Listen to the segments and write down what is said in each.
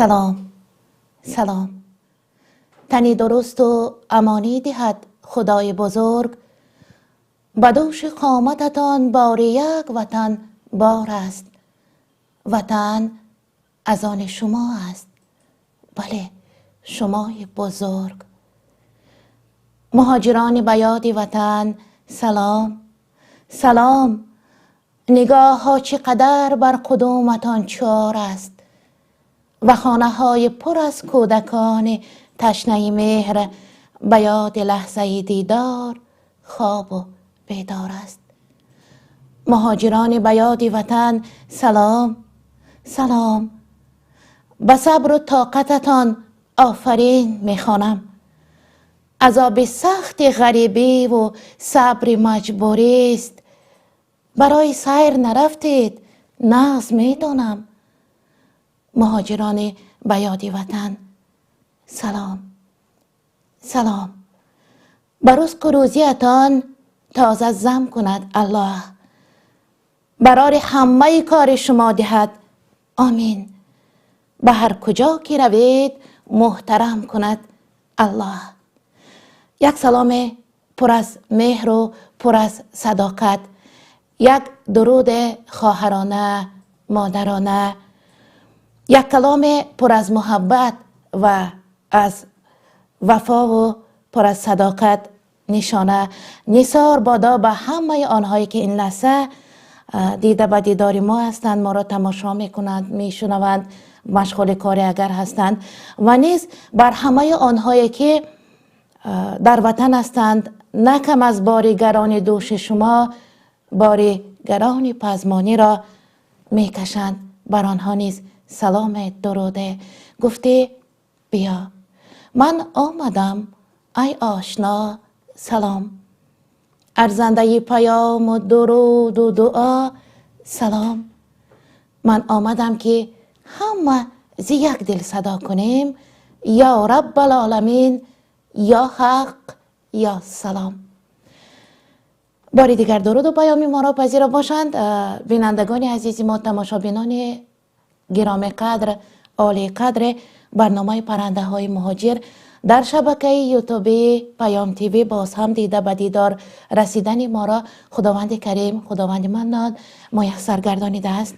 Салом, салом. Тани дурусту амонӣ диҳад Худои бузург. Ба дӯши қомататон бори як ватан бор аст. Ватан аз они шумо аст. Бале, шумои бузург. Муҳоҷирони ба ёди ватан, салом, салом. Нигоҳҳо чӣ қадар бар қудуматон чор аст ва хонаҳои пур аз кӯдакони ташнаи меҳр ба ёди лаҳзаи дидор хобу бедор аст. Муҳоҷирони ба ёди ватан, салом, салом. Ба сабру тоқататон офарин мехонам. Азоби сахти ғарибиву сабри маҷбурист. Барои сайр нарафтед, нағз медонам. Муҳоҷирони ба ёди ватан, салом, салом. Ба рузқу рӯзиятон тоза зам кунад Аллоҳ. Барори ҳамаи кори шумо диҳад. Омин. Ба ҳар куҷо ки равед, муҳтарам кунад Аллоҳ. Як саломе пур аз меҳру пур аз садоқат, як дуруди хоҳарона, модарона, як каломе пур аз муҳаббат ва аз вафову пур аз садоқат нишона нисор бодо ба ҳамаи онҳое ки ин лаҳза дида ба дидори мо ҳастанд, моро тамошо мекунанд, мешунаванд, машғули коре агар ҳастанд, ва низ бар ҳамаи онҳое ки дар ватан ҳастанд, на кам аз бори гарони дӯши шумо бори гарони пазмониро мекашанд, бар онҳо низ саломе дуруде. Гуфтӣ биё, ман омадам, ай ошно, салом. Арзандаи паёму дуруду дуо, салом. Ман омадам ки ҳама зи як дил садо кунем: ё Раббалоламин, ё Ҳақ, ё салом. Бори дигар дуруду паёми моро пазиро бошанд бинандагони азизи мо, тамошобинони гироми қадр, олии қадри барномаи «Паррандаҳои муҳоҷир» дар шабакаи Ютуби Паём ТВ. Боз ҳам дида ба дидор расидани моро Худованди Карим, Худованди Маннон муяссар гардонидааст.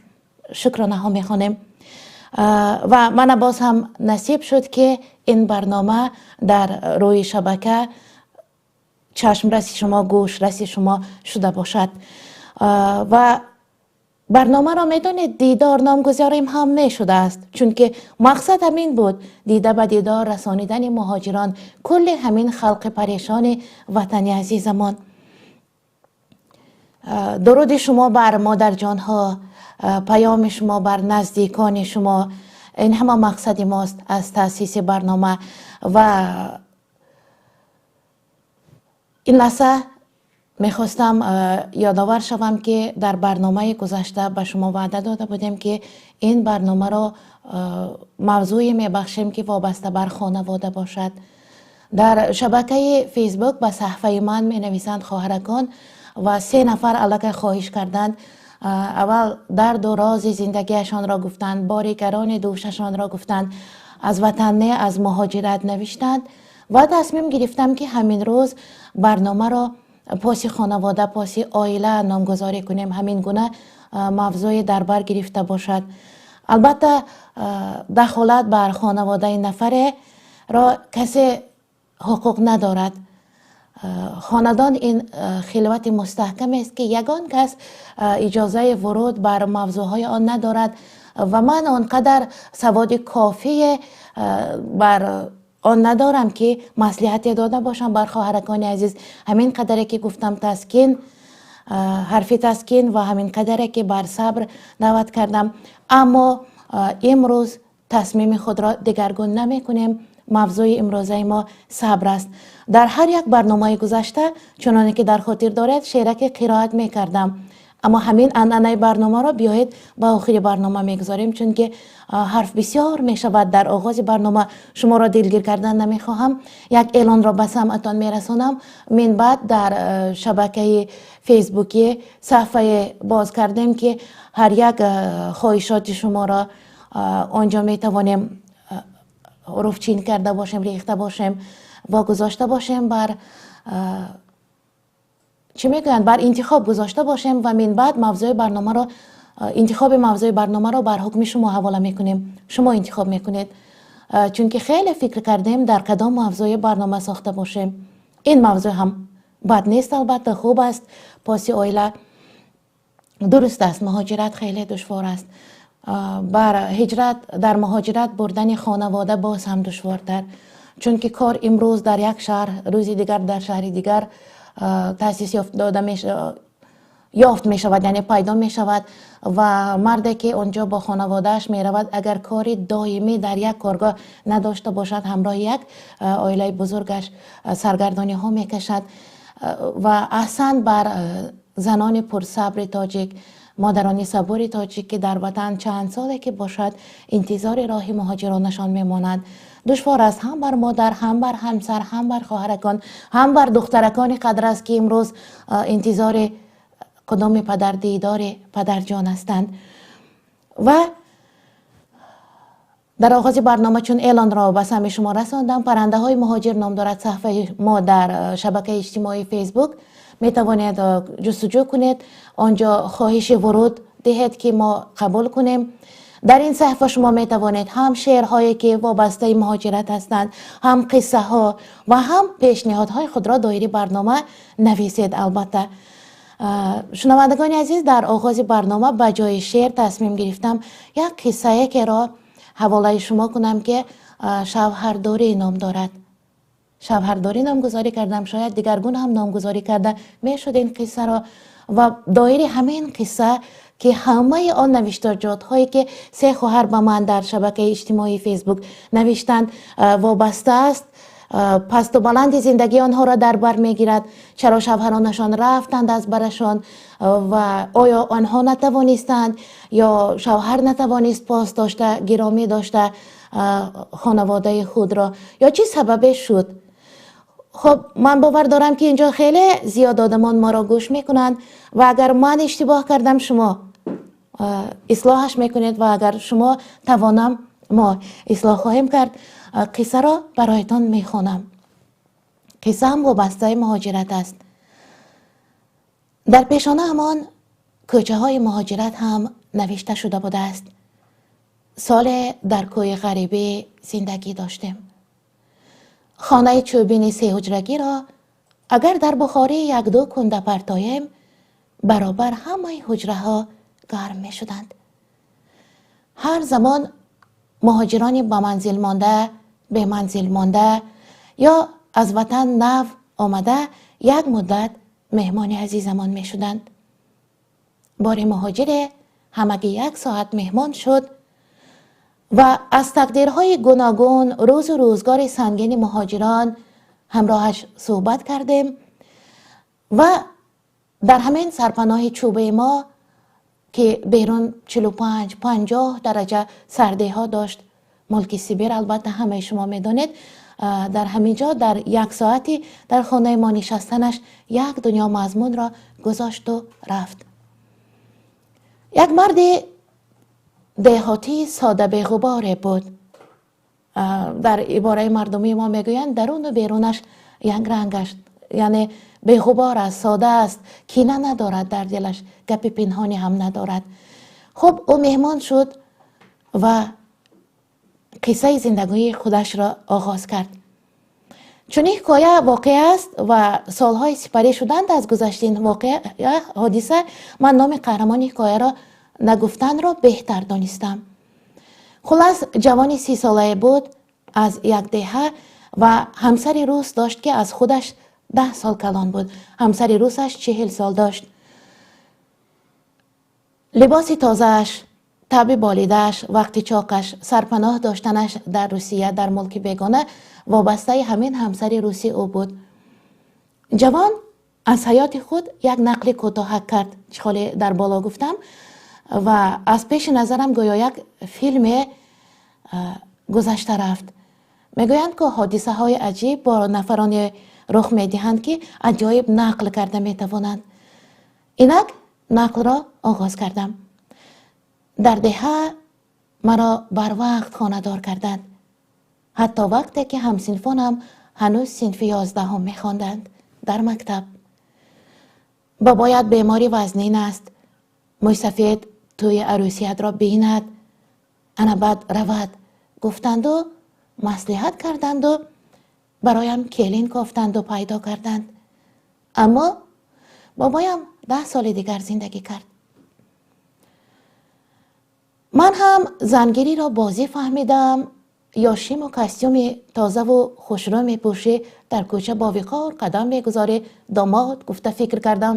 Шукронаҳо мехонем ва мана боз ҳам насиб шуд, ки ин барнома дар рӯи шабака чашмраси шумо, гӯшраси шумо шуда бошад. Ва барномаро, медонед, «Дидор» номгузорим ҳам мешудааст, чунки мақсад ҳамин буд: дида ба дидор расонидани муҳоҷирон, кулли ҳамин халқи парешони ватани азизамон. Дуруди шумо бар модарҷонҳо, паёми шумо бар наздикони шумо, ин ҳама мақсади мост аз таъсиси барнома. Ва ин лаҳза мехостам ёдовар шавам, ки дар барномаи гузашта ба шумо ваъда дода будем, ки ин барномаро мавзӯе мебахшем, ки вобаста бар хонавода бошад. Дар шабакаи Фейсбук ба саҳфаи ман менависанд хоҳаракон ва се нафар аллакай хоҳиш карданд. Аввал дарду рози зиндагиашонро гуфтанд, бори гарони дӯшашонро гуфтанд, аз ватан не, аз муҳоҷират навиштанд ва тасмим гирифтам, ки ҳамин рӯз барномаро «Поси хонавода», «Поси оила» номгузорӣ кунем, ҳамин гуна мавзӯе дар бар гирифта бошад. Албатта, дахолат бар хонаводаи нафареро касе ҳуқуқ надорад. Хонадон ин хилвати мустаҳкамест, ки ягон кас иҷозаи вуруд бар мавзӯъҳои он надорад ва ман он қадар саводи кофие бар он надорам, ки маслиҳате дода бошам бар хоҳаракони азиз. Ҳамин қадаре ки гуфтам, таскин, ҳарфи таскин ва ҳамин қадаре ки бар сабр даъват кардам. Аммо имрӯз тасмими худро дигаргун намекунем. Мавзӯи имрӯзаи мо сабр аст. Дар ҳар як барномаи гузашта, чуноне ки дар хотир доред, шеъраке қироат мекардам, аммо ҳамин анъанаи барномаро биёед ба охири барнома мегузорем, чунки ҳарф бисёр мешавад. Дар оғози барнома шуморо дилгир кардан намехоҳам. Як эълонро ба самъатон мерасонам. Минбаъд дар шабакаи Фейсбукӣ саҳфае боз кардем, ки ҳар як хоҳишоти шуморо он ҷо метавонем. ҳуруфчин карда бошем, рехта бошем, вогузошта бошем, бар чӣ мегӯянд, бар интихоб гузошта бошем ва минбаъд мавзӯи барномаро, интихоби мавзӯи барномаро бар ҳукми шумо ҳавола мекунем. Шумо интихоб мекунед, чунки хеле фикр кардем, дар кадом мавзӯи барнома сохта бошем. Ин мавзӯъ ҳам бад нест, албатта, хуб аст. Поси оила дуруст аст, муҳоҷират хеле душвор аст. Бар ҳиҷрат, дар муҳоҷират бурдани хонавода боз ҳам душвортар, чунки кор имрӯз дар як шаҳр, рӯзи дигар дар шаҳри дигар таъсис дода ёфт мешавад, яъне пайдо мешавад. Ва марде ки он ҷо бо хонаводааш меравад, агар кори доимӣ дар як коргоҳ надошта бошад, ҳамроҳи як оилаи бузургаш саргардониҳо мекашад. Ва аҳсан бар занони пурсабри тоҷик, модарони сабури тоҷик, ки дар ватан чанд соле ки бошад, интизори роҳи муҳоҷиронашон мемонанд. Душвор аст ҳам бар модар, ҳам бар ҳамсар, ҳам бар хоҳаракон, ҳам бар духтаракони қадр аст, ки имрӯз интизори қудуми падар, дидори падарҷон ҳастанд. Ва дар оғози барнома чун эълонро ба самъи шумо расондам, «Паррандаҳои муҳоҷир» ном дорад саҳифаи мо дар шабакаи иҷтимоии Фейсбук. Метавонед ҷустуҷӯ кунед, он ҷо хоҳиши вуруд диҳед, ки мо қабул кунем. Дар ин саҳифа шумо метавонед ҳам шеърҳое ки вобастаи муҳоҷират ҳастанд, ҳам қиссаҳо ва ҳам пешниҳодҳои худро доири барнома нависед. Албатта, шунавандагони азиз, дар оғози барнома ба ҷои шеър тасмим гирифтам як қиссае керо ҳаволаи шумо кунам, ки «Шавҳардорӣ» ном дорад. «Шавҳардорӣ» номгузорӣ кардам, шояд дигаргун ҳам номгузорӣ карда мешуд ин қиссаро. Ва доири ҳамин қисса, ки ҳамаи он навиштаҷотҳое ки се хоҳар ба ман дар шабакаи иҷтимоии Фейсбук навиштанд, вобаста аст, пасту баланди зиндагии онҳоро дар бар мегирад. Чаро шавҳаронашон рафтанд аз барашон ва оё онҳо натавонистанд ё шавҳар натавонист пос дошта, гиромӣ дошта хонаводаи худро, ё чӣ сабабе шуд? Хуб, ман бовар дорам, ки инҷо хеле зиёд одамон моро гӯш мекунанд ва агар ман иштибоҳ кардам, шумо ислоҳаш мекунед ва агар шумо тавонам, мо ислоҳ хоҳем кард. Қиссаро бароятон мехонам. Қиссаам вобастаи муҳоҷират аст. Дар пешонаамон кӯчаҳои муҳоҷират ҳам навишта шуда будааст. Соле дар кӯи ғарибӣ зиндагӣ доштем. Хонаи чӯбини сеҳуҷрагиро агар дар бухорӣ якду кунда партоем, баробар ҳамаи ҳуҷраҳо гарм мешуданд. Ҳар замон муҳоҷирони ба манзил монда, беманзил монда ё аз ватан нав омада як муддат меҳмони азизамон мешуданд. Бори муҳоҷире ҳамагӣ як соат меҳмон шуд ва аз тақдирҳои гуногун, рӯзу рӯзгори сангини муҳоҷирон ҳамроҳаш суҳбат кардем. Ва дар ҳамин сарпаноҳи чӯбаи мо, ки берун 45-50 дараҷа сардиҳо дошт, мулки Сибир, албатта, ҳамаи шумо медонед, дар ҳамин ҷо дар як соати дар хонаи мо нишастанаш як дунё мазмунро гузошту рафт. Як марди деҳотии сода, беғуборе буд. Дар ибораи мардумии мо мегӯянд, даруну берунаш як ранг аст, яъне беғубор аст, сода аст, кина надорад дар дилаш, гапи пинҳонӣ ҳам надорад. Хуб, ӯ меҳмон шуд ва қиссаи зиндагии худашро оғоз кард. Чунин ҳикоя воқеа аст ва солҳои сипарӣ шуданд аз гузашти ин воқеа, ҳодиса. Ман номи қаҳрамони ҳикояро нагуфтанро беҳтар донистам. Хулас, ҷавони 30-солае буд аз як деҳа ва ҳамсари рус дошт, ки аз худаш 10 сол калон буд. Ҳамсари русаш 40 сол дошт. Либоси тозааш, таби болидааш, вақти чоқаш, сарпаноҳ доштанаш дар Русия, дар мулки бегона вобастаи ҳамин ҳамсари русӣ ӯ буд. Ҷавон аз ҳаёти худ як нақли кӯтоҳак кард, чӣ холе дар боло гуфтам, ва аз пеши назарам гӯё як филме гузашта рафт. Мегӯянд, ки ҳодисаҳои аҷиб бо нафароне рух медиҳанд, ки аҷоиб нақл карда метавонанд. Инак нақлро оғоз кардам. Дар деҳа маро барвақт хонадор карданд. Ҳатто вақте ки ҳамсинфонам ҳанӯз синфи 11 мехонданд дар мактаб. Бобоят бемори вазнин аст. Мӯйсафед тӯи арӯсиятро бинад, ана баъд равад, гуфтанду маслиҳат карданду бароям келин кофтанду пайдо карданд. Аммо бобоям 10 соли дигар зиндагӣ кард. Ман ҳам зангириро бозӣ фаҳмидам. Ё шиму костюми тозаву хушрӯ мепӯшӣ, дар кӯча бо виқор қадам мегузорӣ, домод гуфта фикр кардам.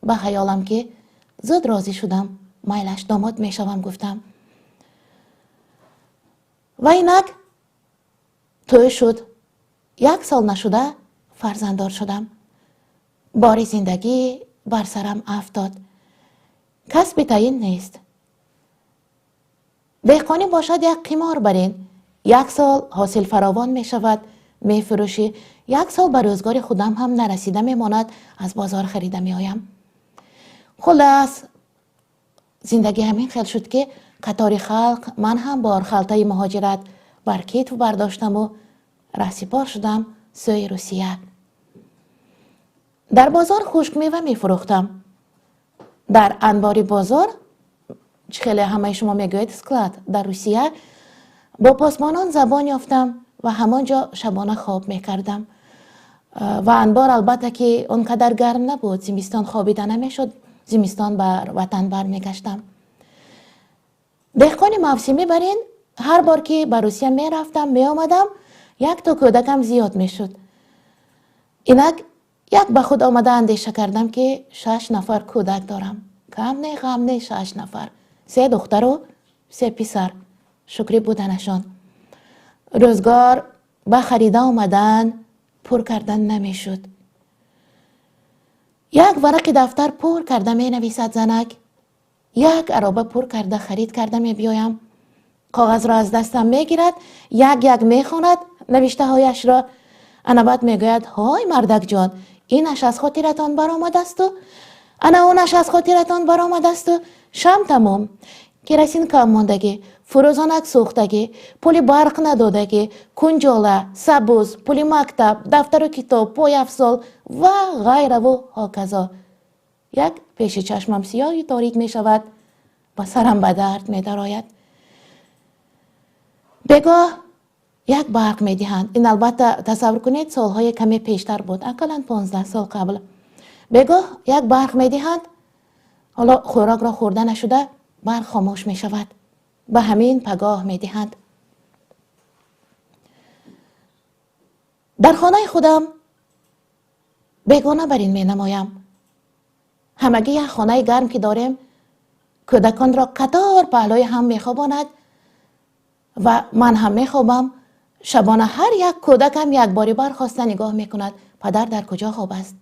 Ба хаёлам ки зуд розӣ шудам, майлаш, домод мешавам, гуфтам. Ва инак тӯй шуд. 1 сол нашуда фарзанддор шудам. Бори зиндагӣ бар сарам афтод. Касби таъин нест. Деҳқонӣ бошад як қимор барин. 1 сол ҳосил фаровон мешавад, мефурӯшӣ. 1 сол ба рӯзгори худам ҳам нарасида мемонад, аз бозор харида меоям. Хулас, зиндагӣ ҳамин хел шуд ки қатори халқ ман ҳам борхалтаи муҳоҷират бар китф бардоштаму раҳсипор шудам сӯи Русия. Дар бозор хушкмева мефурӯхтам. Дар анбори бозор, чӣ хеле ҳамаи шумо мегӯед склад, дар Русия бо посбонон забон ёфтам ва ҳамон ҷо шабона хоб мекардам. Ва анбор албатта ки он қадар гарм набуд, зимистон хобида намешуд, зимистон бар ватан бармегаштам. Деҳқони мавсимӣ бар ин ҳар бор ки ба Русия мерафтам, меомадам, як то кӯдакам зиёд мешуд. Инак як ба худ омада андеша кардам ки 6 нафар кӯдак дорам. Кам не, ғам не, 6 нафар. 3 духтару 3 писар. Шукри буданашон. Рӯзгор ба харида омадан, пур кардан намешуд. Як варақи дафтар пур карда менависад занак. Як ароба пур карда харид карда мебиёям. Коғазро аз дастам мегирад, як-як мехонад навиштаҳояшро. Ана баъд мегӯяд: ҳой мардакҷон, инаш аз хотиратон баромадасту, ана онаш аз хотиратон баромадасту. Шам тамом, керосин кам мондагӣ, фурӯзонак сӯхтагӣ, пули барқ надодагӣ, кунҷола, сабуз, пули мактаб, дафтару китоб, пойафзол ва ғайраву ҳоказо. Як пеши чашмам сиёҳи торик мешавад ва сарам ба дард медарояд. Бегоҳ як барқ медиҳанд. Ин албатта тасаввур кунед, солҳои каме пештар буд, ақаллан 15 сол қабл. Бегоҳ як барқ медиҳанд, ҳоло хӯрокро хӯрда нашуда барқ хомӯш мешавад. Ба ҳамин пагоҳ медиҳанд. Дар хонаи худам бегона бар ин менамоям. Ҳамагӣ як хонаи гарм ки дорем, кӯдаконро қатор паҳлӯи ҳам мехобонад ва ман ҳам мехобам. Шабона ҳар як кӯдакам якбори бархоста нигоҳ мекунад, падар дар куҷо хоб аст.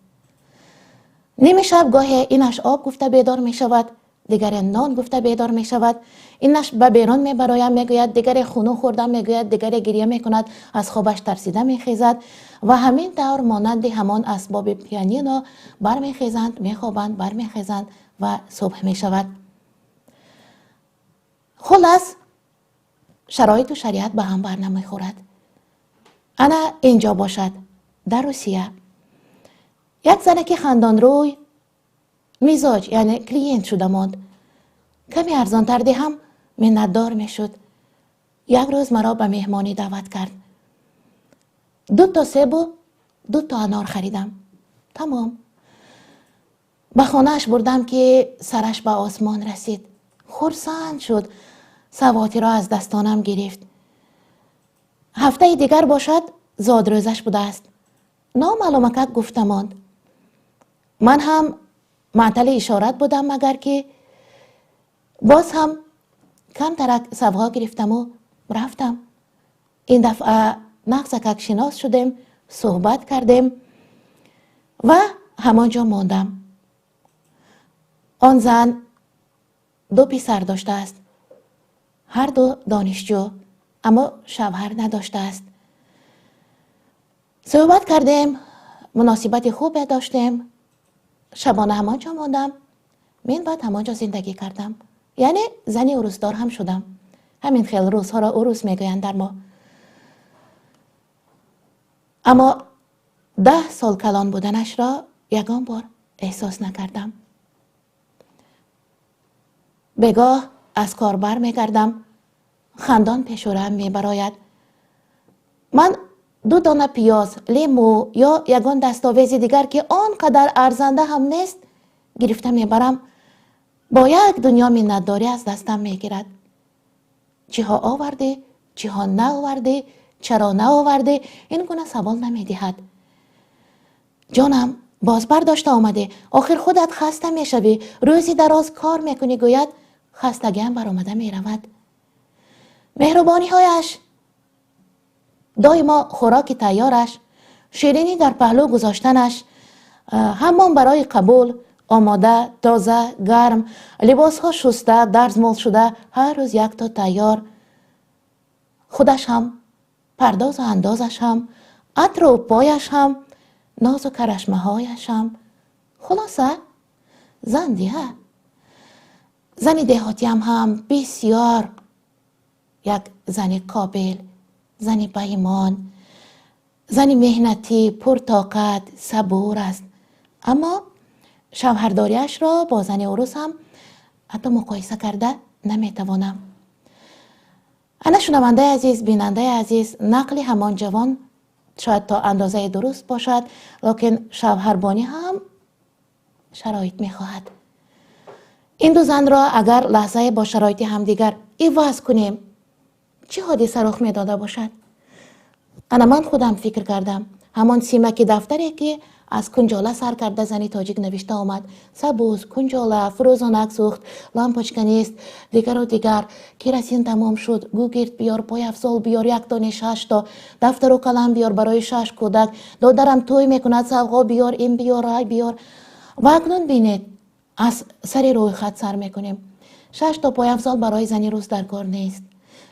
Ними шаб гоҳе инаш об гуфта бедор мешавад, дигаре нон гуфта бедор мешавад, инаш ба берун мебароям мегӯяд, дигаре хуну хӯрдам мегӯяд, дигаре гиря мекунад, аз хобаш тарсида мехезад ва ҳамин тавр монанди ҳамон асбоби пианино бармехезанд, мехобанд, бармехезанд ва субҳ мешавад. Хулас, шароиту шариат ба ҳам бар намехӯрад. Ана инҷо бошад, дар Русия. Як занаки хандонрӯй мизоҷ, яъне клиент шуда монд. Каме арзонтар диҳам, миннатдор мешуд. Як рӯз маро ба меҳмонӣ даъват кард. 2 то себу 2 то анор харидам. Тамом. Ба хонааш бурдам ки сараш ба осмон расид. Хурсанд шуд, савотиро аз дастонам гирифт. Ҳафтаи дигар бошад зодрӯзаш будааст. Номаълумакак гуфта монд. Ман ҳам маътали ишорат будам, магар ки боз ҳам камтарак савғо гирифтаму рафтам. Ин дафъа нағзакак шинос шудем, суҳбат кардем ва ҳамон ҷо мондам. Он зан 2 писар доштааст, ҳар ду донишҷӯ, аммо шавҳар надоштааст. Суҳбат кардем, муносибати хубе доштем. Шабона ҳамон ҷо мондам, мин баъд ҳамон ҷо зиндагӣ кардам. Яъне зани урусдор ҳам шудам. Ҳамин хел рӯзҳоро урус мегӯянд дар мо. Аммо 10 сол калон буданашро ягон бор эҳсос накардам. Бегоҳ аз кор бармегардам, хандон пешораам мебарояд. Ман ду дона пиёз, лимӯ ё ягон дастовези дигар, ки он қадар арзанда ҳам нест, гирифта мебарам. Бо як дунё миннатдорӣ аз дастам мегирад. Чиҳо овардӣ, чиҳо наовардӣ, чаро наовардӣ, ин гуна савол намедиҳад. Ҷонам, боз бардошта омадӣ, охир худат хаста мешавӣ, рӯзи дароз кор мекунӣ, гӯяд, хастагиам баромада меравад. Меҳрубониҳояш, доимо хӯроки тайёраш, ширинӣ дар паҳлӯ гузоштанаш, ҳаммом барои қабул омода, тоза, гарм, либосҳо шуста, дарзмол шуда, ҳар рӯз якто тайёр, худаш ҳам, пардозу андозаш ҳам, атру пояш ҳам, нозу карашмаҳояш ҳам. Хулоса, зан диҳа. Зани деҳотиам ҳам бисёр як зани қобил, зани баимон, зани меҳнатӣ, пуртоқат, сабур аст. Аммо шавҳардориашро бо зани урус ҳам ҳатто муқоиса карда наметавонам. Ана, шунавандаи азиз, бинандаи азиз, нақли ҳамон ҷавон шояд то андозае дуруст бошад, лекин шавҳарбонӣ ҳам шароит мехоҳад. Ин ду занро агар лаҳзае бо шароити ҳамдигар иваз кунем, чӣ ҳодиса рух медода бошад? Ана, ман худам фикр кардам. Ҳамон симаки дафтаре, ки аз кунҷола сар карда зани тоҷик навишта омад: сабуз, кунҷола, фурӯзонак сӯхт, лампочка нест, дигару дигар, керосин тамом шуд, гугирт биёр, пойафзол биёр, як тони шашто, дафтару калам биёр барои шаш кӯдак, додарам тӯй мекунад, савғо биёр, ин биёр, ай биёр. Ва акнун бинед, аз сари рӯйхат сар мекунем. Шаш то пойафзол барои зани рус дар кор нест.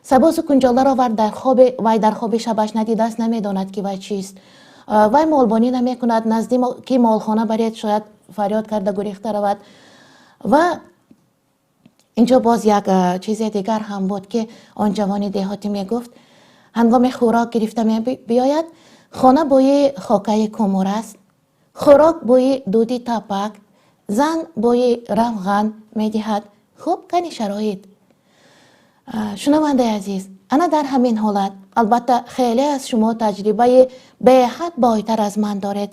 Сабузу кунҷоларо вар дар хоби вай, дар хоби шабаш надидааст, намедонад, ки вай чист. Вай молбонӣ намекунад, назди ки молхона баред, шояд фарёд карда гурехта равад. Ва инҷо боз як чизе дигар ҳам буд, ки он ҷавони деҳотӣ мегуфт: ҳангоми хӯрок гирифта биёяд, хона бӯи хокаи кумур аст, хӯрок бӯи дуди тапак, зан бӯи равған медиҳад. Хуб, кани шароит? Шунавандаи азиз, ана дар ҳамин ҳолат, албатта, хеле аз шумо таҷрибаи беҳад бойтар аз ман доред.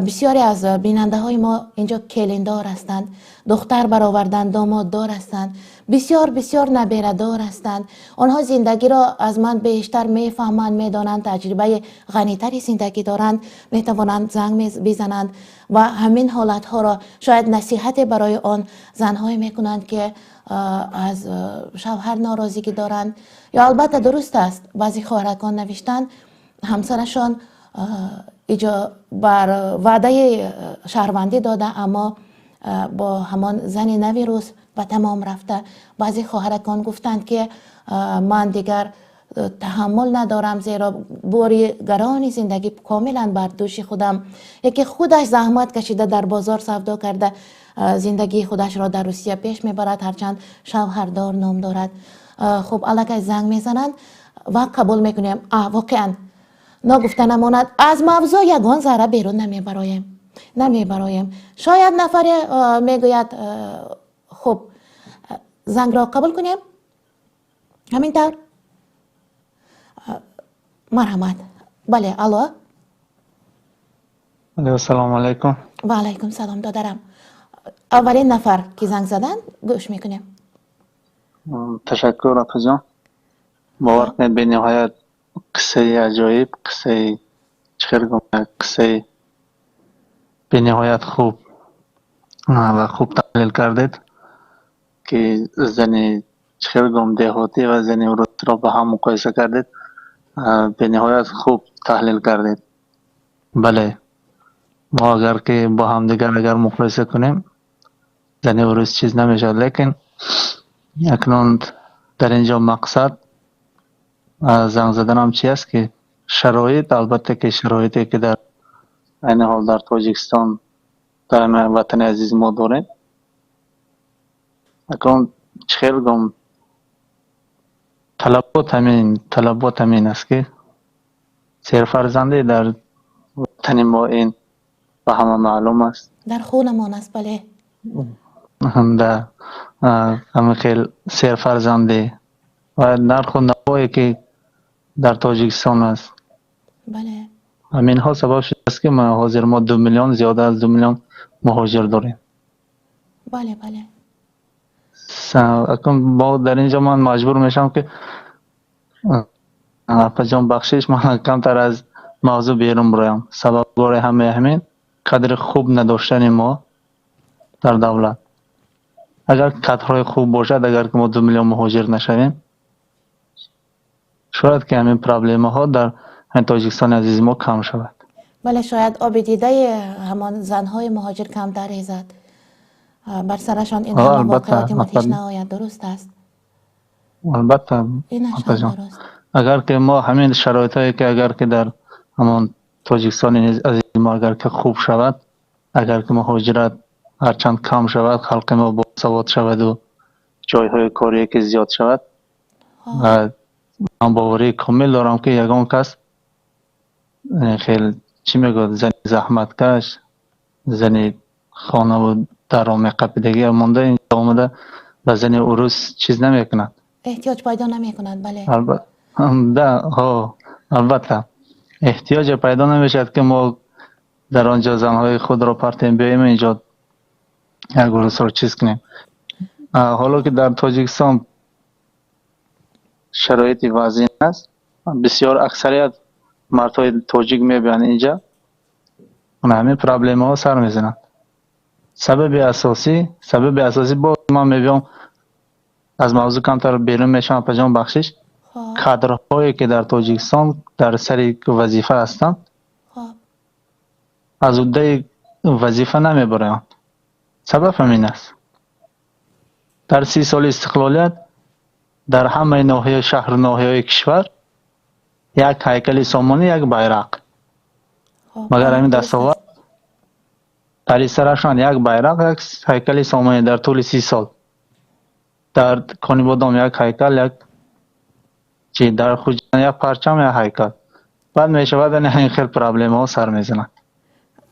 Бисёре аз бинандаҳои мо инҷо келиндор ҳастанд, духтар баровардан, домоддор ҳастанд, бисёр бисёр наберадор ҳастанд. Онҳо зиндагиро аз ман бештар мефаҳманд, медонанд, таҷрибаи ғанитари зиндагӣ доранд, метавонанд занг бизананд ва ҳамин ҳолатҳоро шояд насиҳате барои он занҳое мекунанд, ки аз шавҳар норозигӣ доранд. Ё албатта, дуруст аст, баъзе хоҳаракон навиштанд, ҳамсарашон иҷо бар ваъдаи шаҳрвандӣ дода, аммо бо ҳамон зани нави рус ба тамом рафта. Баъзе хоҳаракон гуфтанд, ки ман дигар таҳаммул надорам, зеро бори гарони зиндагӣ комилан бар дӯши худам. Яке худаш заҳмат кашида, дар бозор савдо карда, зиндагии худашро дар Русия пеш мебарад, ҳарчанд шавҳардор ном дорад. Хуб, аллакай занг мезананд ва қабул мекунем. Воқеан, ногуфта намонад, аз мавзӯъ ягон зарра берун намебароем. Шояд нафаре мегӯяд. Хуб, зангро қабул кунем, ҳамин тавр. Марҳамат, бале, алло. Ассалому алайкум. Ва алайкум салом, додарам. Аввалин нафар, ки занг заданд, гӯш мекунем. Ташаккур, апаҷон. Бовар кунед, бениҳоят қиссаи аҷоиб, қиссаи, чӣ хел гум, қиссаи бениҳоят хуб ва хуб таҳлил кардед, ки зани, чӣ хел гум, деҳотӣ ва зани русро ба ҳам муқоиса кардед. Бениҳоят хуб таҳлил кардед. Бале, мо агар ки бо ҳамдигар агар муқоиса кунем, зани урус чиз намешавад. Лекин акнун дар ин ҷо мақсад занг заданам чи аст, ки шароит, албатта, ки шароите, ки дар айни ҳол дар Тоҷикистон, дар ватани азизи мо дорем, акнун, чӣ хел гум, талабот ҳамин аст, ки серфарзандӣ дар ватани мо ин ба ҳама маълум аст. Дар хунамон аст, бале. Да, ҳамин хел серфарзандӣ ва нарху навое, ки дар Тоҷикистон аст. Бале. Ҳаминҳо сабаб шудааст, ки ҳозир мо 2 миллион, зиёда аз 2 миллион муҳоҷир дорем. Бале, бале. Акун мо дар ин ҷо ман маҷбур мешавам, ки, апаҷон, бахшиш, ман камтар аз мавзӯъ берун бироям. Сабабгори ҳамаи ҳамин кадри хуб надоштани мо дар давлат. Агар кадрҳои хуб бошад, агар ки мо 2 миллион муҳоҷир нашавем, шояд ки ҳамин проблемаҳо дар Тоҷикистони азизи мо кам шавад. Бале, шояд оби дидаи ҳамон занҳои муҳоҷир камтар резад, бар сарашон ин ҳама воқеоти мудҳиш наояд. Дуруст аст. Албатта, апаҷон, агар ки мо ҳамин шароитҳое ки агар ки дар ҳамон Тоҷикистони азизи мо агар ки хуб шавад, агар ки муҳоҷират ҳарчанд кам шавад, халқи мо босавод шаваду ҷойҳои корие ки зиёд шавад, ман боварии комил дорам, ки ягон кас хел, чӣ мегӯяд, зани заҳматкаш, зани хонаву дарро меқапидагӣ монда, инҷо омада ба зани урус чиз намекунад. Эҳтиёҷ пайдо намекунад, бале. Да, албатта, эҳтиёҷе пайдо намешавад, ки мо дар он ҷо занҳои худро партем, биёем инҷо як урусро чиз кунем. Ҳоло ки дар Тоҷикистон шароити вазин аст, бисёр аксарият мардҳои тоҷик мебиёянд инҷа, ҳамин проблемаҳо сар мезананд. Сабаби асосӣ, боз ман мебиём, аз мавзӯъ камтар берун мешавам, апаҷон, бахшиш, кадрҳое ки дар Тоҷикистон дар сари вазифа ҳастанд, аз уҳдаи вазифа намебароянд. Сабаб ҳамин аст. Дар 30 соли истиқлолият дар ҳамаи ноҳия, шаҳру ноҳияҳои кишвар як ҳайкали Сомонӣ, як байрақ. Магар ҳамин дастовард дар сарашон як байрақ, як ҳайкали Сомонӣ дар тӯли 30 сол. Дар Конибодом як ҳайкал, як чи, дар Хуҷанд як парчам, як ҳайкал. Баъд мешавад, ин хел проблемаҳо сар мезананд.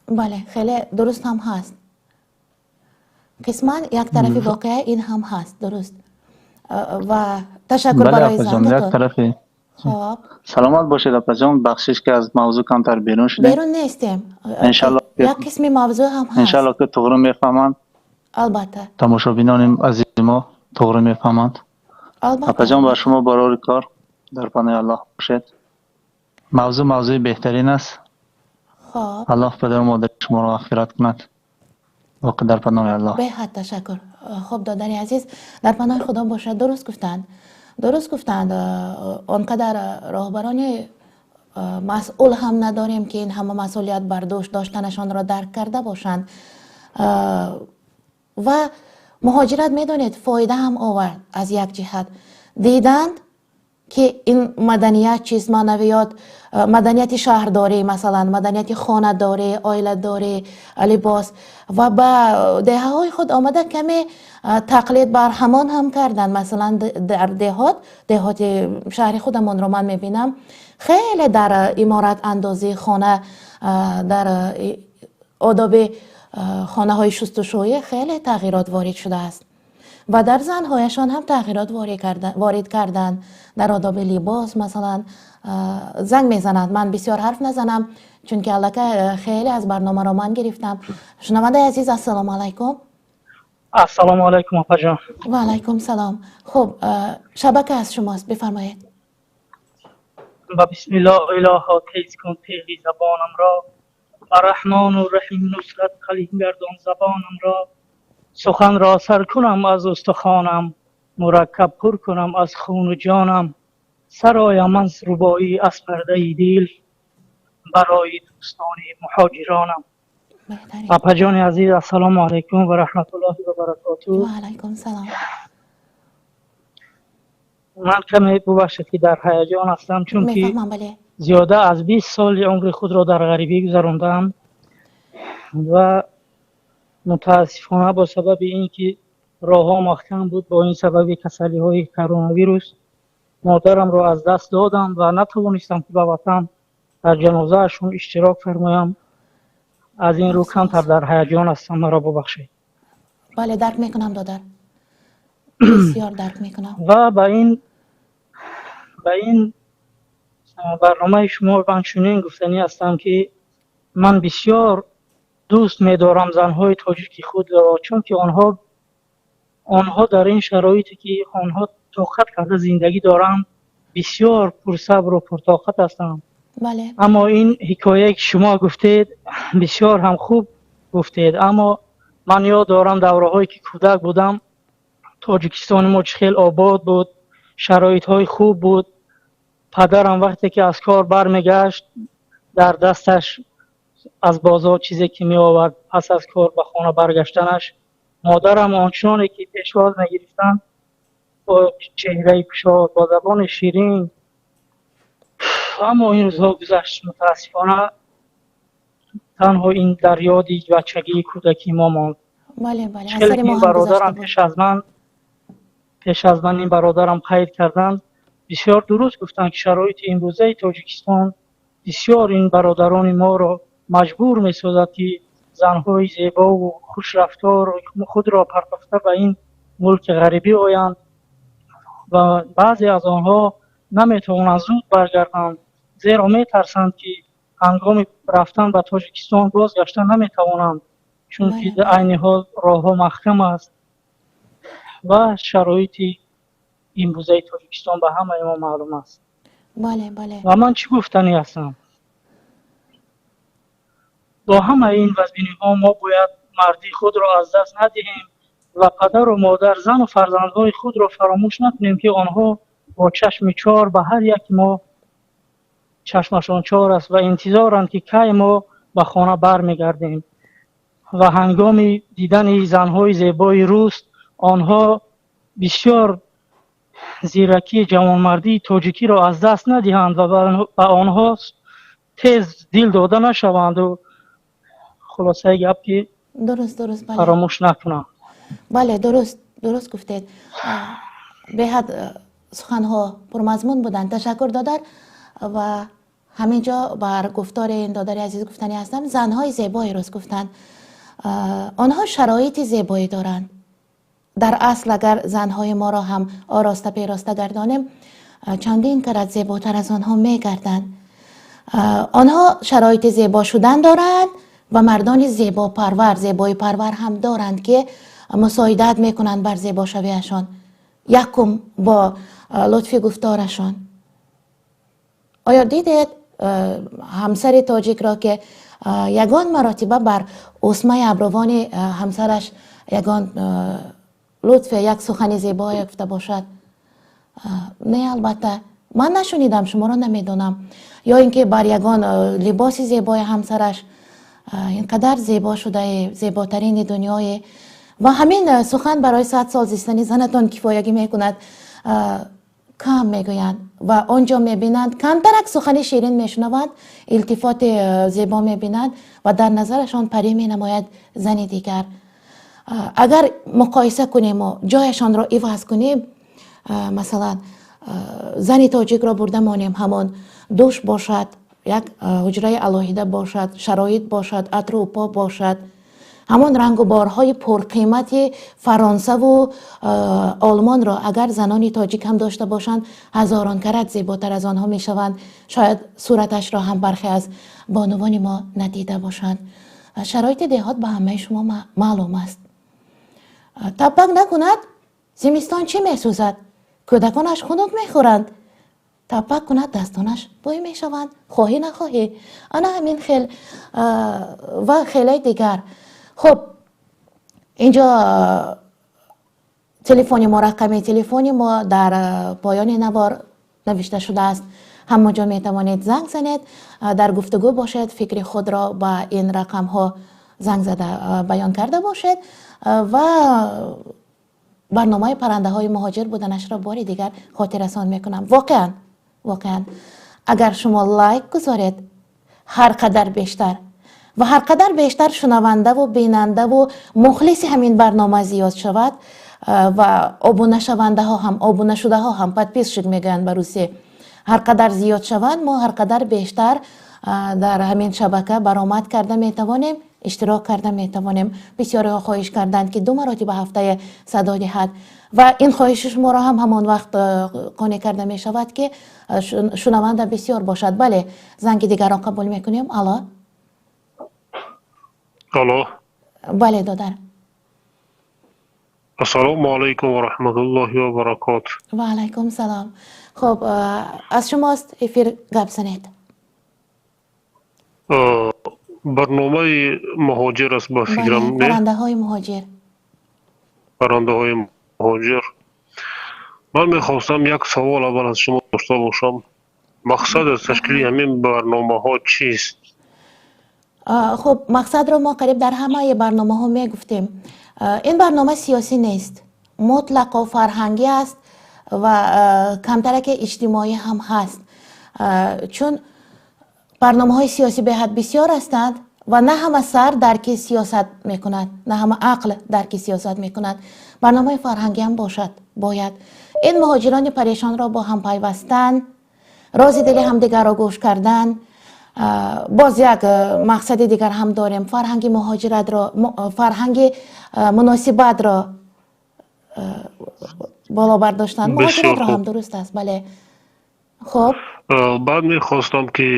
Бале, хеле дуруст ҳам ҳаст. Қисман як тарафи воқеа ин ҳам ҳаст, дуруст. Ва ташаккур барои як тарафи. Хоб. Саломат бошед, апаҷон, бахшиш, ки аз мавзӯъ камтар берун шудем. Берун нестем. Иншалло. Як қисми мавзӯъ ҳам ҳаст. Иншалло, ки туғрӣ мефаҳманд. Албатта. Тамошобинони азизи мо туғрӣ мефаҳманд. Албатта. Апаҷон, ба шумо барори кор, дар паноҳи Аллоҳ бошед. Мавзӯъ мавзӯи беҳтарин аст. Хоб. Аллоҳ падару модари шуморо мағфират кунад. Воқеъ дар паноҳи Аллоҳ. Беҳад ташаккур. Хуб, додари азиз, дар паноҳи Худо бошад. Дуруст гуфтанд, дуруст гуфтанд. Он қадар роҳбарони масъул ҳам надорем, ки ин ҳама масъулият бар дӯш доштанашонро дарк карда бошанд. Ва муҳоҷират, медонед, фоида ҳам овард. Аз як ҷиҳат диданд, ки ин маданият чист, маънавиёт, маданияти шаҳрдорӣ, масалан, маданияти хонадорӣ, оиладорӣ, либос, ва ба деҳаҳои худ омада каме тақлид бар ҳамон ҳам карданд. Масалан, дар деҳот, деҳоти шаҳри худамонро ман мебинам, хеле дар иморат андозии хона, дар одоби хонаҳои шустушӯӣ хеле тағйирот ворид шудааст ва дар занҳояшон ҳам тағйирот ворид карданд, дар одоби либос. Масалан, занг мезананд, ман бисёр ҳарф назанам, чунки аллакай хеле аз барномаро ман гирифтам. Шунавандаи азиз, ассалому алайкум. Ассалому алайкум, апаҷон. Ва алайкум салом. Хуб, шабака аз шумост, бифармоед. Ба бисмиллоҳ, илоҳо, тез кун теғи забонамро, ба Раҳмону Раҳим нусрат қалим гардон забонамро, суханро сар кунам аз устухонам, мураккаб пур кунам аз хуну ҷонам, сароям ман рубоӣ аз пардаи дил барои дӯстони муҳоҷиронам. Апаҷони азиз, ассалому алайкум ва раҳматуллоҳи ва баракоту. Ва алайкум салом. Ман каме бубахшед, ки дар ҳаяҷон ҳастам, чунки Мефаҳмам, бале. зиёда аз 20 соли умри худро дар ғарибӣ гузарондам ва мутаассифона бо сабаби ин ки роҳҳо маҳкам буд, бо ин сабаби касалиҳои коронавирус модарамро аз даст додам ва натавонистам, ки ба ватан дар ҷанозаашон иштирок фармоям. Аз ин рӯ камтар дар ҳаяҷон ҳастам, маро бубахшед. Бале, дарк мекунам, додар, бисёр дарк мекунам. Ва ба ин барномаи шумо ман чунин гуфтанӣ ҳастам, ки ман бисёр дӯст медорам занҳои тоҷики худро, чунки онҳо дар ин шароите, ки онҳо тоқат карда зиндагӣ доранд, бисёр пурсабру пуртоқат ҳастанд. Аммо ин ҳикояе, ки шумо гуфтед, бисёр ҳам хуб гуфтед, аммо ман ёд дорам давраҳое, ки кӯдак будам, Тоҷикистони мо чӣ хел обод буд, шароитҳои хуб буд. Падарам вақте ки аз кор бармегашт, дар дасташ аз бозор чизе ки меовард, пас аз кор ба хона баргаштанаш, модарам ончуноне ки пешвоз мегирифтанд, бо чеҳраи кушод, бо забони ширин. Аммо ин рӯзҳо гузашт, мутаассифона, танҳо ин дар ёди бачагии кӯдакии мо монд. Бале, бале. Хеле ин бародарам пеш аз ман ин бародарам қайд карданд, бисёр дуруст гуфтанд, ки шароити имрӯзаи Тоҷикистон бисёр ин бародарони моро маҷбур месозад, ки занҳои зебову хушрафтору худро партофта ба ин мулки ғарибӣ оянд ва баъзе аз онҳо наметавонанд зуд баргарданд, зеро метарсанд, ки ҳангоми рафтан ба Тоҷикистон бозгашта наметавонанд, чунки айни ҳол роҳҳо маҳкам аст ва шароити имрӯзаи Тоҷикистон ба ҳамаи мо маълум аст. бале бале Ва ман чӣ гуфтанӣ ҳастам? Бо ҳамаи ин вазбиниҳо мо бояд мардии худро аз даст надиҳем ва падару модар, зану фарзандҳои худро фаромӯш накунем, ки онҳо бо чашми чор ба ҳар яки мо чашмашон чор аст ва интизоранд, ки кай мо ба хона бармегардем. Ва ҳангоми дидани занҳои зебои рус онҳо бисёр зиракии ҷавонмардии тоҷикиро аз даст надиҳанд ва ба онҳо тез дил дода нашаванду хулосаи гап, ки дуруст дуруст бале. Фаромӯш накунанд. Бале, дуруст, дуруст гуфтед. Беҳад суханҳо пурмазмун буданд. Ташаккур, додар. Ва ҳамин ҷо бар гуфтори ин додари азиз гуфтанӣ ҳастам: занҳои зебои рус гуфтанд, онҳо шароити зебоӣ доранд. Дар асл, агар занҳои моро ҳам ороста пероста гардонем, чандин карат зеботар аз онҳо мегарданд. Онҳо шароити зебо шудан доранд ва мардони зебопарвар, зебоипарвар ҳам доранд, ки мусоидат мекунанд бар зебошавиашон, якум бо лутфи гуфторашон. Оё дидед ҳамсари тоҷикро, ки ягон маротиба бар усмаи абрувони ҳамсараш ягон лутфе, як сухани зебое гуфта бошад? Не, албатта, ман нашунидам, шуморо намедонам. Ё ин ки бар ягон либоси зебои ҳамсараш: ин қадар зебо шудае, зеботарини дунёе, ва ҳамин сухан барои 100 сол зистани занатон кифоягӣ мекунад, кам мегӯянд. Ва он ҷо мебинанд, камтарак сухани ширин мешунаванд, илтифоти зебо мебинанд ва дар назарашон парӣ менамояд зани дигар. Агар муқоиса кунему ҷояшонро иваз кунем, масалан, зани тоҷикро бурда монем, ҳамон душ бошад, як ҳуҷраи алоҳида бошад, шароит бошад, атру упо бошад, ҳамон рангу борҳои пурқимати Фаронсаву Олмонро агар занони тоҷик ҳам дошта бошанд, ҳазорон карат зеботар аз онҳо мешаванд. Шояд сураташро ҳам бархе аз бонувони мо надида бошанд. Шароити деҳот ба ҳамаи шумо маълум аст. Таппак накунад, зимистон чӣ месӯзад, кӯдаконаш хунук мехӯранд. Таппак кунад, дастонаш бӯй мешаванд, хоҳӣ нахоҳӣ. Ана ҳамин хел ва хелаи дигар. Хуб, инҷо телефони мо, рақами телефони мо дар поёни навор навишта шудааст. Ҳамон ҷо метавонед занг занед, дар гуфтугӯ бошед, фикри худро ба ин рақамҳо занг зада баён карда бошед. Ва барномаи паррандаҳои муҳоҷир буданашро бори дигар хотиррасон мекунам. Воқеан, воқеан, агар шумо лайк гузоред, ҳар қадар бештар ва ҳар қадар бештар шунавандаву бинандаву мухлиси ҳамин барнома зиёд шавад ва обунашавандаҳо ҳам, обунашудаҳо ҳам, подписчик мегӯянд ба русӣ, ҳар қадар зиёд шаванд, мо ҳар қадар бештар Дар ҳамин шабака баромад карда метавонем, иштирок карда метавонем. Бисёриҳо хоҳиш карданд, ки ду маротиба ҳафтае садо диҳад ва ин хоҳиши шуморо ҳам ҳамон вақт қонеъ карда мешавад, ки шунаванда бисёр бошад. Бале, занги дигарро қабул мекунем. Алло. Алло. Бале, додар. Ассалому алайкум ва раҳматуллоҳи ва баракоту. Ва алайкум салом. Хуб, аз шумост эфир, гап занед. Барномаи муҳоҷир аст, ба фикрам, не? Паррандаҳои муҳоҷир. Паррандаҳои муҳоҷир. Ман мехостам як савол аввал аз шумо дошта бошам: мақсад аз ташкили ҳамин барномаҳо чист? Хуб, мақсадро мо қариб дар ҳамаи барномаҳо мегуфтем. Ин барнома сиёсӣ нест, мутлақо фарҳангӣ аст ва камтараке иҷтимоӣ ҳам ҳаст, чун барномаҳои сиёсӣ беҳад бисёр ҳастанд ва на ҳама сар дарки сиёсат мекунад, на ҳама ақл дарки сиёсат мекунад. Барномаи фарҳангӣ ҳам бошад бояд. Ин муҳоҷирони парешонро бо ҳам пайвастан, рози дили ҳамдигарро гӯш кардан. Боз як мақсади дигар ҳам дорем: фарҳанги муҳоҷиратро, фарҳанги муносибатро боло бардоштан. Муҳоҷиратро ҳам, дуруст аст, бале. Хуб. Баъд мехостам, ки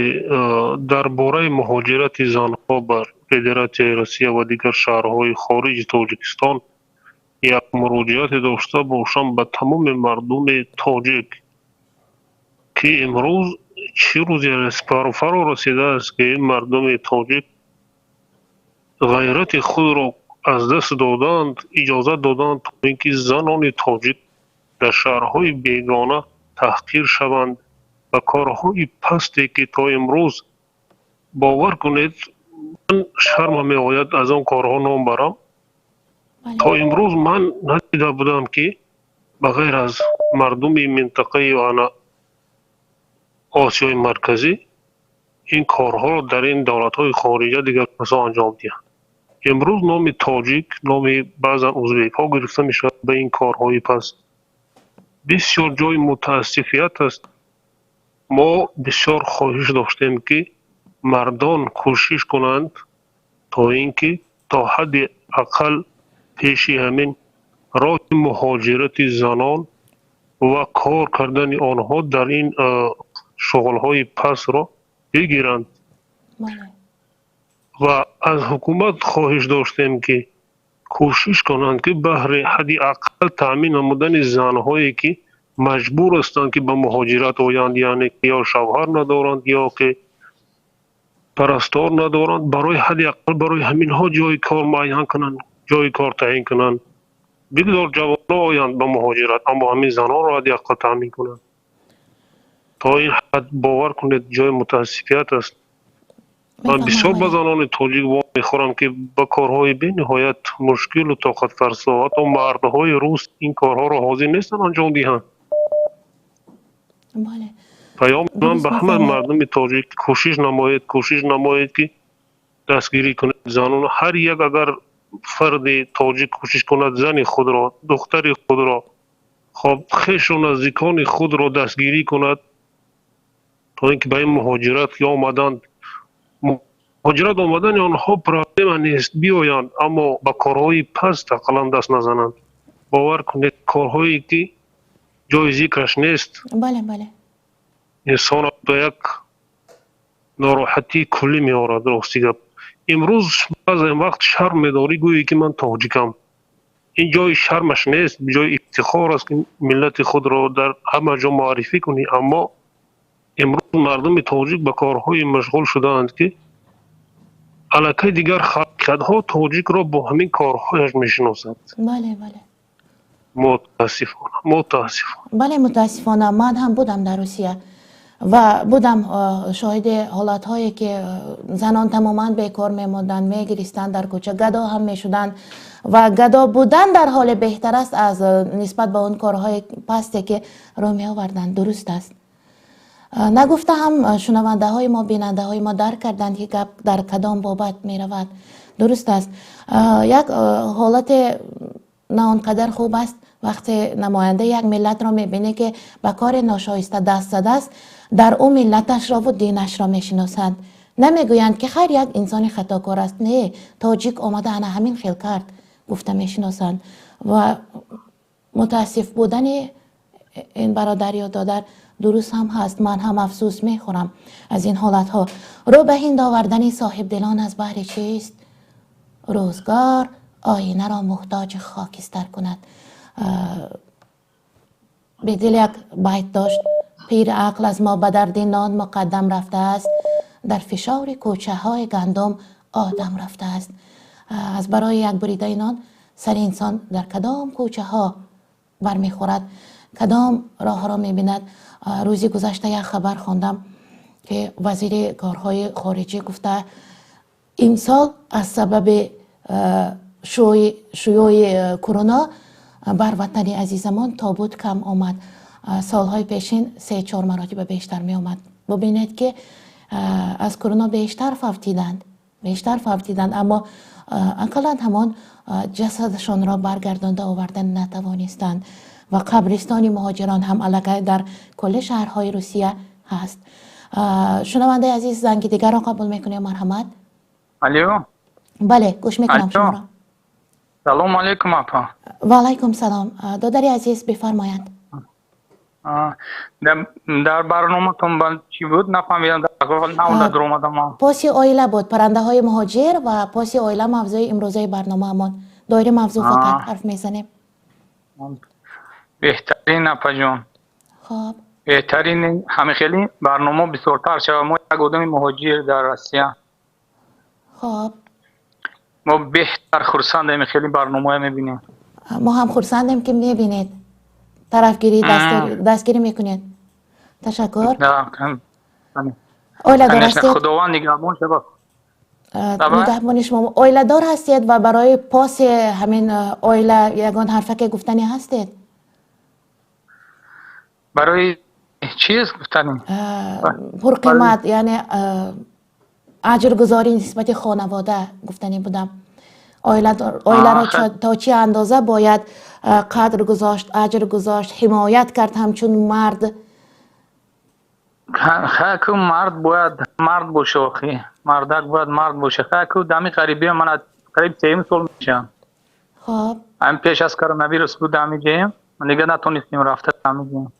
дар бораи муҳоҷирати занҳо бар Федератсияи Россия ва дигар шаҳрҳои хориҷи Тоҷикистон як муроҷиате дошта бошам ба тамоми мардуми тоҷик, ки имрӯз чӣ рӯзе фаро расидааст, ки мардуми тоҷик ғайрати худро аз даст доданд, иҷозат доданд, то ин ки занони тоҷик дар шаҳрҳои бегона таҳқир шаванд ва корҳои пасте, ки то имрӯз, бовар кунед, ман шармам меояд аз он корҳо ном барам. То имрӯз ман надида будам, ки ба ғайр аз мардуми минтақаи ана Осиёи Марказӣ ин корҳоро дар ин давлатҳои хориҷа дигар касо анҷом диҳанд. Имрӯз номи тоҷик, номи баъзан узбекҳо гирифта мешавад ба ин корҳои паст. Бисёр ҷои мутаассифият аст. Мо бисёр хоҳиш доштем, ки мардон кӯшиш кунанд, то ин ки то ҳадди ақал пеши ҳамин роҳи муҳоҷирати занон ва кор кардани онҳо дар ин шуғлҳои пастро бигиранд ва аз ҳукумат хоҳиш доштем, ки кӯшиш кунанд, ки баҳри ҳадди ақал таъмин намудани занҳое, ки маҷбур ҳастанд, ки ба муҳоҷират оянд, яъне ё шавҳар надоранд, ё ки парастор надоранд, барои ҳадди ақал барои ҳаминҳо ҷои кор муайян кунанд, ҷои кор таъин кунанд. Бигзор ҷавонҳо оянд ба муҳоҷират, аммо ҳамин занонро ҳадди ақал таъмин кунанд. То ин ҳад, бовар кунед, ҷои мутаассифият аст. Ман бисёр ба занони тоҷик вомехӯрам, ки ба корҳои бениҳоят мушкилу тоқатфарсо, ҳатто мардҳои рус ин корҳоро ҳозир нестанд анҷом диҳанд. Паёми ман ба ҳама мардуми тоҷик: кӯшиш намоед, кӯшиш намоед, ки дастгирӣ кунед занон. Ҳар як агар фарди тоҷик кӯшиш кунад, зани худро, духтари худро, хоб, хешу наздикони худро дастгирӣ кунад, то ин ки ба ин муҳоҷират ки омаданд, муҳоҷират омадани онҳо проблема нест, биёянд, аммо ба корҳои паст ақаллан даст назананд. Бовар кунед, корҳое, ки ҷои зикраш нест, бале бале инсонро ба як нороҳатии куллӣ меорад. Рости гап, имрӯз баъзе вақт шарм медорӣ гӯӣ, ки ман тоҷикам. Ин ҷои шармаш нест, ҷои ифтихор аст, ки миллати худро дар ҳама ҷо муаррифӣ кунӣ. Аммо имрӯз мардуми тоҷик ба корҳое машғул шудаанд, ки аллакай дигар халқиятҳо тоҷикро бо ҳамин корҳояш мешиносанд. бале бале Мутаассифона, мутаассифона. Бале, мутаассифона, ман ҳам будам дар Русия ва будам шоҳиди ҳолатҳое, ки занон тамоман бекор мемонданд, мегиристанд, дар кӯча гадо ҳам мешуданд ва гадо будан дар ҳоле беҳтар аст аз нисбат ба он корҳои пасте, ки рӯ меоварданд. Дуруст аст. Нагуфта ҳам шунавандаҳои мо, бинандаҳои мо дарк карданд, ки гап дар кадом бобат меравад. Дуруст аст, як ҳолате на он қадар хуб аст, вақте намояндаи як миллатро мебинӣ, ки ба кори ношоиста даст задааст, дар ӯ миллаташро ву динашро мешиносанд. Намегӯянд, ки хайр, як инсони хатокор аст. Не, тоҷик омада ана ҳамин хел кард, гуфта мешиносанд. Ва мутаассиф будани ин бародар ё додар дуруст ҳам ҳаст. Ман ҳам афсӯс мехӯрам аз ин ҳолатҳо. Рӯ ба ҳинд овардани соҳибдилон аз баҳри чист? Рӯзгор оинаро муҳтоҷи хокистар кунад. Бедил як байт дошт: пири ақл аз мо ба дарди нон муқаддам рафтааст, дар фишори кӯчаҳои гандум одам рафтааст. Аз барои як буридаи нон сари инсон дар кадом кӯчаҳо бармехӯрад, кадом роҳро мебинад. Рӯзи гузашта як хабар хондам, ки вазири корҳои хориҷӣ гуфта, имсол аз сабаби шуюи корона бар ватани азизамон тобут кам омад. Солҳои пешин 3-4 маротиба бештар меомад. Бубинед, ки аз корона бештар фавтиданд, бештар фавтиданд, аммо ақаллан ҳамон ҷасадашонро баргардонда оварда натавонистанд. Ва қабристони муҳоҷирон ҳам аллакай дар кулли шаҳрҳои Русия ҳаст. Шунавандаи азиз, занги дигарро қабул мекунем, марҳамат. Алло. Бале, гӯш мекунам шуморо. Салому алейкум, апа. Ва алайкум салом. Додари азиз, бифармоянд. Дар барноматон чӣ буд, нафаҳмидам, дар омадам. Поси оила буд, паррандаҳои муҳоҷир ва поси оила мавзӯи имрӯзаи барномаамон. Доираи мавзӯъ фақат ҳарф мезанем. Беҳтарин, апаҷон. Хоб. Беҳтарин, ҳамин хели барнома бисёртар шавад. Мо як одами муҳоҷир дар Россия. Хоб. Мо беҳтар хурсандем, хели барномаҳо мебинем. Мо ҳам хурсандем, ки мебинед, тарафгирӣ, дастгирӣ мекунед. Ташаккур. Оиладор ҳастед? Худованд нигаҳбон шавад. Нигаҳбони шумо. Оиладор ҳастед ва барои поси ҳамин оила ягон ҳарфаке гуфтанӣ ҳастед? Барои чиз гуфтанӣ? Пурқимат, яъне аҷргузорӣ нисбати хонавода гуфтанӣ будам. Оиларо то чӣ андоза бояд қадр гузошт, аҷр гузошт, ҳимоят кард ҳамчун мард? Хаку мард бояд мард боша, охи. Мардак бояд мард боша. Хаку дами қарибия ман қариб сеюм сол мешавам. Хоб. Ҳамин пеш аз коронавирус буд, ҳамин ҷоем. Дига натонистем рафта ҳамин ҷоем.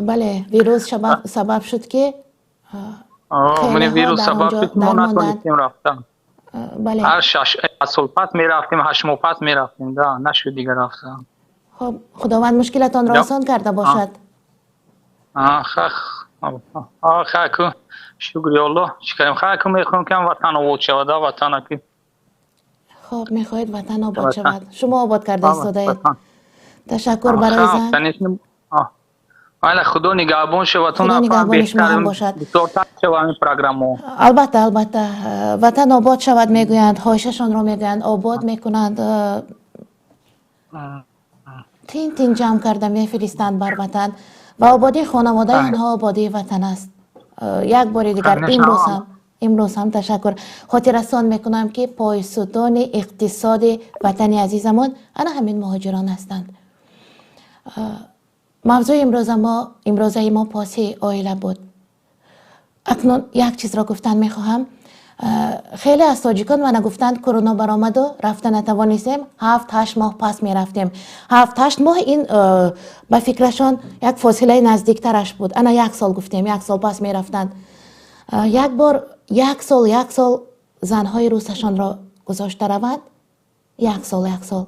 Бале, вирус сабаб шуд, ки мани вирус сабаб шуд, мо натонистем рафтан. Бале. Ҳар 6 сол пас мерафтем, 8 моҳ пас мерафтем, да, нашуд дига рафтан. Хоб, Худованд мушкилатонро осон карда бошад. Хаку шукри Аллоҳ, чӣ кардем, хаку мехоҳем, ки ватан обод шавад, ватана ки. Хоб, мехоҳед ватан обод шавад. Шумо обод карда истодаед. Ташаккур барои занг. Айла, Худо нигаҳбон шавад. Худо нигаҳбони шумо ҳам бошад. Бисёртар шавад ҳамин программаҳо. Албатта, албатта, ватан обод шавад мегӯянд, хоҳишашонро мегӯянд, обод мекунанд, тин тин ҷамъ карда мефиристанд бар ватан. Ва ободии хонаводаи онҳо ободии ватан аст. Як бори дигар имрӯз ҳам ташаккур. Хотиррасон мекунам, ки пойсутуни иқтисоди ватани азизамон ана ҳамин муҳоҷирон ҳастанд. Мавзӯи имрӯзаи мо поси оила буд. Акнун як чизро гуфтан мехоҳам. Хеле аз тоҷикон мана гуфтанд, корона баромаду рафта натавонистем, 7-8 моҳ пас мерафтем. 7-8 моҳ ин ба фикрашон як фосилаи наздиктараш буд. Ана як сол гуфтем, як сол пас мерафтанд. Як бор як сол, як сол занҳои русашонро гузошта раванд, як сол, як сол.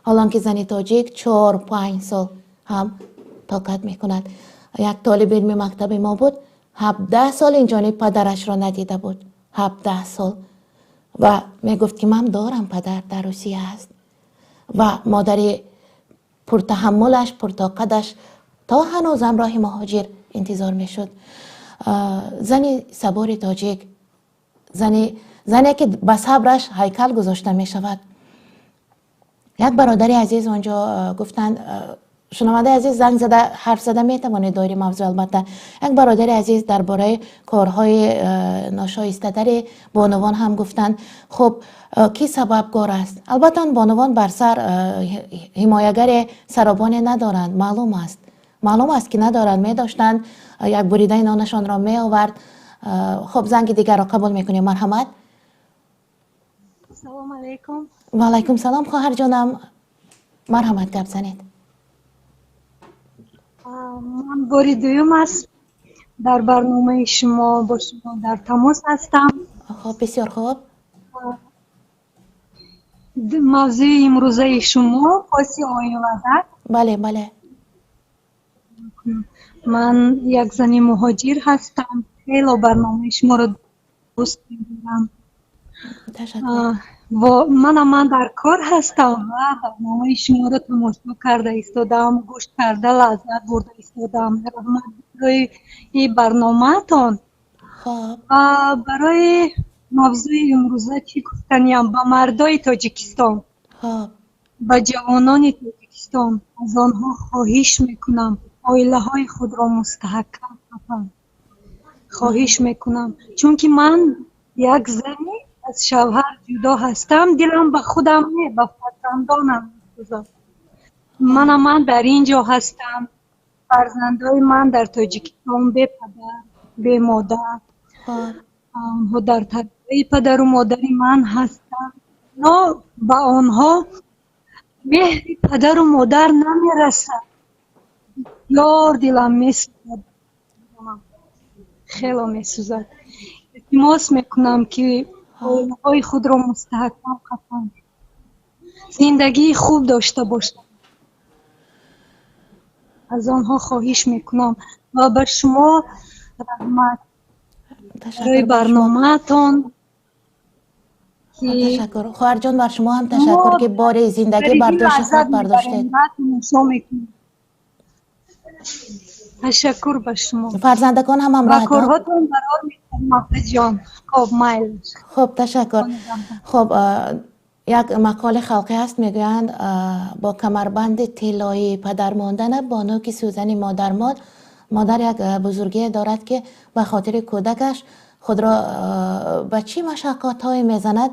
Ҳолон ки зани тоҷик 4-5 сол ҳам тоқат мекунад. Як толиби илми мактаби мо буд, 17 сол инҷониб падарашро надида буд, 17 сол. Ва мегуфт, ки ман дорам падар, дар Русия аст. Ва модари пуртаҳаммулаш, пуртоқаташ то ҳанӯзам роҳи муҳоҷир интизор мешуд. Зани сабури тоҷик, зане ки ба сабраш ҳайкал гузошта мешавад. Як бародари азиз онҷо гуфтанд, шунавандаи азиз, занг зада ҳарф зада метавонед доири мавзӯъ. Албатта, як бародари азиз дар бораи корҳои ношоистатари бонувон ҳам гуфтанд. Хуб, кӣ сабабгор аст? Албатта, он бонувон бар сар ҳимоягаре, саробоне надоранд. Маълум аст, маълум аст, ки надоранд. Медоштанд, як буридаи нонашонро меовард. Хуб, занги дигарро қабул мекунем. Марҳамат. Салом алейкум. Ва алайкум салом, хоҳарҷонам, марҳамат, гап занед. Ман бори дуюм аст дар барномаи шумо бо шумо дар тамос ҳастам. Хуб, бисёр хуб. Мавзӯи имрӯзаи шумо поси оилада. Бале, бале. Ман як зани муҳоҷир ҳастам, хело барномаи шуморо дӯст медорам. Ташаккур. Мана ман дар кор ҳастам ва барномаи шуморо тамошо карда истодаам, гӯш карда, лаззат бурда истодаам. Раҳмат барои ин барномаатон. Хуб. Ва барои мавзӯи имрӯза чӣ гуфтаниям? Ба мардои Тоҷикистон, ба ҷавонони Тоҷикистон, аз онҳо хоҳиш мекунам, оилаҳои худро мустаҳкам кунанд. Хоҳиш мекунам, чунки ман як зани аз шавҳар ҷудо ҳастам, дилам ба худам не, ба фарзандонам месӯзад. Мана ман дар ин ҷо ҳастам, фарзандои ман дар Тоҷикистон бепадар, бемодар, онҳо дар тарбияи падару модари ман ҳастанд, но ба онҳо меҳри падару модар намерасад. Бисёр дилам месӯзад, хело месӯзад. Илтимос мекунам, ки оилаҳои худро мустаҳкам кунанд, зиндагии хуб дошта бошанд. Аз онҳо хоҳиш мекунам ва ба шумо раҳмат барои барномаатон. Ташаккур, хоҳарҷон, бар шумо ҳам ташаккур, ки бори зиндагӣ бар дӯши худ бардоштед. Тамошо мекунем. Ташаккур ба шумо. Фарзандакон ҳам ҳамроҳатон. Корҳотон барор мекунам, апаҷон. Хоб, майлаш. Хуб, ташаккур. Хуб, як мақоли халқӣ ҳаст, мегӯянд: бо камарбанди тиллоӣ падар мондана, бо нӯки сӯзани модар монд. Модар як бузургие дорад, ки ба хотири кӯдакаш худро ба чӣ машаққатҳое мезанад,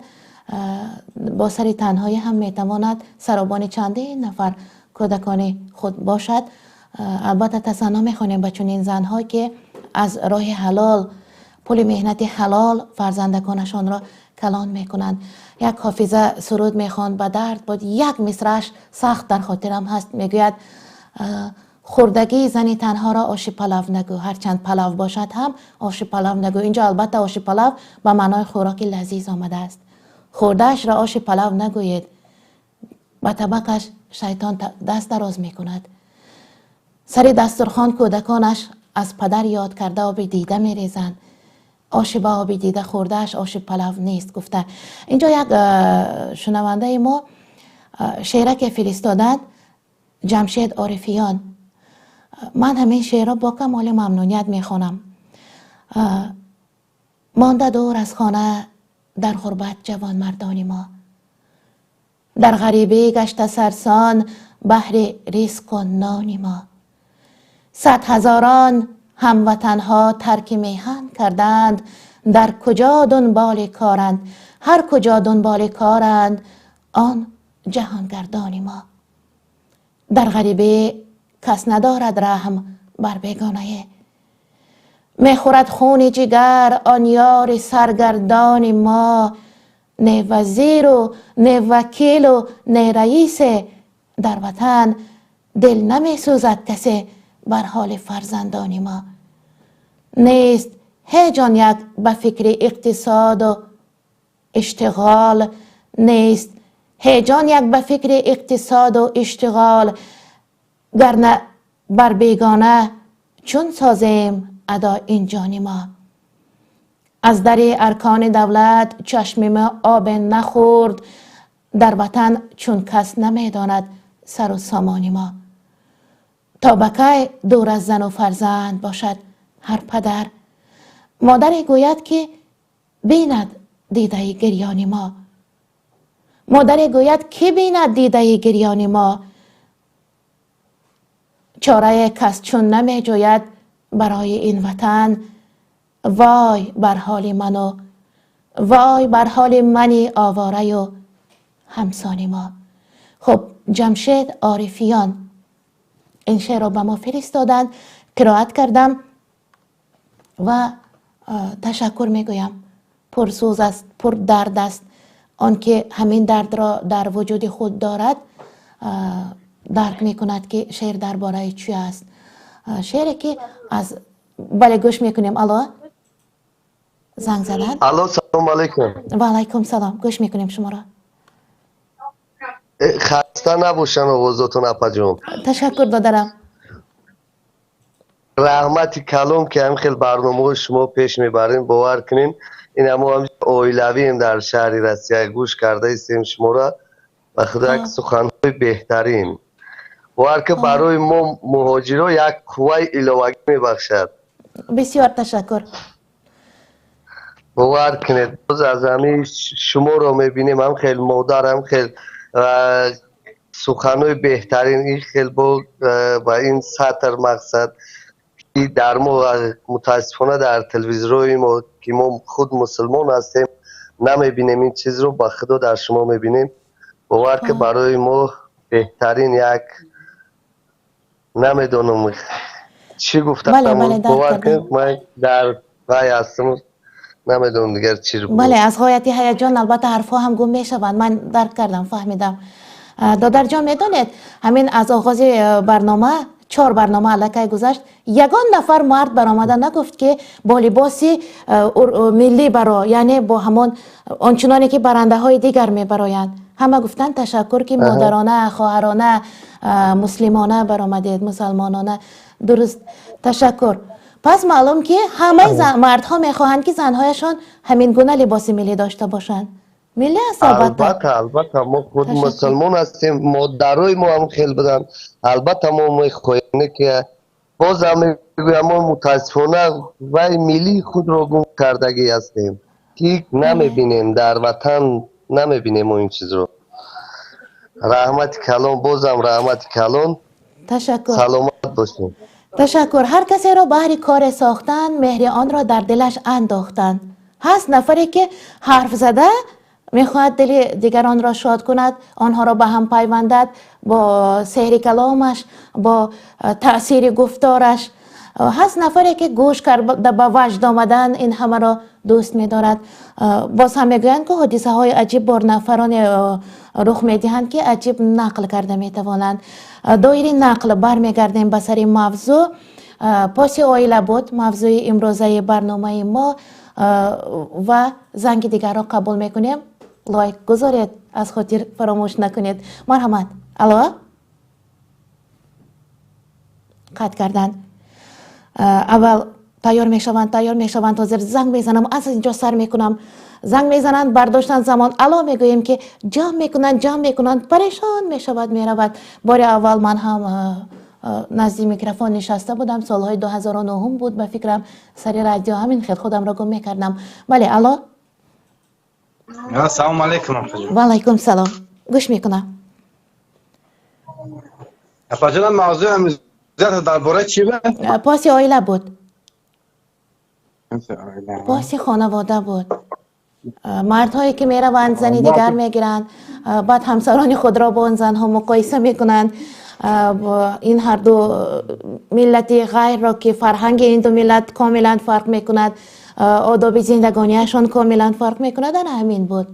бо сари танҳоӣ ҳам метавонад саробони чандин нафар кӯдакони худ бошад. Албатта, тасанно мехонем ба чунин занҳо, ки аз роҳи ҳалол, пули меҳнати ҳалол фарзандаконашонро калон мекунанд. Як ҳофиза суруд мехонд, ба дард буд, як мисрааш сахт дар хотирам ҳаст, мегӯяд: хӯрдагии зани танҳоро оши палав нагӯ, ҳарчанд палав бошад ҳам оши палав нагӯ. Инҷо, албатта, оши палав ба маънои хӯроки лазиз омадааст. Хӯрдаашро оши палав нагӯед, ба табақаш шайтон даст дароз мекунад. Сари дастурхон кӯдаконаш аз падар ёд карда оби дида мерезанд. Оши ба оби дида хӯрдааш оши палав нест, гуфта. Инҷо як шунавандаи мо шеъраке фиристоданд, Ҷамшед Орифиён. Ман ҳамин шеърро бо камоли мамнуният мехонам. Монда дур аз хона, дар ғурбат ҷавонмардони мо, дар ғарибӣ гашта сарсон баҳри ризқу нони мо. Сад ҳазорон ҳамватанҳо тарки меҳан карданд, дар куҷо дунболи коранд, ҳар куҷо дунболи коранд он ҷаҳонгардони мо. Дар ғарибӣ кас надорад раҳм бар бегонае, мехӯрад хуни ҷигар он ёри саргардони мо. Не вазиру не вакилу не раисе дар ватан, дил намесӯзад касе бар ҳоли фарзандони мо. Нест ҳеҷ он як ба фикри иқтисоду иштиғол, нест ҳеҷ он як ба фикри иқтисоду иштиғол, гарна бар бегона чун созем адо ин ҷони мо. Аз дари аркони давлат чашми мо обе нахӯрд, дар ватан чун кас намедонад сару сомони мо. То ба кай дур аз зану фарзанд бошад ҳар падар? Модаре гӯяд, ки бинад дидаи гирёни мо? Модаре гӯяд, ки бинад дидаи гирёни мо? Чорае кас чун намеҷӯяд барои ин ватан, вой бар ҳоли ману вой бар ҳоли мани овораю ҳамсони мо. Хуб, Ҷамшед Орифиён ин шеърро ба мо фиристоданд, қироат кардам ва Ташаккур мегӯям. Пурсӯз аст, пурдард аст. Он ки ҳамин дардро дар вуҷуди худ дорад, дарк мекунад, ки шеър дар бораи чӣ аст. Шеъре ки аз бале, гӯш мекунем. Алло, занг заданд. Алло, салому алайкум. Ва алайкум салом, гӯш мекунем шуморо. Хаста набошан овозотон, апаҷон. Ташаккур, додарам. Раҳмати калом, ки ҳамин хел барномаҳои шумо пеш мебарем. Бовар кунем, ин ҳамо оилавием, дар шаҳри Россия гӯш карда истем шуморо. Ба худо, як суханҳои беҳтарин. Бовар ки, барои мо муҳоҷиро як қувваи иловагӣ мебахшад. Бисёр ташаккур. Бовар кунед, боз аз ҳамин шуморо мебинем, ҳам хел модар, ҳам хел суханҳои беҳтарин, ин хел бо ба ин сатр мақсад, ки дар мо мутаассифона дар телевизорҳои мо, ки мо худ мусулмон ҳастем, намебинем ин чизро. Ба худо, дар шумо мебинем. Бовар ки, барои мо беҳтарин як, намедонам чӣ гуфтам, бовар кунед, ман дар вай ҳастам, намедонам дигар чӣ. Бале, аз ғояти ҳаяҷон албатта ҳарфҳо ҳам гум мешаванд. Ман дарк кардам, фаҳмидам. Додарҷон, медонед, ҳамин аз оғози барнома, чор барнома аллакай гузашт, ягон нафар мард баромада нагуфт, ки бо либоси миллӣ баро, яъне бо ҳамон ончуноне ки барандаҳои дигар мебароянд. Ҳама гуфтанд: ташаккур, ки модарона, хоҳарона, муслимона баромадед, мусалмонона. Дуруст, ташаккур. Пас маълум, ки ҳамаи мардҳо мехоҳанд, ки занҳояшон ҳамин гуна либоси миллӣ дошта бошанд. Миллӣ аст, албатта. Албатта, албатта, мо худ мусулмон ҳастем, модарои мо ҳам хел буданд. Албатта, мо мехоҳем, ки боз ҳам мегӯям, мо мутаассифона вай миллии худро гум кардагӣ ҳастем, ки намебинем, дар ватан намебинем мо ин чизро. Раҳмати калон, бозам раҳмати калон. Ташаккур. Саломат бошед. Ташаккур. Ҳар касеро баҳри коре сохтанд, меҳри онро дар дилаш андохтанд. Ҳаст нафаре, ки ҳарф зада мехоҳад дили дигаронро шод кунад, онҳоро ба ҳам пайвандад бо сеҳри каломаш, бо таъсири гуфтораш. Ҳаст нафаре, ки гӯш карда ба ваҷд омадан ин ҳамаро дӯст медорад. Боз ҳам мегӯянд, ки ҳодисаҳои аҷиб бо нафароне рух медиҳанд, ки аҷиб нақл карда метавонанд. Доири нақл бармегардем ба сари мавзӯъ. Поси оила буд мавзӯи имрӯзаи барномаи мо ва занги дигарро қабул мекунем. Лайк гузоред, аз хотир фаромӯш накунед. Марҳамат, алло. Қатъ карданд. Аввал тайёр мешаванд, тайёр мешаванд, ҳозир занг мезанам, аз инҷо сар мекунам. Занг мезананд, бардоштан замон алло мегӯем, ки ҷамъ мекунанд, ҷамъ мекунанд, парешон мешавад, меравад. Бори аввал ман ҳам назди микрофон нишаста будам, солҳои 2009 буд, ба фикрам, сари радио ҳамин хел худамро гум мекардам. Бале, алло. Ассалому алайкум. Ва алайкум салом, гӯш мекунам. Апаҷонам, мавзӯи ҳамизата дар бораи чӣ буд? Поси оила буд, поси хонавода буд. Мардҳое ки мераванд, зани дигар мегиранд, баъд ҳамсарони худро бо он занҳо муқоиса мекунанд, ин ҳарду миллати ғайрро, ки фарҳанги ин ду миллат комилан фарқ мекунад, одоби зиндагониашон комилан фарқ мекунад. Ана ҳамин буд.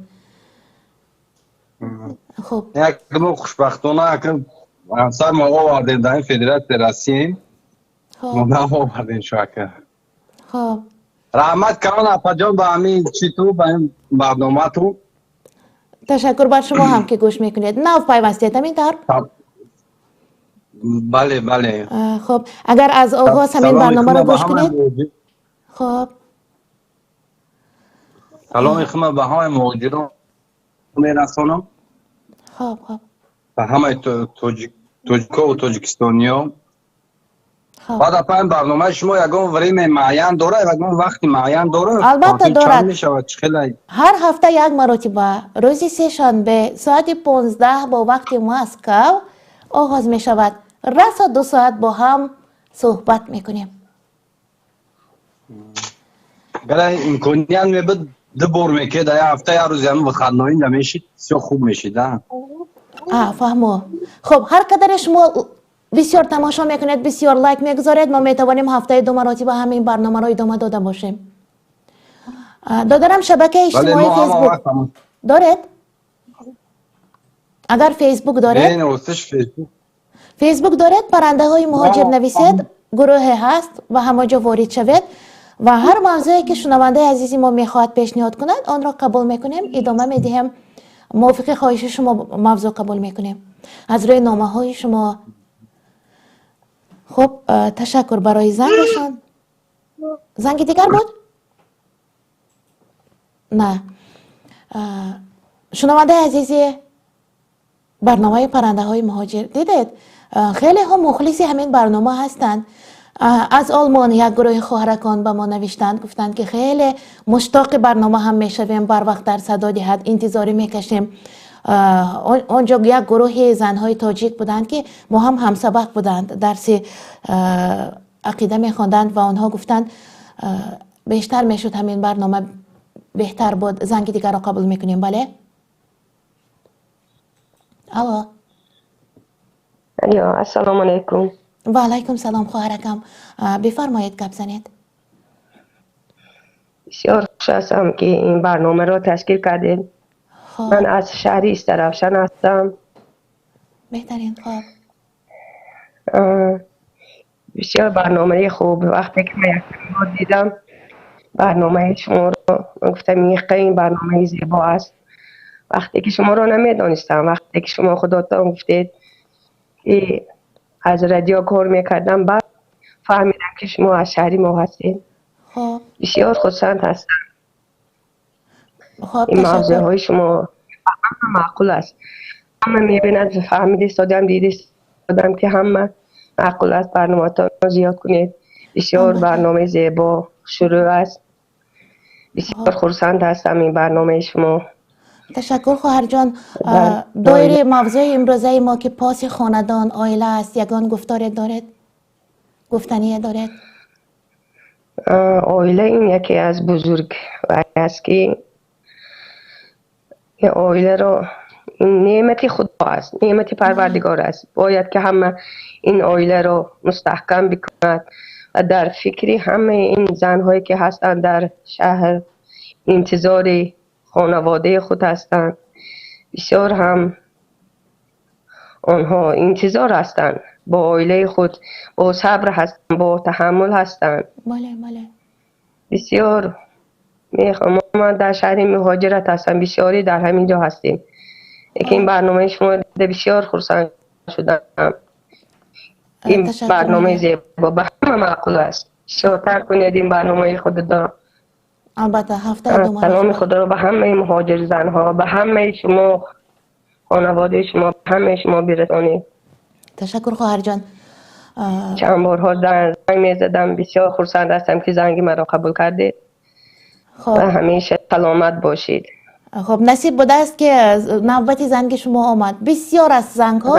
Хуб. Як мо хушбахтона ҳамсар мо овардем, дар ин Федератсияи Россия мо наовардем шоака. Хуб. Раҳмат калон, апаҷон, ба ҳамин читу, ба ин барномату. Ташаккур бар шумо ҳам, ки гӯш мекунед. Нав пайвастед, ҳамин тавр? Бале, бале. Хуб, агар аз оғоз ҳамин барномаро гӯш кунед, хуб. Саломи худро ба ҳамаи муҳоҷирон мерасонам. Хуб, хуб. Ба ҳамаи тоҷикову тоҷикистониё. Баъд, апа, ин барномаи шумо ягон время муайян дорад, ягон вақти муайян дорад? Албатта, дорад. Мешавад чӣ хеле? Ҳар ҳафта як маротиба, рӯзи сешанбе, соати 15 бо вақти Москав оғоз мешавад. Расо 2 соат бо ҳам суҳбат мекунем. Агар имконият мебуд, ду бор мекед як ҳафта, як рӯзи ҳамин выходной да мешид, бисёр хуб мешид. А, фаҳмо. Хуб, ҳар қадаре шумо бисёр тамошо мекунед, бисёр лайк мегузоред, мо метавонем ҳафтаи ду маротиба ҳамин барномаро идома дода бошем. Додарам, шабакаи иҷтимоӣ Фейсбук доред? Агар Фейсбук доред, Фейсбук доред, паррандаҳои муҳоҷир нависед, гурӯҳе ҳаст ва ҳамон ҷо ворид шавед ва ҳар мавзӯе ки шунавандаи азизи мо мехоҳад пешниҳод кунад, онро қабул мекунем, идома медиҳем. Мувофиқи хоҳиши шумо мавзӯъ қабул мекунем аз рӯи номаҳои шумо. Хуб, ташаккур барои зангашон. Занги дигар буд? На. Шунавандаи азизи барномаи паррандаҳои муҳоҷир, дидед, хелеҳо мухлиси ҳамин барнома ҳастанд. Аз Олмон як гурӯҳи хоҳаракон ба мо навиштанд, гуфтанд ки хеле муштоқи барнома ҳам мешавем, барвақт дар садо диҳад интизорӣ мекашем. Он ҷо як гурӯҳи занҳои тоҷик буданд, ки мо ҳам ҳамсабақ буданд, дарси ақида мехонданд ва онҳо гуфтанд, бештар мешуд ҳамин барнома, беҳтар буд. Занги дигарро қабул мекунем. Бале, алло. Алло, ассалому алайкум. Ва алайкум салом, хоҳаракам, бифармоед, гап занед. Бисёр хуш ҳастам, ки ин барномаро ташкил кардед. Ман аз шаҳри Истаравшан ҳастам. Беҳтарин, хоб. Бисёр барномаи хуб. Вақте ки ман якум бор дидам барномаи шуморо, ман гуфтам, ин барномаи зебо аст. Вақте ки шуморо намедонистам, вақте ки шумо худотон гуфтед, ки аз радио кор мекардам, баъд фаҳмидам, ки шумо аз шаҳри мо ҳастед. Бисёр хурсанд ҳастам. Ин мавзӯъҳои шумо ба ҳама маъқул аст, ҳама мебинад, фаҳмида истодам, дида истодам, ки ҳама маъқул аст. Барномаатонро зиёд кунед. Бисёр барномаи зебо шурӯъ аст. Бисёр хурсанд ҳастам ин барномаи шумо. Ташаккур, хоҳарҷон. Доираи мавзӯи имрӯзаи мо, ки поси хонадон оила аст, ягон гуфторе доред, гуфтание доред? Оила ин яке аз бузург аст, ки оиларо неъмати Худо аст, неъмати Парвардигор аст. Бояд ки ҳама ин оиларо мустаҳкам бикунад ва дар фикри ҳамаи ин занҳое ки ҳастанд, дар шаҳр интизори хонаводаи худ ҳастанд, бисёр ҳам онҳо интизор ҳастанд, бо оилаи худ бо сабр ҳастанд, бо таҳаммул ҳастанд. бале бале Бисёр мехоҳам. Ман дар шаҳри муҳоҷират ҳастам, бисёрӣ дар ҳамин ҷо ҳастем, лекин барномаи шумо дида бисёр хурсанд шудам. Ин барномаи зебо ба ҳама маъқул аст. Бисёртар кунед ин барномаи худро. Албатта, ҳафта ду. Саломи худоро ба ҳамаи муҳоҷир занҳо, ба ҳамаи шумо, хонаводаи шумо, ба ҳамаи шумо бирасонед. Ташаккур, хоҳарҷон. Чанд борҳо занг мезадам. Бисёр хурсанд ҳастам, ки занги маро қабул кардед ва ҳамеша саломат бошед. Хуб, насиб будааст, ки навбати занги шумо омад. Бисёр аст зангҳо.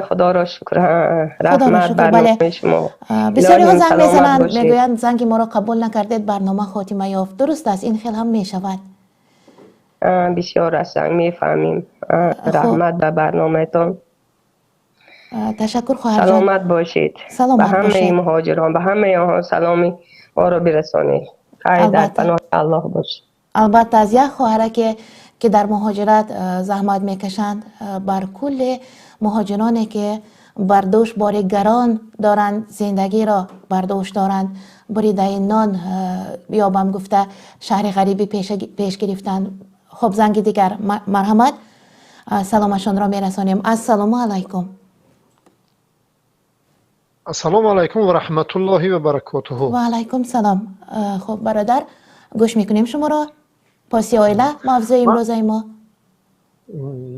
Худоро шукр, раҳмат барномаи шумо. Бисёриҳо занг мезананд, мегӯянд, занги моро қабул накардед, барнома хотима ёфт. Дуруст аст, ин хел ҳам мешавад. Бисёр аст занг, мефаҳмем. Раҳмат ба барномаатон. Ташаккур, хоҳарҷон. Саломат бошед. Саломат. Ба ҳамаи муҳоҷирон, ба ҳамаи онҳо саломи моро бирасонед. Хайр, дар паноҳи Аллоҳ бошед. Албатта, аз як хоҳараке ки дар муҳоҷират заҳмат мекашанд бар кулли муҳоҷироне ки бар дӯш бори гарон доранд, зиндагиро бар дӯш доранд, буридаи нон ёбам гуфта шаҳри ғарибӣ пеш гирифтанд. Хуб, занги дигар, марҳамат, саломашонро мерасонем. Ассалому алайкум. Ассалому алайкум ва раҳматуллоҳи ва баракотуҳу. Ва алайкум салом. Хуб, бародар, гӯш мекунем шуморо. Поси оила мавзӯи имрӯзаи мо.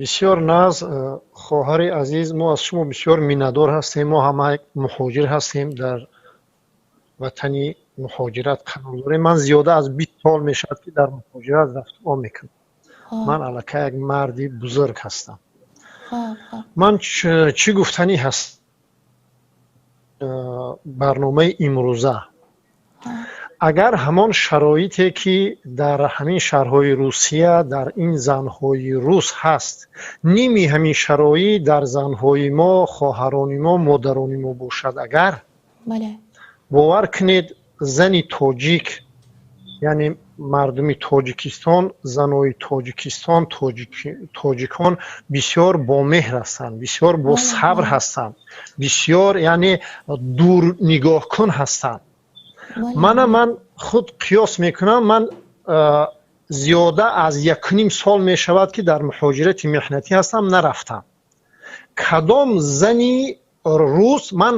Бисёр нағз, хоҳари азиз, мо аз шумо бисёр миннатдор ҳастем. Мо ҳама муҳоҷир ҳастем, дар ватани муҳоҷират қарор дорем. Ман зиёда аз 20 сол мешавад, ки дар муҳоҷират рафтуом мекунам. Ман аллакай як марди бузург ҳастам. Ман чӣ гуфтанӣ ҳаст барномаи имрӯза? Агар ҳамон шароите, ки дар ҳамин шаҳрҳои Русия дар ин занҳои рус ҳаст, ними ҳамин шароит дар занҳои мо, хоҳарони мо, модарони мо бошад агар, бовар кунед, зани тоҷик Яъне мардуми Тоҷикистон, занои Тоҷикистон, тоҷикон бисёр бомеҳр ҳастанд, бисёр босабр ҳастанд, бисёр яъне дур нигоҳкун ҳастанд. Мана ман худ қиёс мекунам, ман зиёда аз 1.5 сол мешавад, ки дар муҳоҷирати меҳнатӣ ҳастам, нарафтам. Кадом зани рус, ман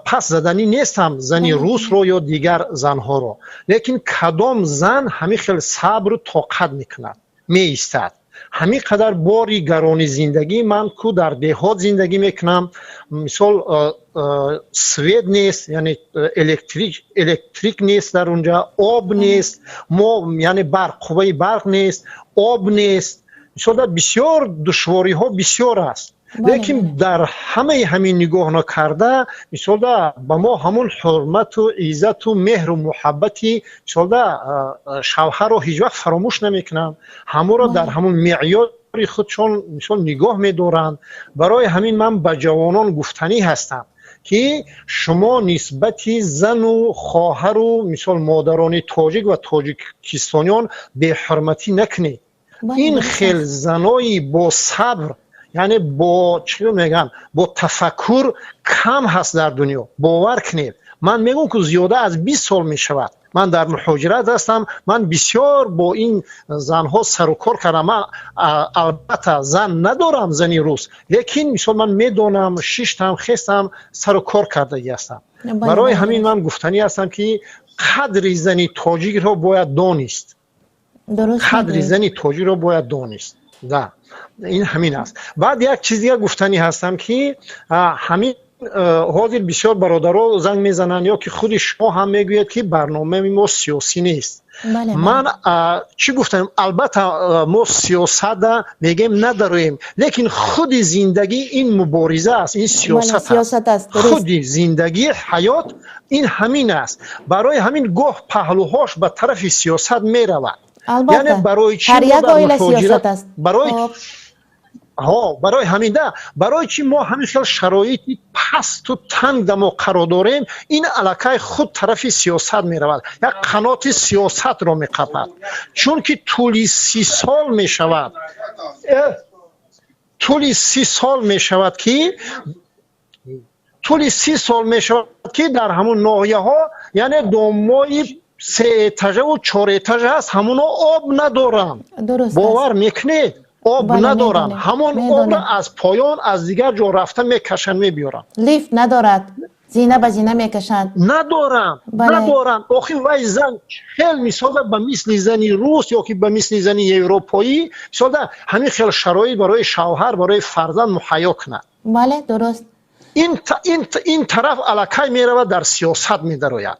пас заданӣ нестам зани русро ё дигар занҳоро, лекин кадом зан ҳамин хел сабру тоқат мекунад, меистад? Ҳамин қадар бори гарони зиндагӣ, ман ку дар деҳот зиндагӣ мекунам, мисол, свет нест, яъне электрик нест дар унҷа, об нест, мо яъне барқ, қувваи барқ нест, об нест, мисол, бисёр душвориҳо бисёр аст. Лекин дар ҳамаи ҳамин нигоҳ накарда, мисолда, ба мо ҳамун ҳурмату иззату меҳру муҳаббати, мисолда, шавҳарро ҳеҷ вақт фаромӯш намекунанд, ҳамонро дар ҳамун меъёри худшон, мисол, нигоҳ медоранд. Барои ҳамин ман ба ҷавонон гуфтанӣ ҳастам, ки шумо нисбати зану хоҳару, мисол, модарони тоҷик ва тоҷикистониён беҳурматӣ накунед. Ин хел занои босабр, яъне бо чӣ мегӯям, бо тафаккур кам ҳаст дар дунё, бовар кунед. Ман мегӯям, ки зиёда аз 20 сол мешавад, ман дар муҳоҷират ҳастам, ман бисёр бо ин занҳо сарукор кардам. Ман албатта зан надорам, зани рус, лекин, мисол, ман медонам, шиштам, хестам, сарукор кардагӣ ҳастам. Барои ҳамин ман гуфтанӣ ҳастам, ки қадри зани тоҷикро бояд донист, қадри зани тоҷикро бояд донист. Да, ин ҳамин аст. Баъд як чиз дига гуфтанӣ ҳастам, ки ҳамин ҳозир бисёр бародаро занг мезананд ё ки худи шумо ҳам мегӯяд, ки барномаи мо сиёсӣ нест. Ман чӣ гуфтам? Албатта, мо сиёсата мегӯем надароем, лекин худи зиндагӣ ин мубориза аст, ин сиёсат аст. Худи зиндагӣ, ҳаёт ин ҳамин аст. Барои ҳамин гоҳ паҳлӯҳош ба тарафи сиёсат меравад. Яъне барои чӣ барои барои ҳамин да, барои чӣ мо ҳамин хел шароити пасту танг да мо қарор дорем? Ин аллакай худ тарафи сиёсат меравад, як қаноти сиёсатро меқапад, чунки тӯли 30 сол мешавад, тӯли 30 сол мешавад ки, тӯли 30 сол мешавад, ки дар ҳамун ноҳияҳо, яъне домои сеэтажаву чорэтажа ҳаст, ҳамуно об надоранд. Бовар мекунед, об надоранд. Ҳамон обро аз поён, аз дигар ҷо рафта мекашанд, мебиёранд. Лифт надорад, зина ба зина мекашанд. Надоранд, надоранд. Охир вай зан хел, мисолда, ба мисли зани рус ё ки ба мисли зани европоӣ, мисолда, ҳамин хел шароит барои шавҳар, барои фарзанд муҳайё кунад. Бале, дуруст. Ин тараф аллакай меравад, дар сиёсат медарояд.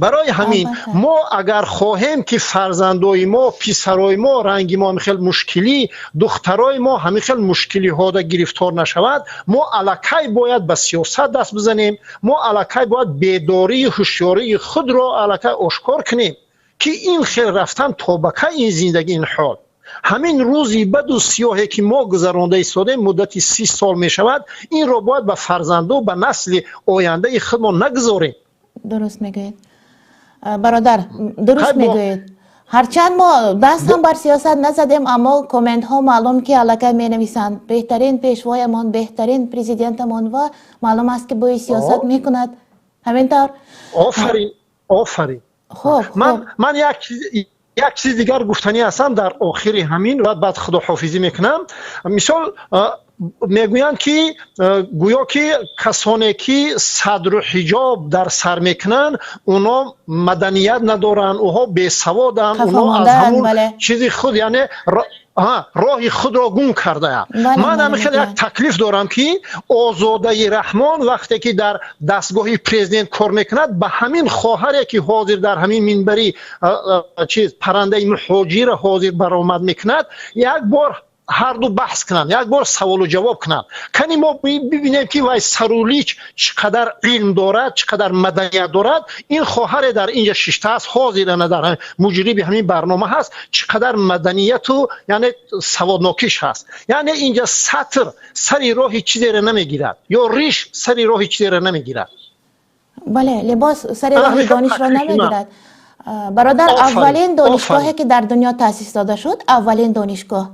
Барои ҳамин мо агар хоҳем, ки фарзандои мо, писарои мо ранги мо ҳамин хел мушкилӣ, духтарои мо ҳамин хел мушкилиҳода гирифтор нашавад, мо аллакай бояд ба сиёсат даст бизанем, мо аллакай бояд бедории ҳушёрии худро аллакай ошкор кунем, ки ин хел рафтан то ба кай, ин зиндагӣ, ин ҳол. Ҳамин рӯзи баду сиёҳе, ки мо гузаронда истодем, муддати 30 сол мешавад, инро бояд ба фарзанду ба насли ояндаи худмо нагузорем. Дуруст мегӯед, бародар, дуруст мегӯед. Ҳарчанд мо даст ҳам бар сиёсат назадем, аммо комментҳо маълум, ки аллакай менависанд: беҳтарин пешвоямон, беҳтарин президентамон, ва маълум аст, ки бӯи сиёсат мекунад, ҳамин тавр. Офарин, офарин. Хуб. Ман як чизи дигар гуфтанӣ ҳастам дар охири ҳамин ва баъд худоҳофизӣ мекунам. Мисол, мегӯянд, ки гӯё ки касоне, ки садру ҳиҷоб дар сар мекунанд, оно маданият надоранд, онҳо бесаводанд, оно аз ҳамун чизи худ, яъне роҳи худро гум кардаанд. Ман ҳамин хел як таклиф дорам, ки Озодаи Раҳмон вақте ки дар дастгоҳи президент кор мекунад, ба ҳамин хоҳаре, ки ҳозир дар ҳамин минбари чиз паррандаи муҳоҷира ҳозир баромад мекунад, як бор ҳарду баҳс кунанд, як бор саволу ҷавоб кунанд. Кани мо бибинем, ки вай сарулич чӣ қадар илм дорад, чӣ қадар маданият дорад. Ин хоҳаре дар инҷа шиштааст, ҳозир ана дар муҷриби ҳамин барнома ҳаст, чӣ қадар маданияту, яъне саводнокиш ҳаст. Яъне инҷа сатр сари роҳи чизеро намегирад ё риш сари роҳи чизеро намегирад. Бале, либос сари роҳи донишро намегирад. Бародар, аввалин донишгоҳе ки дар дунё таъсис дода шуд, аввалин донишгоҳ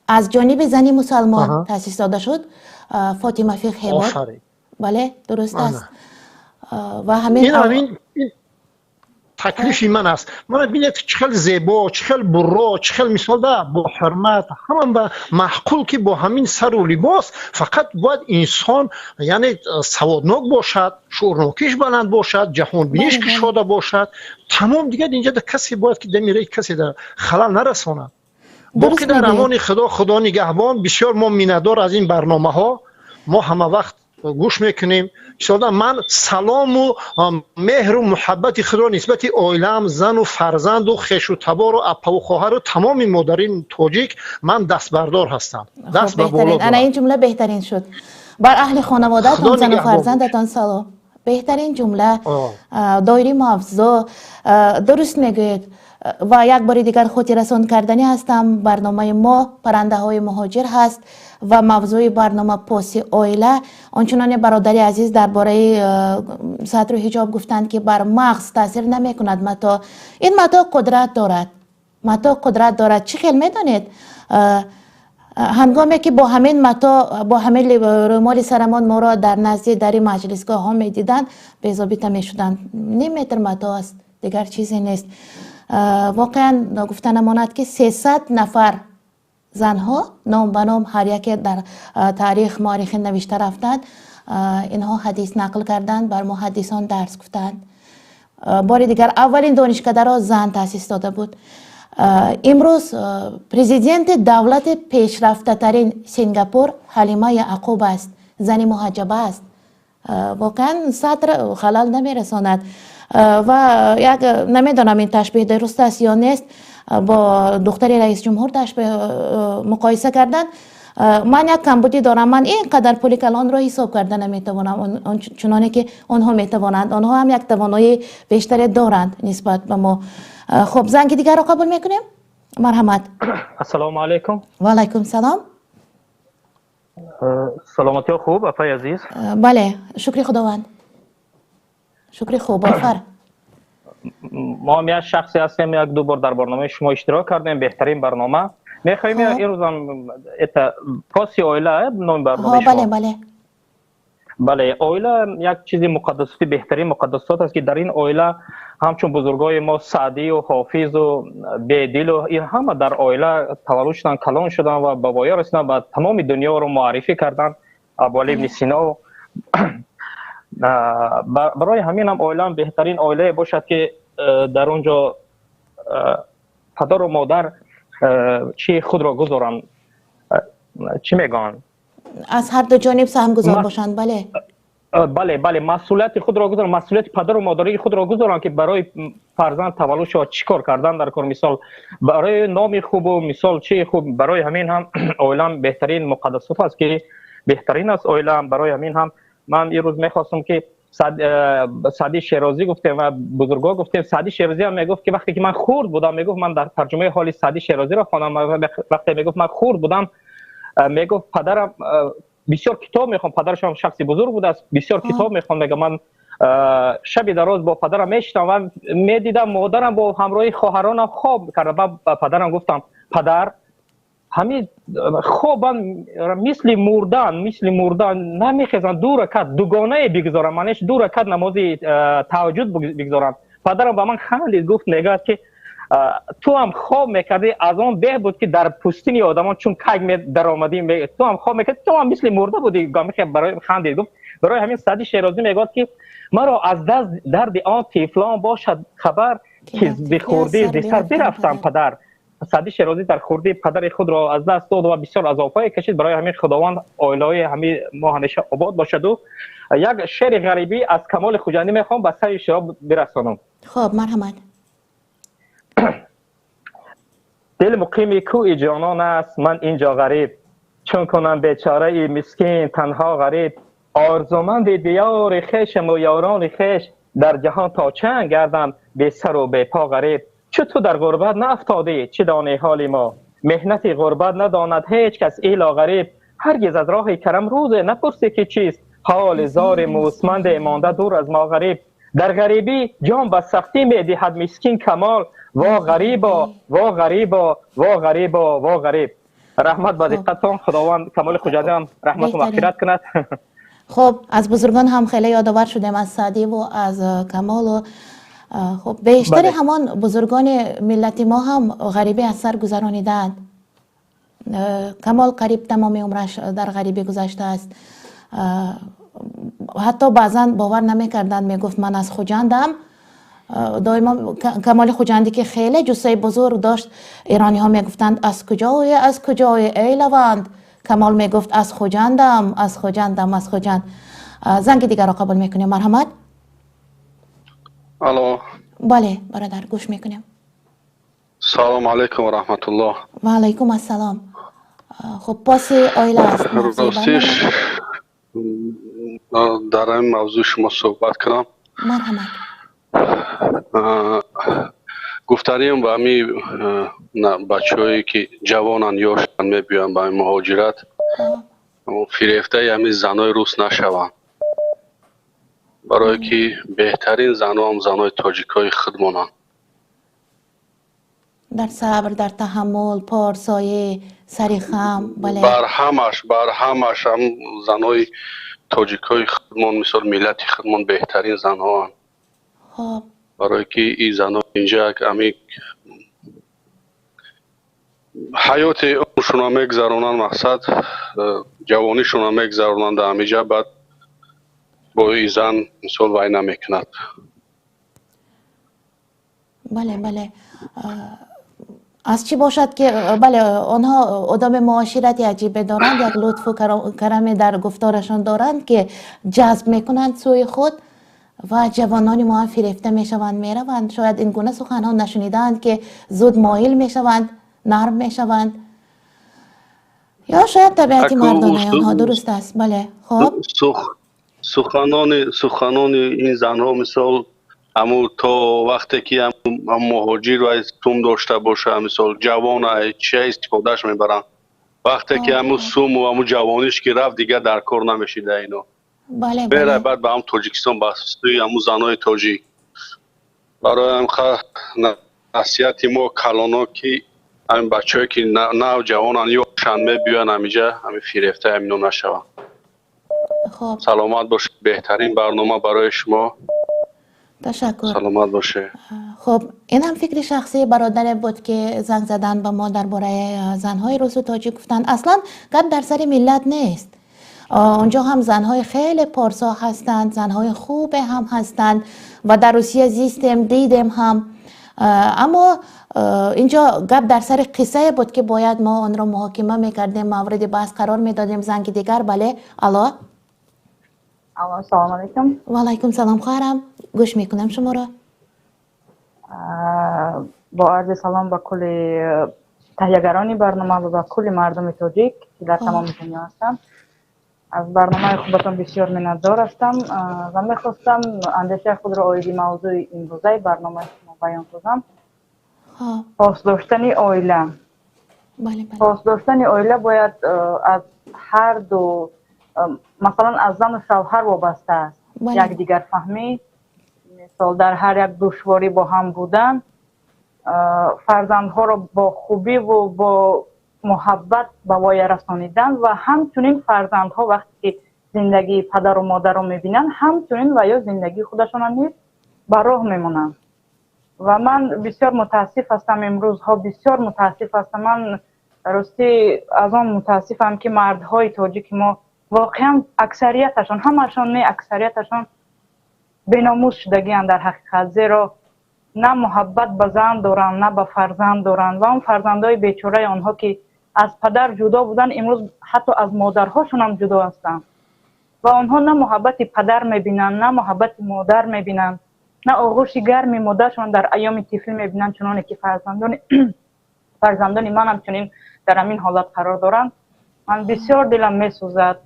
аз ҷониби зани мусалмон таъсис дода шуд, Фотима Фиқҳе буд. Бале, дуруст аст. Ва ҳамин таклифи ман аст. Мана бинед, чӣ хел зебо, чӣ хел бурро, чӣ хел мисол да бо ҳурмат, ҳаман ба маъқул ки бо ҳамин сару либос. Фақат бояд инсон, яъне, саводнок бошад, шуурнокиш баланд бошад, ҷаҳонбиниш кушода бошад, тамом. Дигар инҷа касе бояд ки дамираи касе да халал нарасонад. Боқӣ дар амони Худо, Худо нигаҳбон. Бисёр мо миннатдор аз ин барномаҳо, мо ҳама вақт гӯш мекунем. Мисолан, ман салому меҳру муҳаббати худро нисбати оилаам, зану фарзанду хешу табору апаву хоҳару тамоми модарини тоҷик ман дастбардор ҳастам. Даст ба боло. Ана ин ҷумла беҳтарин шуд. Бар аҳли хонаводаатон, зану фарзандатон салом. Беҳтарин ҷумла доири мавзӯъ. Дуруст мегӯед. Ва як бори дигар хотиррасон карданӣ ҳастам, барномаи мо «Паррандаҳои муҳоҷир» ҳаст ва мавзӯи барнома поси оила. Ончуноне бародари азиз дар бораи сатру ҳиҷоб гуфтанд, ки бар мағз таъсир намекунад матоъ. Ин матоъ қудрат дорад, матоъ қудрат дорад. Чӣ хел медонед? Ҳангоме ки бо ҳамин матоъ, бо ҳамин рӯмоли сарамон моро дар назди дари маҷлисгоҳҳо медиданд, безобита мешуданд. Ним метр матоъ аст, дигар чизе нест. Воқеан гуфта намонад, ки 300 нафар занҳо ном ба ном ҳар яке дар таърих муаррихин навишта рафтанд, инҳо ҳадис нақл карданд, бар мо ҳадисон дарс гуфтанд. Бори дигар, аввалин донишкадаро зан таъсис дода буд. Имрӯз президенти давлати пешрафтатарин Сингапур Ҳалима Яъқуб аст, зани муҳаҷҷаба аст. Воқеан сатр халал намерасонад. Ва як, намедонам, ин ташбеҳ дуруст аст ё нест, бо духтари раисҷумҳур ташбеҳ, муқоиса кардан. Ман як камбудӣ дорам, ман ин қадар пули калонро ҳисоб карда наметавонам чуноне ки онҳо метавонанд. Онҳо ҳам як тавоноии бештаре доранд нисбат ба мо. Хуб, занги дигарро қабул мекунем. Марҳамат. Ассалому алайкум. Ва алайкум салом. Саломатиҳо хуб, апаи азиз? Бале, шукри Худованд, шукри хуб, офар. Мо ҳам як шахсе ҳастем, як ду бор дар барномаи шумо иштирок кардем, беҳтарин барнома. Мехоҳем имрӯзам это поси оила номи барномаи шумо. Бале, бале. Бале, оила як чизи муқаддасоти, беҳтарин муқаддасот аст, ки дар ин оила ҳамчун бузургои мо Саъдию Ҳофизу Бедилу ин ҳама дар оила таваллуд шуданд, калон шуданд ва ба воя расиданд ва тамоми дунёро муаррифӣ карданд, Абуали ибни Сино. Барои ҳамин ҳам оилаам беҳтарин оилае бошад, ки дар он ҷо падару модар чӣ худро гузоранд, чӣ мегӯянд, аз ҳар ду ҷониб саҳмгузор бошанд, бале. Бале, бале, масъулияти худро гузоранд, масъулияти падару модарии худро гузоранд, ки барои фарзанд таваллуд шавад, чӣ кор кардан дар кор, мисол, барои номи хубу мисол чӣ хуб. Барои ҳамин ҳам оилам беҳтарин муқаддасот аст, ки беҳтарин аст оилаам. Барои ҳамин ҳам ман имрӯз мехостам, ки Саъди Шерозӣ гуфтем ва бузургҳо гуфтем, Саъди Шерозӣ ҳам мегуфт, ки вақте ки ман хурд будам, мегуфт, ман дар тарҷумаи ҳоли Саъди Шерозиро хонам, вақте мегуфт ман хурд будам, мегуфт, падарам бисёр китоб мехонд, падарашам шахси бузург будааст, бисёр китоб мехонд. Мега, ман шаби дароз бо падарам мешитам ва медидам, модарам бо ҳамроҳи хоҳаронам хоб карда. Ба падарам гуфтам: «Падар, ҳамин хобан, мисли мурдан, мисли мурдан намехезанд, ду ракат дугонае бигузорам, манеш ду ракат намози таҳаҷҷуд бигузорам». Падарам ба ман хандид, гуфт, мегӯяд, ки ту ҳам хоб мекардӣ, аз он беҳ буд, ки дар пӯстини одамон чун кайк даромадӣ. Ту ҳам хоб мекардӣ, ту ҳам мисли мурда будӣ. Барои хандид, гуфт. Барои ҳамин Саъди Шерозӣ мегӯяд, ки маро аз дарди он тифлон бошад хабар, ки бихурдӣ зи сар бирафтам падар. Саъди Шерозӣ дар хурдӣ падари худро аз даст дод ва бисёр азобҳое кашид. Барои ҳамин Худованд оилаҳои ҳамин мо ҳамеша обод бошаду як шеъри ғарибӣ аз Камоли Хуҷандӣ мехоҳам ба сари шумо бирасонам. Хуб, марҳамат. Дил муқими кӯи ҷонон аст, ман инҷо ғариб, чун кунам бечораи мискин танҳо ғариб. Орзуманди диёри хешаму ёрони хеш, дар ҷаҳон то чанд гардам бесару бепо ғариб? Чу ту дар ғурбат наафтодӣ, чӣ донӣ ҳоли мо? Меҳнати ғурбат надонад ҳеҷ кас ило ғариб. Ҳаргиз аз роҳи карам рӯзе напурсӣ, ки чист ҳоли зори мӯсманде монда дур аз мо ғариб. Дар ғарибӣ ҷон ба сахтӣ медиҳад мискин Камол. Во ғарибо, во ғарибо, во ғарибо, во ғариб. Раҳмат ба диққатон. Худованд Камоли Хуҷандӣ ҳам раҳмату мағфират кунад. Хуб, аз бузургон ҳам хеле ёдовар шудем, аз Саъдӣ ва аз Камол. Хуб, бештари ҳамон бузургони миллати мо ҳам ғарибӣ аз сар гузаронидаанд. Камол қариб тамоми умраш дар ғарибӣ гузаштааст. Ҳатто баъзан бовар намекарданд, мегуфт ман аз Хуҷандам. Доимо Камоли Хуҷандӣ ки хеле ҷуссаи бузург дошт, эрониҳо мегуфтанд аз куҷое, аз куҷое, эй лаванд? Камол мегуфт аз Хуҷандам, аз Хуҷандам, аз Хуҷанд. Занги дигарро қабул мекунем. Марҳамат. Алло. Бале, бародар, гӯш мекунем. Салом алайкум ва раҳматуллоҳ. Ва алайкум ассалом. Хуб, поси оила аст. Ростиш, дар ҳамин мавзӯъ шумо суҳбат кунам. Марҳамат. Гуфтаниям ба ҳамин бачаҳое ки ҷавонанд, ёшанд, мебиёянд ба ҳамин муҳоҷират, фирефтаи ҳамин занои рус нашаванд, барое ки беҳтарин занҳоам занои тоҷикҳои худмонанд. Дар сабр, дар таҳаммул, порсоӣ, сари хам, бале. Бар ҳамаш, бар ҳамаш ҳам занои тоҷикҳои худмон, мисол миллати худмон беҳтарин занҳоанд. Хуб. Барое ки ин занҳо инҷа ҳами ҳаёти умршонро мегузаронанд, мақсад ҷавонишонро мегузаронанд дар ҳамиҷа, баъд бо ин зан мисол вай намекунад. Бале, бале. Аз чӣ бошад ки бале, онҳо одами муоширати аҷибе доранд, як лутфу караме дар гуфторашон доранд ки ҷазб мекунанд сӯи худ ва ҷавонони мо ҳам фирефта мешаванд, мераванд. Шояд ин гуна суханҳо нашунидаанд ки зуд моил мешаванд, нарм мешаванд. Ё шояд табиати мардонаи онҳо дуруст аст. Бале, хуб. Суханони ин занҳо мисол ҳамун то вақте ки муҳоҷир ва сум дошта боша, мисол ҷавон чия истифодааш мебаранд. Вақте ки ҳамун суму ҳамун ҷавониш ки рафт, дигар дар кор намешида ино. Мерай баъд ба ҳам Тоҷикистон, ба сӯи ҳамун занои тоҷик. Барои ҳам насиҳати мо калоно ки ҳамин бачаҳое ки нав ҷавонанд, ёшанд, мебиёянд ҳамиҷа, ҳамин фирефтаи ҳамино нашаванд. Саломат бошед, беҳтарин барнома барои шумо. Ташаккур. Саломат бошед. Хуб, ин ҳам фикри шахсии бародаре буд ки занг задан ба мо дар бораи занҳои русу тоҷик гуфтанд. Аслан гап дар сари миллат нест. Онҷо ҳам занҳои хеле порсо ҳастанд, занҳои хубе ҳам ҳастанд ва дар Русия зистем, дидем ҳам. Аммо инҷо гап дар сари қиссае буд ки бояд мо онро муҳокима мекардем, мавриди баҳс қарор медодем. Занги дигар, бале, алло. Алло, салом алейкум. Ва алайкум салом, хоҳарам, гӯш мекунам шуморо. Бо арзи салом ба кулли таҳиягарони барнома ва ба кулли мардуми тоҷик ки дар тамоми дунё ҳастанд. Аз барномаи хубатон бисёр миннатдор ҳастам ва мехостам андешаи худро оиди мавзӯи имрӯзаи барномаи шумо баён созам. Пос доштани оила. Пос доштани оила бояд аз ҳар ду, масалан аз зану шавҳар вобаста аст. Якдигарфаҳмӣ, мисол дар ҳар як душворӣ бо ҳам будан, фарзандҳоро бо хубиву бо муҳаббат ба воя расонидан ва ҳамчунин фарзандҳо вақте ки зиндагии падару модарро мебинанд, ҳамчунин ва ё зиндагии худашонро низ ба роҳ мемонанд. Ва ман бисёр мутаассиф ҳастам, имрӯзҳо бисёр мутаассиф ҳастам. Ман ростӣ аз он мутаассифам ки мардҳои тоҷики мо воқеан аксарияташон, ҳамашон не, аксарияташон беномус шудагианд дар ҳақиқат, зеро на муҳаббат ба зан доранд, на ба фарзанд доранд ва он фарзандои бечораи онҳо ки аз падар ҷудо буданд, имрӯз ҳатто аз модарҳошон ҳам ҷудо ҳастанд ва онҳо на муҳаббати падар мебинанд, на муҳаббати модар мебинанд, на оғӯши гарми модаршон дар айёми тифлӣ мебинанд, чуноне ки фарзандони манам чунин дар ҳамин ҳолат қарор доранд. Ман бисёр дилам месӯзад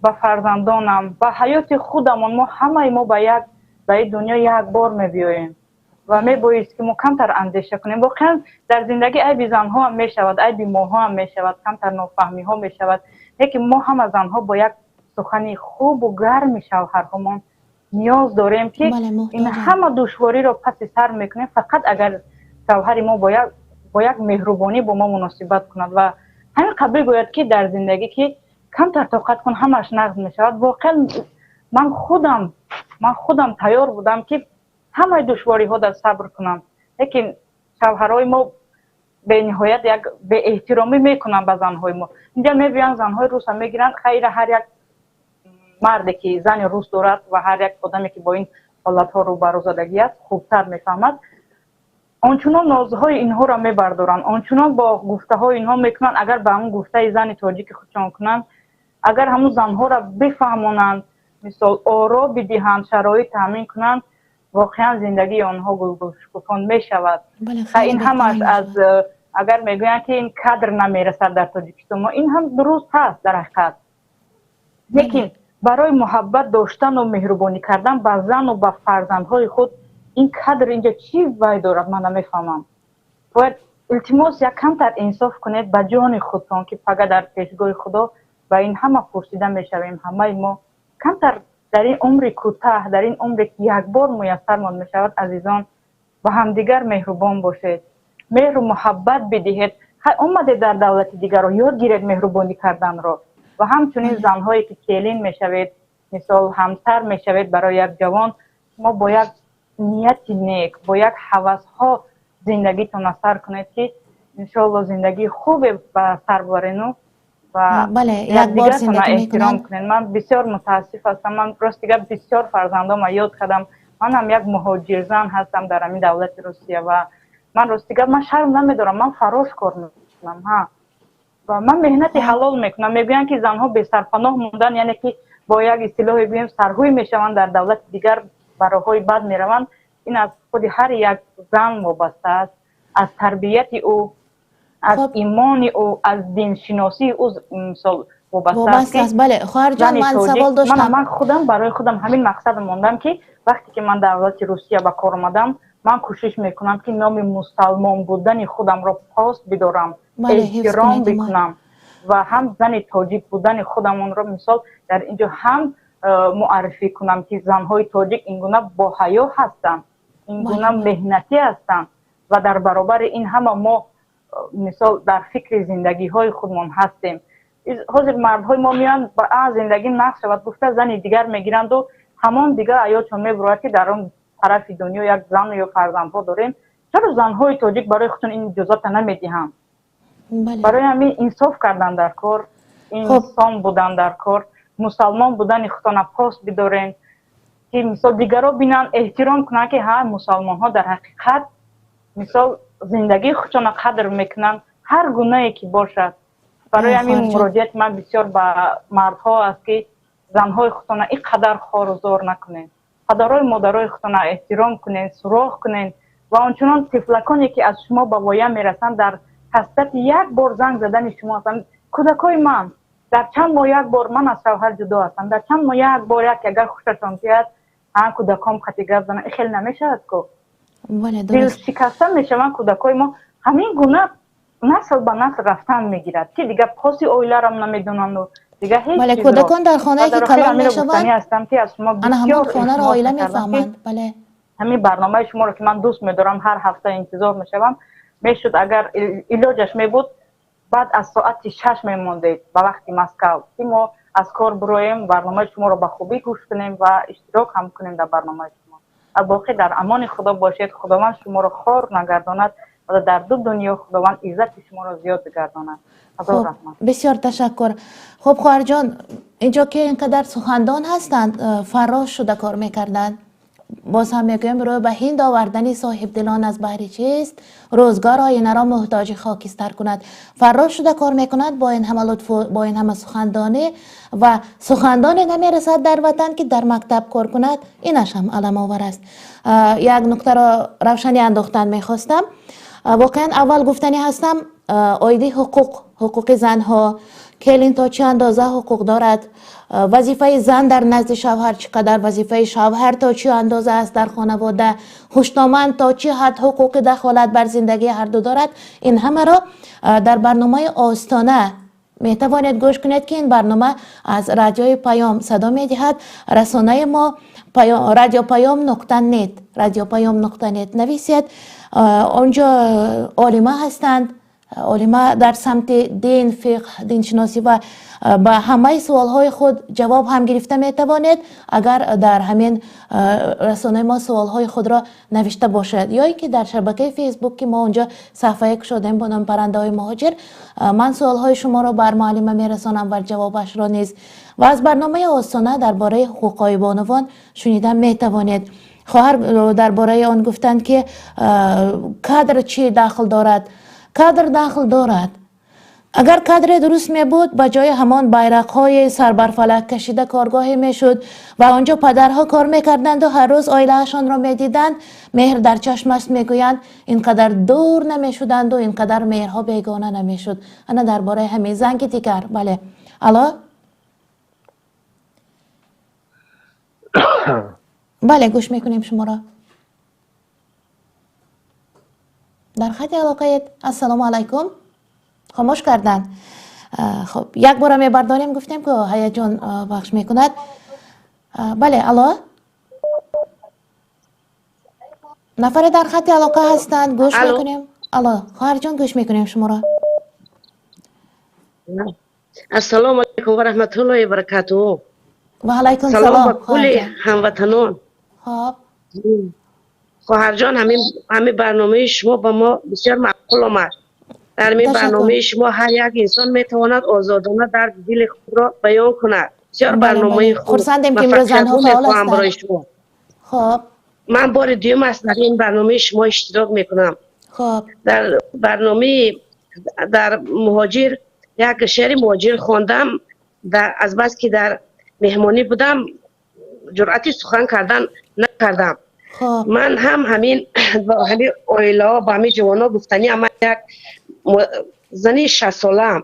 ба фарзандонам, ба ҳаёти худамон. Мо ҳамаи мо ба як ба ин дунё як бор мебиёем ва мебоист ки мо камтар андеша кунем. Воқеан дар зиндагӣ айби занҳо ҳам мешавад, айби моҳо ҳам мешавад, камтар нофаҳмиҳо мешавад, лекин мо ҳама занҳо бо як сухани хубу гарми шавҳарҳомон Ниёз дорем, ки ин ҳама душвориро паси сар мекунем, фақат агар шавҳари мо бо як меҳрубонӣ бо мо муносибат кунад ва ҳамин қабил бигӯяд, ки дар зиндагӣ ки камтар тоқат кун, ҳамаш нағз мешавад. Воқеан ман худам тайёр будам, ки ҳамаи душвориҳо дар сабр кунам, лекин шавҳарҳои мо бениҳоят як беэҳтиромӣ мекунанд ба занҳои мо. Инҷа мебиёянд, занҳои руса мегиранд. Хайра, ҳар як марде ки зани рус дорад ва ҳар як одаме ки бо ин ҳолатҳо рӯбарӯ задагӣ аст, хубтар мефаҳмад. Ончунон нозҳои инҳоро мебардоранд, ончунон бо гуфтаҳои инҳо мекунанд. Агар ба ҳамун гуфтаи зани тоҷики худшон кунанд, агар ҳамун занҳоро бифаҳмонанд, мисол, оро бидиҳанд, шароит таъмин кунанд, воқеан зиндагии онҳо гулгулшукуфон мешавад. Ин ҳамаш аз агар мегӯянд, ки ин кадр намерасад дар Тоҷикистон мо, ин ҳам дуруст ҳаст дар ҳақиқат, лекин барои муҳаббат доштану меҳрубонӣ кардан ба зану ба фарзандҳои худ ин кадр инҷа чӣ вай дорад, ман намефаҳмам. Бояд, илтимос, як камтар инсоф кунед ба ҷони худтон, ки пага дар пешгоҳи Худо ба ин ҳама пурсида мешавем ҳамаи мо. Камтар дар ин умри кӯтаҳ, дар ин умре ки якбор муяссармон мешавад, азизон, ба ҳамдигар меҳрубон бошед, меҳру муҳаббат бидиҳед. Омадед дар давлати дигарро, ёд гиред меҳрубонӣ карданро. Ва ҳамчунин занҳое ки келин мешавед, мисол, ҳамсар мешавед барои як ҷавон, шумо бо як нияти нек, бо як ҳавасҳо зиндагитонро сар кунед, ки иншоалло зиндагии хубе ба сар барену ва якдигаратонро эҳтиром кунед. Ман бисёр мутаассиф ҳастам. Ман рости гап бисёр фарзандома ёд кардам. Ман ҳам як муҳоҷирзан ҳастам дар ҳамин давлати Русия ва ман, рости гап, ман шарм намедорам, ман фаррош кор мекунам, ҳа, ва ман меҳнати ҳалол мекунам. Мегӯянд, ки занҳо бесарпаноҳ мондан, яъне ки бо як истилоҳе гӯем, сарҳӯй мешаванд, дар давлати дигар ба роҳҳои бад мераванд. Ин аз худи ҳар як зан вобаста аст, аз тарбияти ӯ, аз имони ӯ, аз диншиносии ӯ, мисол, вобаста аст. Бале, хоҳарҷон, ман савол доштам. Ман худам барои худам ҳамин мақсад мондам, ки вақте ки ман дар давлати Русия ба кор омадам, ман кӯшиш мекунам, ки номи мусалмон будани худамро пос бидорам, эҳтиром бикунам ва ҳам зани тоҷик будани худамонро, мисол, дар инҷо ҳам муаррифӣ кунам, ки занҳои тоҷик ин гуна боҳаё ҳастанд, ин гуна меҳнатӣ ҳастанд ва дар баробари ин ҳама мо, мисол, дар фикри зиндагиҳои худмон ҳастем. Ҳозир мардҳои мо меоянд, ба зиндагӣ нақш шавад гуфта, зани дигар мегиранду ҳамон дигар аёлшон мебурояд, ки дар он тарафи дунё як зану ё фарзандҳо дорем. Чаро занҳои тоҷик барои худшон ин иҷозата намедиҳанд? Барои ҳамин инсоф кардан дар кор, инсон будан дар кор, мусалмон будани худтона пос бидорен, ки, мисол, дигарро бинанд, эҳтиром кунанд, ки ҳа, мусалмонҳо дар ҳақиқат, мисол, зиндагии худшона қадр мекунанд, ҳар гунае ки бошад. Барои ҳамин муроҷиати ман бисёр ба мардҳо аст, ки занҳои худтона ин қадар хору зор накунед, падарои модарои худтона эҳтиром кунед, суроғ кунед ва ончунон тифлаконе ки аз шумо ба воя мерасанд, дар ҳасрати як бор занг задани шумо ҳастанд. Кӯдакҳои ман дар чанд моҳ як бор, ман аз шавҳар ҷудо ҳастам, дар чанд моҳ як бор як агар хушашон кияд, ҳа, кӯдакҳом қати гап зананд, ин хеле намешавад ку, дилшикаста мешаванд кӯдакҳои мо. Ҳамин гуна насл ба насл рафтан мегирад, ки дигар поси оиларам намедонанду дигар ҳеҷ. Бале, кӯдакон дар хонае ки калон мешаванд, ҳастам, ки аз шумо ана ҳамон хонаро оила мефаҳманд, бале. Ҳамин барномаи шуморо, ки ман дӯст медорам, ҳар ҳафта интизор мешавам. Мешуд, агар илоҷаш мебуд, баъд аз соати 6 мемондед ба вақти Москав, ки мо аз кор бироем, барномаи шуморо ба хубӣ гӯш кунем ва иштирок ҳам кунем дар барномаи шумо. Боқӣ дар амони Худо бошед. Худованд шуморо хор нагардонад ва дар ду дунё Худованд иззати шуморо зиёд бигардонад. Хуб, бисёр ташаккур. Хуб, хоҳарҷон, инҷо ки ин қадар сухандон ҳастанд, фаррош шуда кор мекарданд. Боз ҳам мегӯем, рӯ ба Ҳинд овардани соҳибдилон аз баҳри чист? Рӯзгор оинаро муҳтоҷи хокистар кунад. Фаррош шуда кор мекунад, бо ин ҳама лутфу, бо ин ҳама сухандонӣ, ва сухандоне намерасад дар ватан, ки дар мактаб кор кунад. Инаш ҳам аламовар аст. Як нуктаро равшанӣ андохтан мехостам. Воқеан, аввал гуфтанӣ ҳастам оиди ҳуқуқ, ҳуқуқи занҳо, келин то чӣ андоза ҳуқуқ дорад, вазифаи зан дар назди шавҳар чӣ қадар, вазифаи шавҳар то чӣ андоза аст дар хонавода, хуштоман то чӣ ҳад ҳуқуқи дахолат бар зиндагии ҳарду дорад. Ин ҳамаро дар барномаи Остона. Метавонед гӯш кунед, ки ин барнома аз Радиои Паём садо медиҳад. Расонаи мо Радиопаём нуқта нет, Радиопаём нуқта нет нависед. Онҷо олима ҳастанд, олима дар самти дин, фиқҳ, диншиносӣ ва ба ҳамаи суолҳои худ ҷавоб ҳам гирифта метавонед, агар дар ҳамин расонаи мо суолҳои худро навишта бошед, ё ин ки дар шабакаи Фейсбук, ки мо онҷо саҳифае кушодаем бо номи Паррандаҳои муҳоҷир. Ман суолҳои шуморо бар муаллима мерасонам ва ҷавобашро низ. Ва аз барномаи Остона дар бораи ҳуқуқҳои бонувон шунида метавонед. Хоҳар дар бораи он гуфтанд, ки кадр чӣ дахл дорад. Кадр дахл дорад. Агар кадре дуруст мебуд, ба ҷои ҳамон байрақҳои сарбарфалак кашида коргоҳе мешуд ва онҷо падарҳо кор мекарданду ҳар рӯз оилаашонро медиданд, меҳр дар чашм аст мегӯянд, ин қадар дур намешуданду ин қадар меҳрҳо бегона намешуд. Ана дар бораи ҳамин занги дигар. Бале, алло, бале, гӯш мекунем шуморо. Дар хати алоқаед. Ассалому алайкум. Хомӯш карданд. Хуб, як бора мебардорем, гуфтем, ки ҳаяҷон бахш мекунад. Бале, алло, нафаре дар хати алоқа ҳастанд, гӯш мекунем. Алло, хоҳарҷон, гӯш мекунем шуморо. Ассалому алайкум ва раҳматуллоҳи ва баракатуҳ. Ва алайкум салом салом ба кулли ҳамватанон. Хоб. Хоҳарҷон, ҳамин барномаи шумо ба мо бисёр маъқул омад. Дар ин барномаи шумо ҳар як инсон метавонад озодона дарди дили худро баён кунад. Бисёр барномаи хуб. Хурсандем, ки имрӯз занҳо фаъол мехоҳам барои ҳастанд. шумо. Хоб. Ман бори дуюм аст дар ин барномаи шумо иштирок мекунам. Хоб. Дар барномаи дар муҳоҷир як шеъри муҳоҷир хондам. Азбаски дар меҳмонӣ будам, ҷуръати сухан кардан накардам. Хоб. Ман ҳам ҳамин ба ҳамин оилаҳо, ба ҳамин ҷавонон гуфтаниам, ман як зани 60-солаам,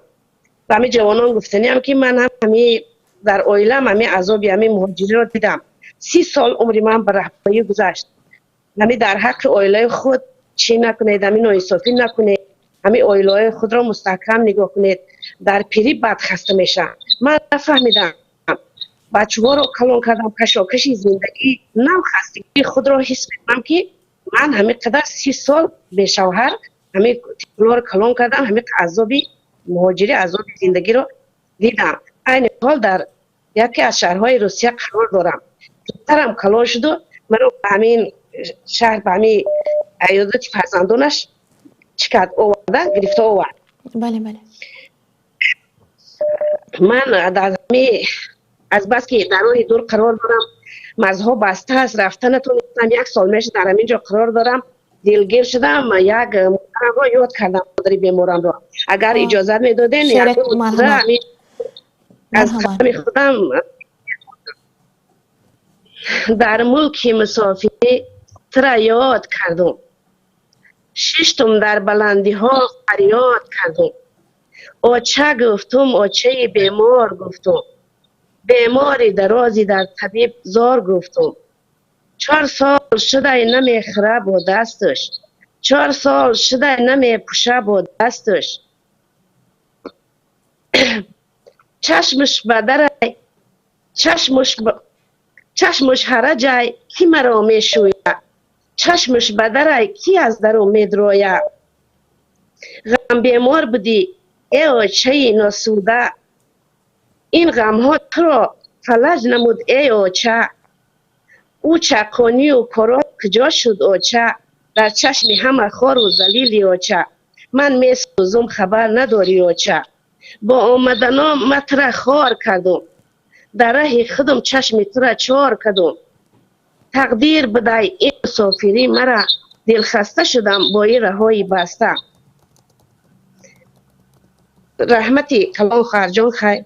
ба ҳамин ҷавонон гуфтаниам, ки ман ҳам ҳамин дар оилаам ҳамин азоби ҳамин муҳоҷириро дидам. 30 сол умри ман ба раҳбарӣ гузашт. Ҳамин дар ҳаққи оилаи худ чӣ накунед, ҳамин ноинсофӣ накунед, ҳамин оилаҳои худро мустаҳкам нигоҳ кунед. Дар пирӣ бад хаста мешавам. Ман нафаҳмидам, бачаҳоро калон кардам, кашокаши зиндагӣ, нав хастагии худро ҳис мекунам, ки ман ҳамин қадар 30 сол бешавҳар ҳамин тифлоро калон кардам, ҳамин азоби муҳоҷирӣ, азоби зиндагиро дидам. Айни ҳол дар яке аз шаҳрҳои Русия қарор дорам. Духтарам калон шуду маро ба ҳамин шаҳр, ба ҳамин аёдати фарзандонаш чӣ кард, оварда, гирифта овард. Бале, бале. Ман дар ҳамин азбаски дар роҳи дур қарор дорам, марзҳо баста аст, рафта натонистам, як сол мешад дар ҳамин ҷо қарор дорам, дилгир шудам, як модарамро ёд кардам, модари беморамро. Агар иҷозат медоден, Шере, марҳамат. аз қалами худам. Дар мулки мусофирӣ тура ёд кардум, шиштум дар баландиҳо фарёд кардум, оча гуфтум, очаи бемор гуфтум, бемори дарози дар табиб зор гуфтум, 4 сол шудай намехӯра бо дасташ, 4 сол шудай намепӯша бо дасташ, чашмаш ба дарай, чашмаш ҳараҷай, ки маро мешӯя, чашмаш ба дарай, ки аз дару медроя, ғам бемор будӣ, э очаи носуда, ин ғамҳо туро фалаҷ намуд, эй оча, ӯ чақонию корот куҷо шуд, оча, дар чашми ҳама хору залили оча, ман месӯзум, хабар надорӣ, оча, бо омаданом ман тура хор кардум, дар раҳи худум чашми тура чор кардум, тақдир будай ин мусофирӣ мара, дилхаста шудам бо ин раҳои баста. Раҳмати калон, хоҳарҷон, хайр,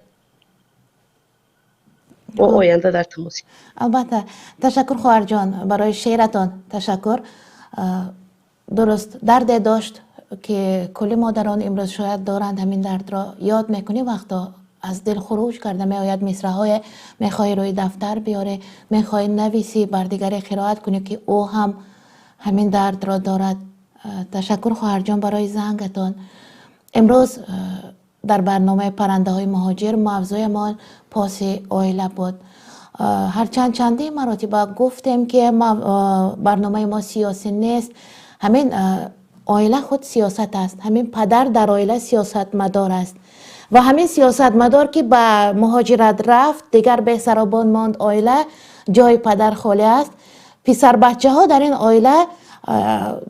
бо оянда дар тамос. Албатта, ташаккур, хоҳарҷон, барои шеъратон ташаккур. Дуруст, дарде дошт, ки кулли модарон имрӯз шояд доранд. Ҳамин дардро ёд мекунӣ, вақто аз дил хуруҷ карда меояд мисраҳое, мехоҳӣ рӯи дафтар биёрӣ, мехоҳӣ нависӣ, бар дигаре қироат кунӣ, ки ӯ ҳам ҳамин дардро дорад. Ташаккур, хоҳарҷон, барои зангатон. Имрӯз Дар барномаи Паррандаҳои муҳоҷир мавзӯямон поси оила буд. Ҳарчанд чандин маротиба гуфтем, ки барномаи мо сиёсӣ нест, ҳамин оила худ сиёсат аст. Ҳамин падар дар оила сиёсатмадор аст ва ҳамин сиёсатмадор, ки ба муҳоҷират рафт, дигар бесаробон монд оила, ҷои падар холӣ аст. Писарбачаҳо дар ин оила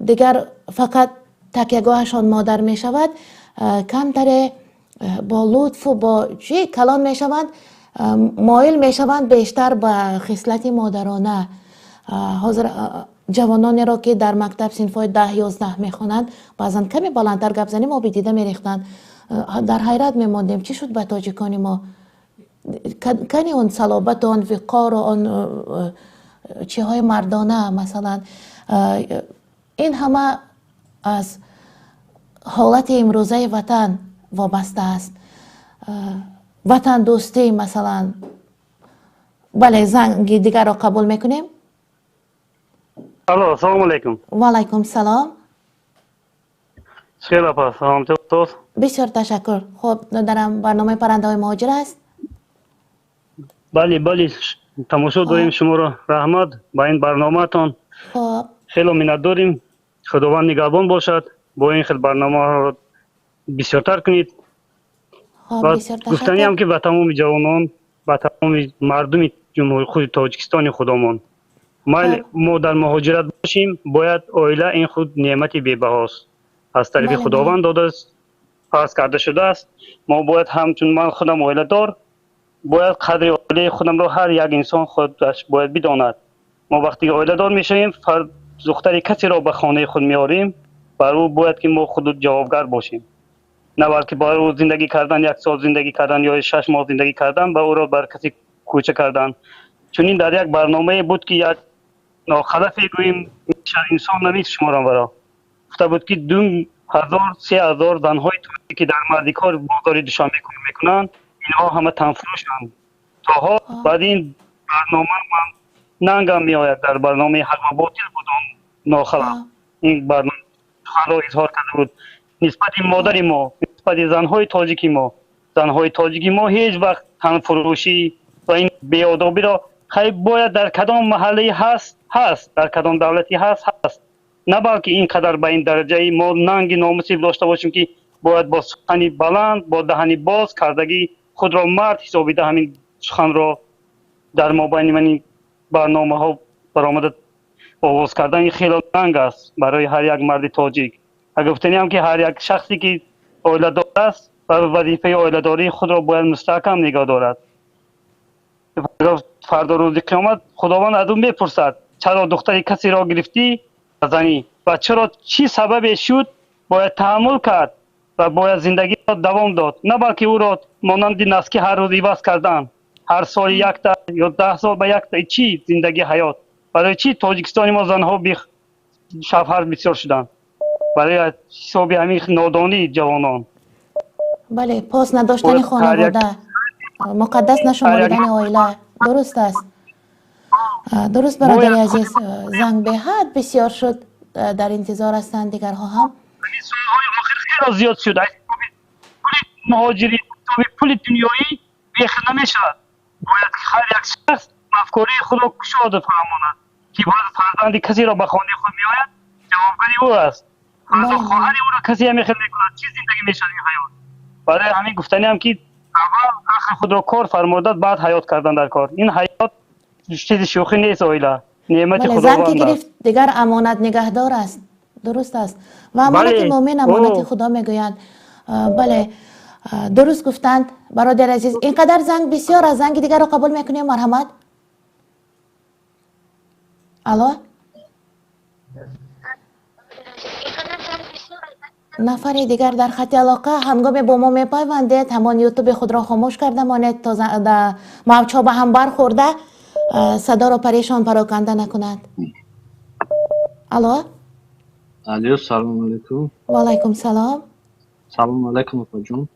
дигар фақат такягоҳашон модар мешавад. Камтаре бо лутфу бо чӣ калон мешаванд, моил мешаванд бештар ба хислати модарона. Ҳозир ҷавононеро, ки дар мактаб синфҳои 10-11 мехонанд, баъзан каме баландтар гап занем, оби дида мерехтанд. Дар ҳайрат мемондем, чӣ шуд ба тоҷикони мо? Кани он салобату он виқору он чиҳои мардона? Масалан, ин ҳама аз ҳолати имрӯзаи ватан вобаста аст, ватандӯстӣ масалан. Бале, занги дигарро қабул мекунем. Алло, ассалому алайкум. Ваалайкум салом. Хел, апа, саломатӣ? Бисёр ташаккур. Хуб, додарам, барномаи Паррандаҳои муҳоҷир аст. Бале, тамошо дорем шуморо. Раҳмат ба ин барномаатон. Хуб. Хело миннатдорим. Худованд нигаҳбон бошад, бо ин хел барномаҳоро бисёртар кунед. Хуб, бисёр ташаккур. Гуфтаниам, ки ба тамоми ҷавонон, ба тамоми мардуми ҷумҳури худи Тоҷикистони худомон, майли мо дар муҳоҷират бошем, бояд оила ин худ неъмати бебаҳост, аз тарафи Худованд додааст, фарз карда шудааст. Мо бояд ҳамчун, ман худам оиладор, бояд қадри оилаи худамро ҳар як инсон худаш бояд бидонад. Мо вақте ки оиладор мешавем, духтари касеро ба хонаи худ меорем, бар ӯ бояд ки мо худ ҷавобгар бошем, на балки ба ӯ зиндагӣ кардан, як сол зиндагӣ кардан ё 6 моҳ зиндагӣ кардан, ба ӯро бар каси кӯча кардан. Чунин дар як барномае буд, ки як нохалафе гӯем, инсон намешуморам, варо гуфта буд, ки 2000, 3000 занҳои тоҷик, ки дар мардикор бозори Душанбе кор мекунанд, инҳо ҳама танфурӯшанд. То ҳол баъд ин барнома ман нангам меояд. Дар барномаи Ҳақ ва ботил буд, он нохалаф ин барнома суханро изҳор карда буд нисбати модари мо, нисбати занҳои тоҷики мо. Занҳои тоҷики мо ҳеҷ вақт танфурӯшӣ ва ин беодобиро, хай, бояд дар кадом маҳаллае ҳаст, ҳаст, дар кадом давлате ҳаст, ҳаст, на балки ин қадар ба ин дараҷаи мо нанги номусӣ дошта бошем, ки бояд бо сухани баланд, бо даҳани боз кардагӣ, худро мард ҳисобида, ҳамин суханро дар мобайни мани барномаҳо баромада овоз кардан, ин хело нанг аст барои ҳар як марди тоҷик. Агар гуфтаниам, ки ҳар як шахсе, ки оиладор аст, вазифаи оиладории худро бояд мустаҳкам нигоҳ дорад. Фардо рӯзи қиёмат Худованд аз ӯ мепурсад, чаро духтари касеро гирифтӣ занӣ ва чаро, чӣ сабабе шуд? Бояд таҳаммул кард ва бояд зиндагиро давом дод, на балки ӯро монанди носки ҳар рӯз иваз кардан, ҳар соли якта ё 10 сол ба якта. Чӣ зиндагӣ, ҳаёт? Барои чӣ Тоҷикистони мо занҳо бешавҳар бисёр шуданд? Барои ҳисоби ҳамин нодонии ҷавонон. Бале, пос надоштани хонавода, муқаддас нашуморидани оила. Дуруст аст, дуруст, бародари азиз. Занг беҳад бисёр шуд, дар интизор ҳастанд дигарҳо ҳам. Солҳои охир хело зиёд шуд. Пули муҳоҷирӣ, пули дунёӣ бехел намешавад. Бояд ҳар як шахс мафкураи худро кушода фаҳмонад, ки бояд фарзанди касеро ба хонаи худ меояд, ҷавобгари ӯ аст. Фарзо хоҳари ӯро касе ҳамехел мекунад, чӣ зиндагӣ мешавад ин ҳаёт? Барои ҳамин гуфтаниам, ки аввал ақли худро кор фармодад, баъд ҳаёт кардан дар кор. Ин ҳаёт чизи шӯхӣ нест, оила неъмати Худованд. Зан ки гирифт, дигар амонат нигаҳдор аст. Дуруст аст. Ва амонати муъмин амонати Худо мегӯянд. Бале, дуруст гуфтанд бародари азиз. Ин қадар занг бисёр аст, занги дигарро қабул мекунем. Марҳамат, алло. Нафари дигар дар хати алоқа. Ҳангоме бо мо мепайвандед, ҳамон Ютуби худро хомӯш карда монед, то мавҷҳо ба ҳам бархӯрда, садоро парешон пароканда накунанд. Алло. Алло, салому алайкум. Ваалайкум салом. Салому алайкум, опаҷон.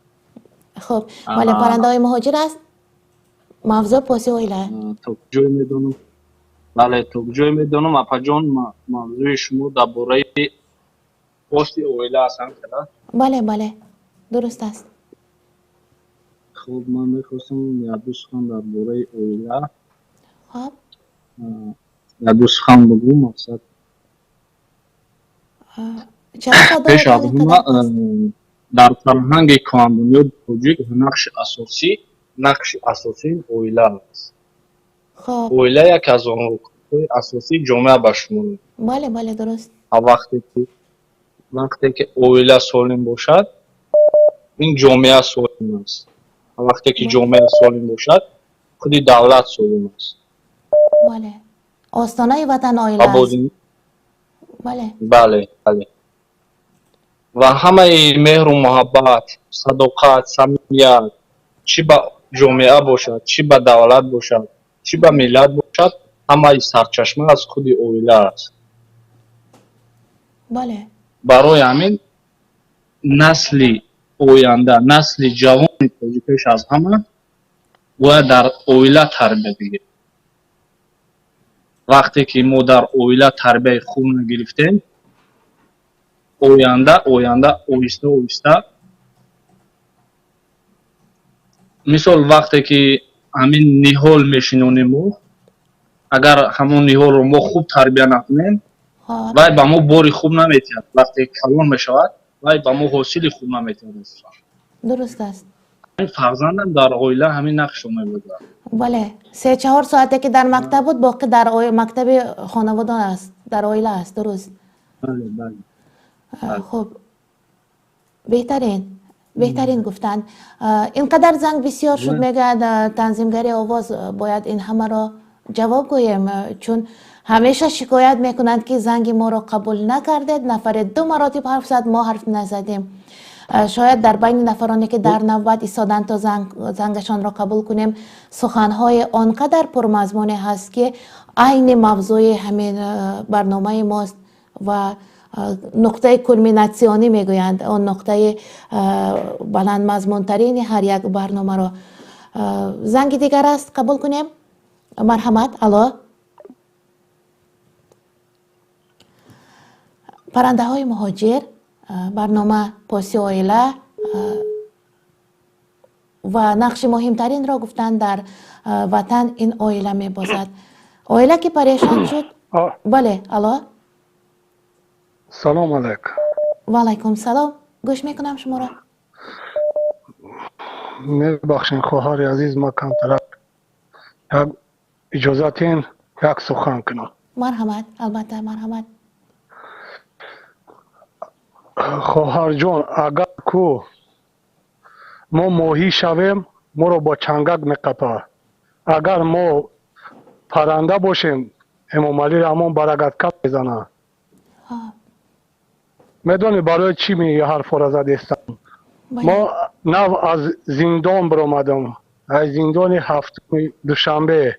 Хуб, бале, Паррандаҳои муҳоҷир аст, мавзӯъ поси оила. То ҷое медонам, бале, то ҷое медонам, апаҷон, мавзӯи шумо дар бораи поси оила аст, ҳам? Бале, дуруст аст. Хуб, ман мехостам як ду сухан дар бораи оила. Хуб. Як ду сухан бигӯм, мақсад. Пеш аз ҳама, дар фарҳанги куҳанбунёди тоҷик нақши асосии оила аст. Оила яке аз рукнҳои асосии ҷомеа ба шумор меравад. Бале, бале, дуруст. Вақте ки оила солим бошад, ин ҷомеа солим аст. Вақте ки ҷомеа солим бошад, худи давлат солим аст. Бале. Остонаи ватан оила аст. Бале. Бале, бале. Ва ҳамаи меҳру муҳаббат, садоқат, самимият, чӣ ба ҷомеа бошад, чӣ ба давлат бошад, чӣ ба миллат бошад, ҳамаи сарчашма аз худи оила аст. Бале. Барои ҳамин насли оянда, насли ҷавони тоҷик пеш аз ҳама бояд дар оила тарбия бигирад. Вақте ки мо дар оила тарбияи хуб нагирифтем, оянда оҳиста оҳиста, мисол вақте ки ҳамин ниҳол мешинонем мо, агар ҳамон ниҳолро мо хуб тарбия накунем, вай ба мо бори хуб наметиҳад. Вақте калон мешавад, вай ба мо ҳосили хуб наметиҳад. Дуруст аст. Фарзандам дар оила ҳамин нақшро мебозад. Бале, 3-4 соате ки дар мактаб буд, боқӣ дар мактаби хонавода аст, дар оила аст. Дуруст. Бале, бале. Хуб, беҳтарин гуфтанд. Ин қадар занг бисёр шуд, мегӯяд танзимгари овоз, бояд ин ҳамаро ҷавоб гӯем, чун ҳамеша шикоят мекунанд, ки занги моро қабул накардед, нафаре 2 маротиб ҳарф зад, мо ҳарф назадем. Шояд дар байни нафароне ки дар навбат истоданд то зангашонро қабул кунем, суханҳои он қадар пурмазмуне ҳаст, ки айни мавзӯи ҳамин барномаи мост ва нуқтаи кулминатсионӣ мегӯянд, он нуқтаи баландмазмунтарини ҳар як барномаро. Занги дигар аст, қабул кунем. Марҳамат, алло. Паррандаҳои муҳоҷир, барнома поси оила ва нақши муҳимтаринро гуфтанд дар ватан ин оила мебозад. Оила ки парешон шуд. Бале, алло. Салом алайкум. Ва алайкум салом. Гӯш мекунам шуморо. Мебахшед, хоҳари азиз, ман камтарак як иҷозатин як сухан кунам. Марҳамат, албатта, марҳамат. Хоҳарҷон, агар ку мо моҳӣ шавем, моро бо чангак меқапад. Агар мо парранда бошем, Эмомалӣ Раҳмон барагатка мезанад. Медонӣ барои чӣ ми ҳарфҳоро задестам? Мо нав аз зиндон баромадам, аз зиндони ҳафтуми Душанбе.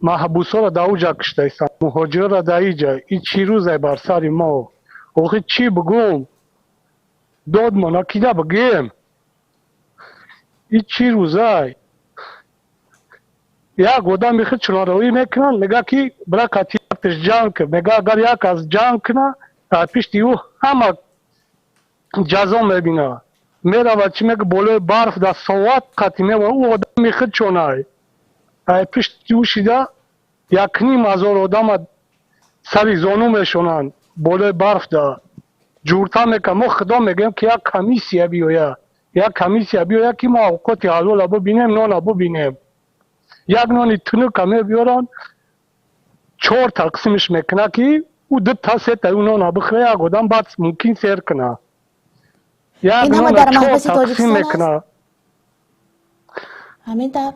Маҳбусҳоро дар уҷа киштаистам, муҳоҷирро дар иҷа. Ин чӣ рӯзе бар сари мо? Охи чӣ бигӯм? Додмона кида бигем? Ин чӣ рӯзай? Як одами худ чуноравӣ мекунанд, мега ки бира қатияташ ҷанг кун. Мега агар як аз ҷанг куна, дар пишти ӯ ҳама ҷазо мебинад. Меравад чӣ мега болои барф дар соат қатӣ мева, ӯ одами худ чонай. Дар пишти ӯ шида 1,5 ҳазор одама сари зону мешонанд болои барф да ҷурта мекунанд. Мо худо мегӯем ки як комиссия биёяд, як комиссия биёяд ки мо авқоти ҳалола бибинем, нона бибинем. Як нони тунука мебиёранд, 4 тақсимш мекунад ки ӯ 2 та 3 та ӯ нона бихӯра, як одам баъд мумкин сер кунад. Як нона 4 тақсим мекунад. Ҳамин тавр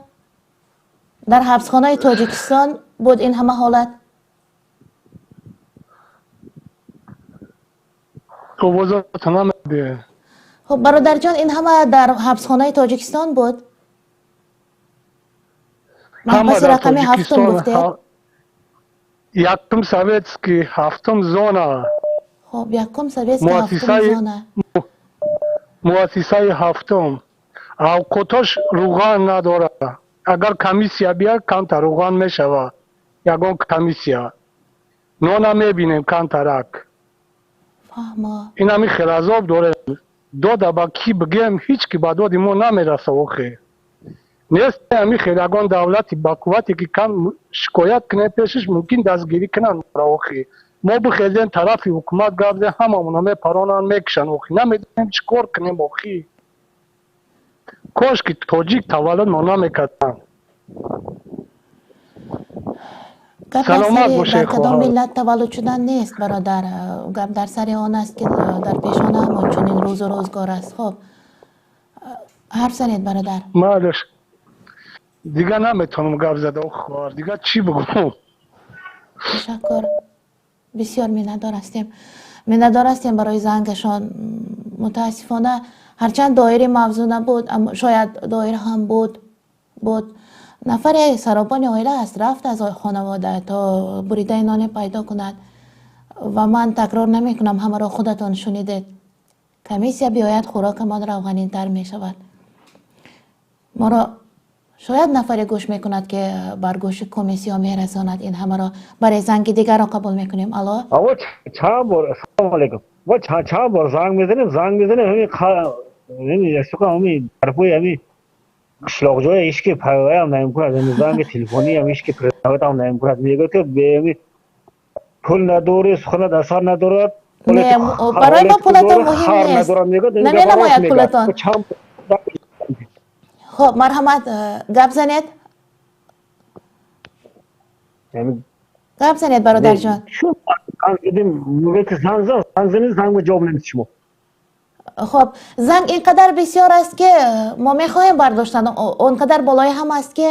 дар ҳабсхонаи Тоҷикистон буд ин ҳама ҳолат? Овозатон намебиёяд. Хуб, бародарҷон, ин ҳама дар ҳабсхонаи Тоҷикистон буд? Маҳбаси рақами 7 гуфтед? Якум советский, 7 зона. Хуб, якум советский, 7 зона. Муассисаи 7. Авқотош руған надорад. Агар комиссия биёяд, камтар руған мешавад. Ягон комиссия. Нона мебинем камтарак. Фаҳмо. Ин ҳами хел азоб дорем. Дода ба кӣ бигем, ҳеҷ ки ба доди мо намераса охе. Нест ҳами хел ягон давлати бақуввате ки кам шикоят кунем пешаш, мумкин дастгирӣ кунанд моро охи. Мо бихезем тарафи ҳукумат гап зем, ҳамамона мепаронанд, мекушанд охи. Намедонем чӣ кор кунем охи. Кош ки тоҷик таваллуд мо намекарданд. Гап дар Саломат сари бошед, дар кадом хоҳар. Миллат таваллуд шудан нест, бародар. Гап дар сари он аст, ки дар пешонаамон чунин рӯзу рӯзгор аст. Хуб, ҳарф занед, бародар. Майлаш, дига наметавонам гап зада, хоҳар, дига чӣ бигӯм. Ташаккур, бисёр миннатдор ҳастем, миннатдор ҳастем барои зангашон. Мутаассифона, ҳарчанд доири мавзӯъ набуд, аммо шояд доир ҳам буд. Нафаре саробони оила аст, рафт аз хонавода то буридаи ноне пайдо кунад. Ва ман такрор намекунам, ҳамаро худатон шунидед. Комиссия биёяд, хӯрокамон равғанинтар мешавад. Моро шояд нафаре гӯш мекунад, ки бар гӯши комиссиё мерасонад ин ҳамаро. Баре, занги дигарро қабул мекунем. Алло. Аво, чанд бор, ассалому алайкум, мо чанд бор занг мезанем, занг мезанем, ҳамин сука, ҳамин ҳарфои ҳамин қишлоқҷоя ҳеч ки пайваям намекунад, ҳамин занги телефониам ҳеч ки передаватам намекунад. Мегӯяд, ки бе пул надорӣ, суханат асар надорад. Не, барои мо пулатон муҳим нест, наменамояд пулатон. Хуб, марҳамат, гап занед, гап занед, бародарҷон. Занг занед, занг ҷавоб намедиҳед шумо. Хуб, занг ин қадар бисёр аст, ки мо мехоҳем бардоштан, он қадар болои ҳам аст, ки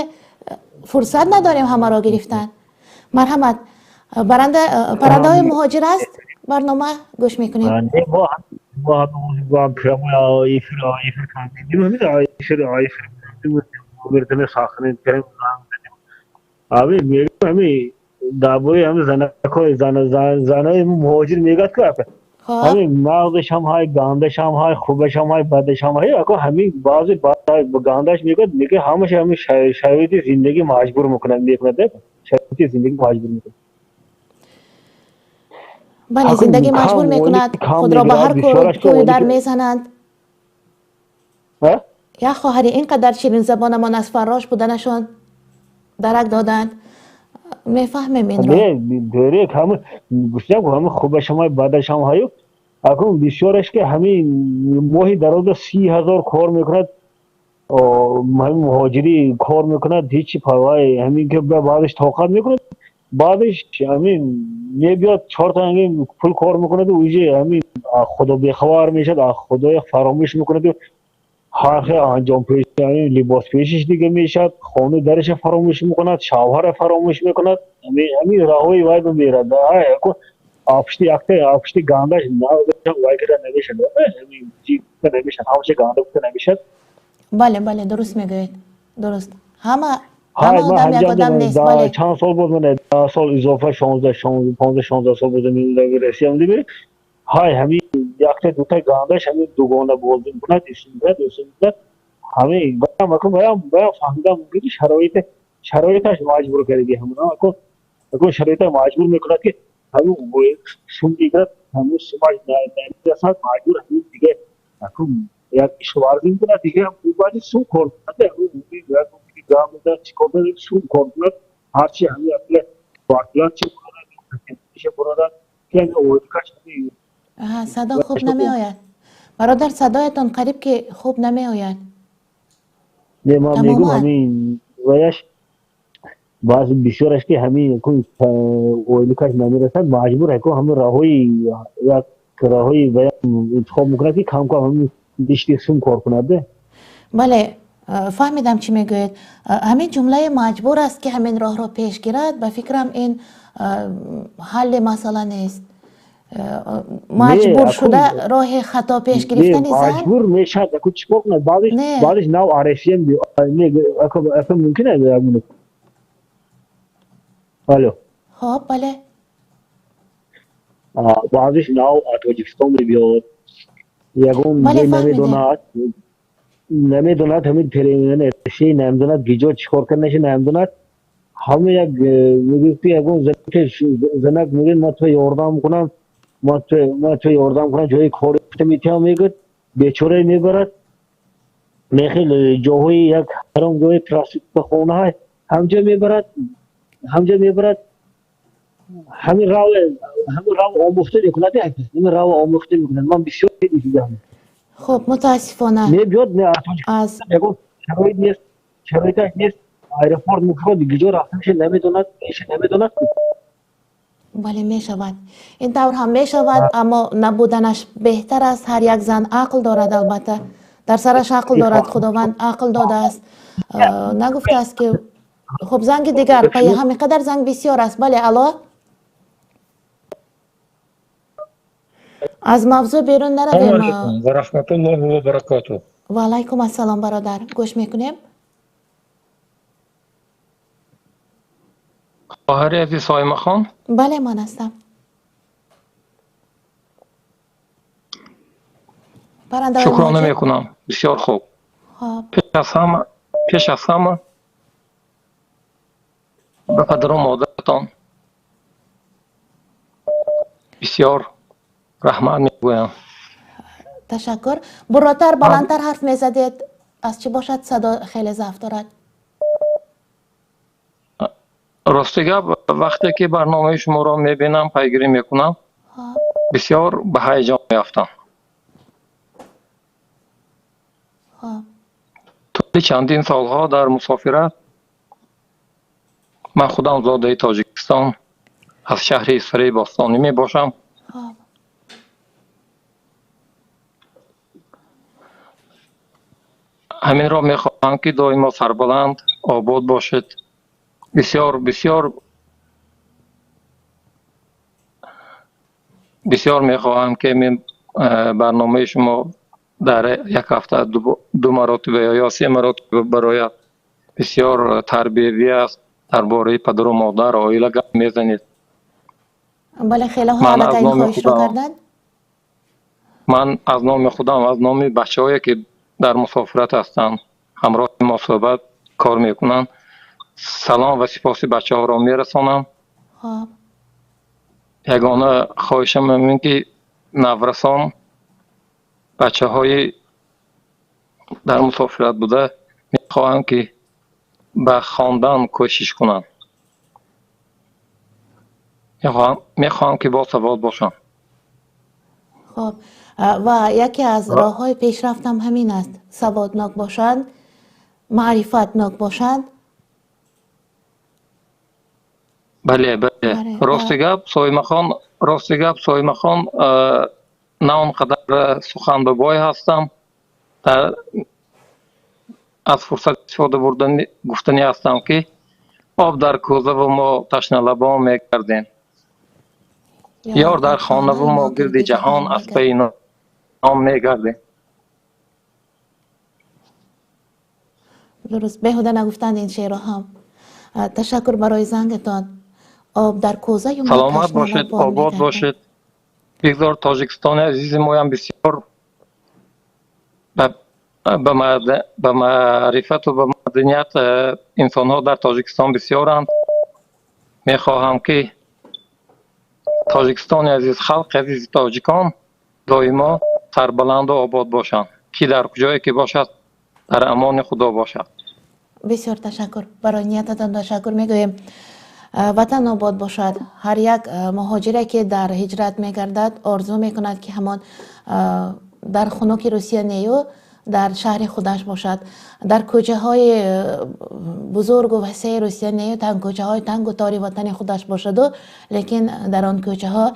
фурсат надорем ҳамаро гирифтан. Марҳамат, баранда, паррандаҳои муҳоҷир аст барнома, гӯш мекунем. Мо прямой эфир кардем, эфир сохранить кардем, занг задем. Ами мегӯям, ами дар бораи ҳами занакҳои занои муҳоҷир мегӯяд, ки ҳамин нағзаш ҳам ҳай, гандаш ҳам ҳай, хубаш ҳам ҳай, бадаш ҳам ҳай. Ако ҳамин баъзе гандаш мегӯяд, мегӯяд, ҳамаша ҳамин шароити зиндагӣ маҷбур мекунад, мекунад, шароити зиндагӣ маҷбур мекунад. Бале, зиндагӣ маҷбур мекунад, худро ба ҳар кӯю дар мезананд. Як хоҳари ин қадар ширинзабонамон аз фаррош буданашон дарак доданд. Мефаҳмем инро. Дорек, ҳама гуфтам, ҳама хубаш ҳам ҳай, бадаш ҳам ҳаю. Акун бисёраш ки ҳамин моҳи дароза 30 000 кор мекунад, ҳамин муҳоҷирӣ кор мекунад, ҳечи парвои ҳамин ки баъдаш тоқат мекунад, баъдаш ҳамин мебиёд, чорта ҳамин пул кор мекунаду уже ҳамин худо бехабар мешавад, аз худоя фаромӯш мекунаду ҳар хел анҷом ҳамин либос пешиш дига мешавад, хону дараша фаромӯш мекунад, шавҳара фаромӯш мекунад, ҳамин роҳҳои вай бимерад. Пушти якта пушти гандаш вай кида намешад, намешад, ҳамаша ганда гуфта намешад. Бале, дуруст мегӯед, дуруст. Ҳама одам як одам нест, бале. Чанд сол боз, ман 10 сол изофа, 16, 15, 16 сол боз Россия мебинед. Ҳай, ҳамин якта дута гандаш ҳамин дугона боз мекунад, исм мекунад, исм мекунад. Ҳамин баям баям фаҳмидам, мумкин ки шароиташ маҷбур кардаги ҳамона. Акун шароита маҷбур мекунад, ки ҳамин сум мегирад, ҳамин сумаш намерасад, маҷбур ҳамин дига акун як ишварзӣ мекунад, дига баъди сум кор мекунад, гам мезанад, чӣ кор мекунад, сум кор мекунад, ҳарчи ҳамин квартплат чи бурад, бурад, ки ҳамин ойликаш. Садо хуб намеояд, бародар, садоятон қариб ки хуб намеояд. Не, ман мегӯм, ҳамин ваяш баъзи бисёраш ки ҳамин ойликаш намерасад, маҷбур ҳако ҳамин роҳҳои, як роҳҳои вая интихоб мекунад, ки кам кам ҳамин дишти сум кор кунад. Бале, фаҳмидам, чӣ мегӯед. Ҳамин ҷумлаи маҷбур аст, ки ҳамин роҳро пеш гирад, ба фикрам, ин ҳалли масъала нест. Маҷбур шуда роҳи хато пеш гирифтани зан маҷбур мешавад, аку чӣ кор кунад? Баъдиш нав арефиям ака мумкин аст, як минут, алло. Хоб, бале. Баъзиш нав Тоҷикистон мебиёд, ягон намедонад, намедонад, ҳамин Россия намедонад, гиҷо чӣ кор карданаша намедонад. Ҳама як мегӯяд, ки ягон занак мегӯяд, ман ту ёрдам кунам, ман ту ёрдам кунам, ҷои кор метиҳам, мегӯяд. Бечора мебарад, мехел ҷоҳои як ҳаром ҷои проститутхонаҳо ҳамҷо мебарад, ҳамҷо мебарад. Ҳамин рав омӯхта мекунад, ҳамин рав омӯхта мекунад. Ман бисёр дидам. Хуб, мутаассифона мебиёд аз ягон шароит нест, шароиташ нест, аэропорт мекушод, гиҷо рафтанаш намедонад, иша намедонад. Бале, мешавад. Ин тавр ҳам мешавад, аммо набуданаш беҳтар аст. Ҳар як зан ақл дорад, албатта. Дар сараш ақл дорад, Худованд ақл додааст. Нагуфтааст ки хуб, занги дигар, пайи ҳамин қадар занг бисёр аст. Бале, алло? Аз мавзӯъ берун наравем. Алайкум ва раҳматуллоҳи ва баракотуҳ. Ва алайкум ассалом, бародар. Гӯш мекунем. Хоҳари азиз Соимахон? Бале, ман ҳастам. Шукрона мекунам. Бисёр хуб. Пеш аз ҳама ба падару модаратон бисёр раҳмат мегӯям. Ташаккур. Буротар, баландтар ҳарф мезадед. Аз чӣ бошад садо хеле заъф дорад? Рости гап, вақте ки барномаи шуморо мебинам, пайгирӣ мекунам, бисёр ба ҳаяҷон меафтам. Тӯли чандин солҳо дар мусофират, ман худам зодаи Тоҷикистон, аз шаҳри Исфараи бостонӣ мебошам. Ҳаминро мехоҳам ки доимо сарбаланд, обод бошед. Бисёр, бисёр, бисёр мехоҳам ки барномаи шумо дар як ҳафта ду маротиба ё се маротиба барояд. Бисёр тарбиявӣ аст, дар бораи падару модар, оила гап мезанед. Бале, хеле ҳолата ин хоҳишро карданд. Ман аз номи худам, аз номи бачаҳое ки дар мусофират ҳастанд, ҳамроҳи мо суҳбат кор мекунанд, салом ва сипоси бачаҳоро мерасонам. Ягона хоҳишам ин ки наврасон, бачаҳои дар мусофират буда мехоҳам ки ба хондан кӯшиш кунанд. Мехоҳам ки босавод бошанд. Хуб, ва яке аз роҳҳои пешрафтам ҳамин аст. Саводнок бошанд, маърифатнок бошанд. Бале, бале. Рости гап, Соимахон, рости гап, Соимахон, на он қадар суханбабой ҳастам. Аз фурсат истифода бурдан гуфтанӣ ҳастам ки об дар кӯзаву мо ташналабон мегардем. Ёр дар хонаву мо гирди ҷаҳон аз пайи ном мегардем. Дуруст, беҳуда нагуфтанд ин шеърро ҳам. Ташаккур барои зангатон. Об дар кӯзаю мо Саломат бошед, обод бошед. Бигзор Тоҷикистони азизи моям бисёр ба маърифату ба маданият инсонҳо дар Тоҷикистон бисёранд. Мехоҳам ки Тоҷикистони азиз, халқи азизи тоҷикон доимо сарбаланду обод бошанд. Ки дар куҷое ки бошад, дар амони Худо бошад. Бисёр ташаккур. Барои ниятатон ташаккур мегӯем. Ватан обод бошад. Ҳар як муҳоҷире ки дар ҳиҷрат мегардад, орзу мекунад ки ҳамон дар хунуки Русия нею дар шаҳри худаш бошад. Дар кӯчаҳои бузургу васеи Русия нею кӯчаҳои тангу тори ватани худаш бошаду, лекин дар он кӯчаҳо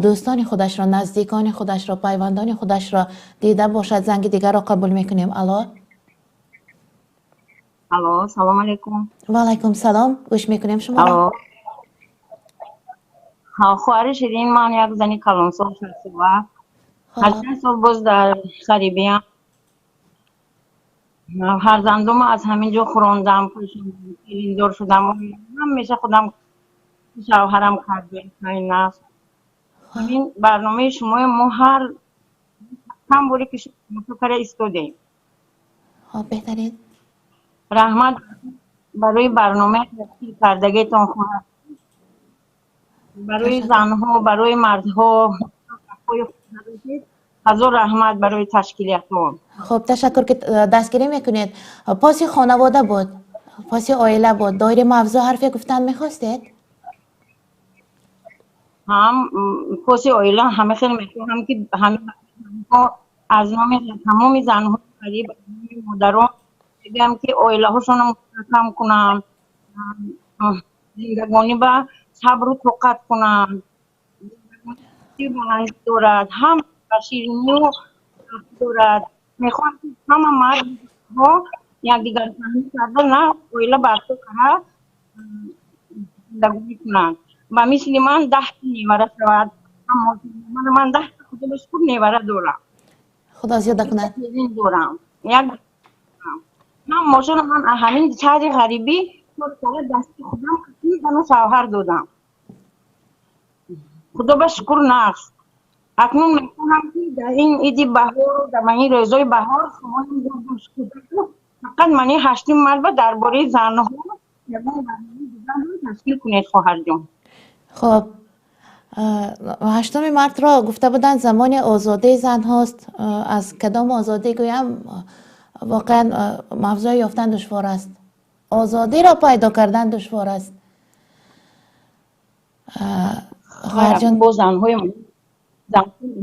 дӯстони худашро, наздикони худашро, пайвандони худашро дида бошад. Занги дигарро қабул мекунем. Алло? Алло, салом алейкум. Ва алайкум салом. Гӯш мекунем шуморо. Алло. Хоҳари Ширин, ман як зани калонсол шастсола. 8 сол боз дар ғарибиям. Фарзандомо аз ҳамин ҷо хӯрондам, келиндор шудам. Ҳамеша худам шавҳарам кардем, нафс. Ҳамин барномаи шумои мо ҳар чанд боре ки шумо кара истодем. Хоб, беҳтарин. Раҳмат барои барномаи ташкил кардагитон, хоҳар. Барои занҳо, барои мардҳо. Ҳазор раҳмат барои ташкилиятон. Хуб, ташаккур ки дастгирӣ мекунед. Поси хонавода буд, поси оила буд. Доири мавзӯъ ҳарфе гуфтан мехостед? Ҳам поси оила ҳама хел мехоҳам ки ҳама аз номи тамоми занҳои ғариб, аз номи модарон мегӯям ки оилаҳошонро мустаҳкам кунанд, зиндагонӣ ба сабру тоқат кунанд. Зиндагонӣ дорад, ҳам ширинию дорад. Мехоҳам ки ҳама мардҳо якдигарфаҳмӣ карда, на оила барпо карда зиндагонӣ кунанд. Ба мисли ман 10 невара шавад. Ман 10 худо ба шукр невара дорам. Худо зиёда кунад. Дорам. Як ҳамашонро ман ҳамин шаҳри ғарибӣ кор дасти худам зану шавҳар додам. Худо ба шукр нақс. Акнун мехоҳам ки дар ин иди баҳор, дар ин рӯзҳои баҳор шумо фақат мани 8 март дар бораи занҳо ягон барномаи дигар ташкил кунед, хоҳарҷон. Хуб, 8 мартро гуфта буданд замони озодии занҳост. Аз кадом озодӣ гӯям, воқеан мавзӯъ ёфтан душвор аст. Озодиро пайдо кардан душвор аст. Хоҳарҷон, бо занҳои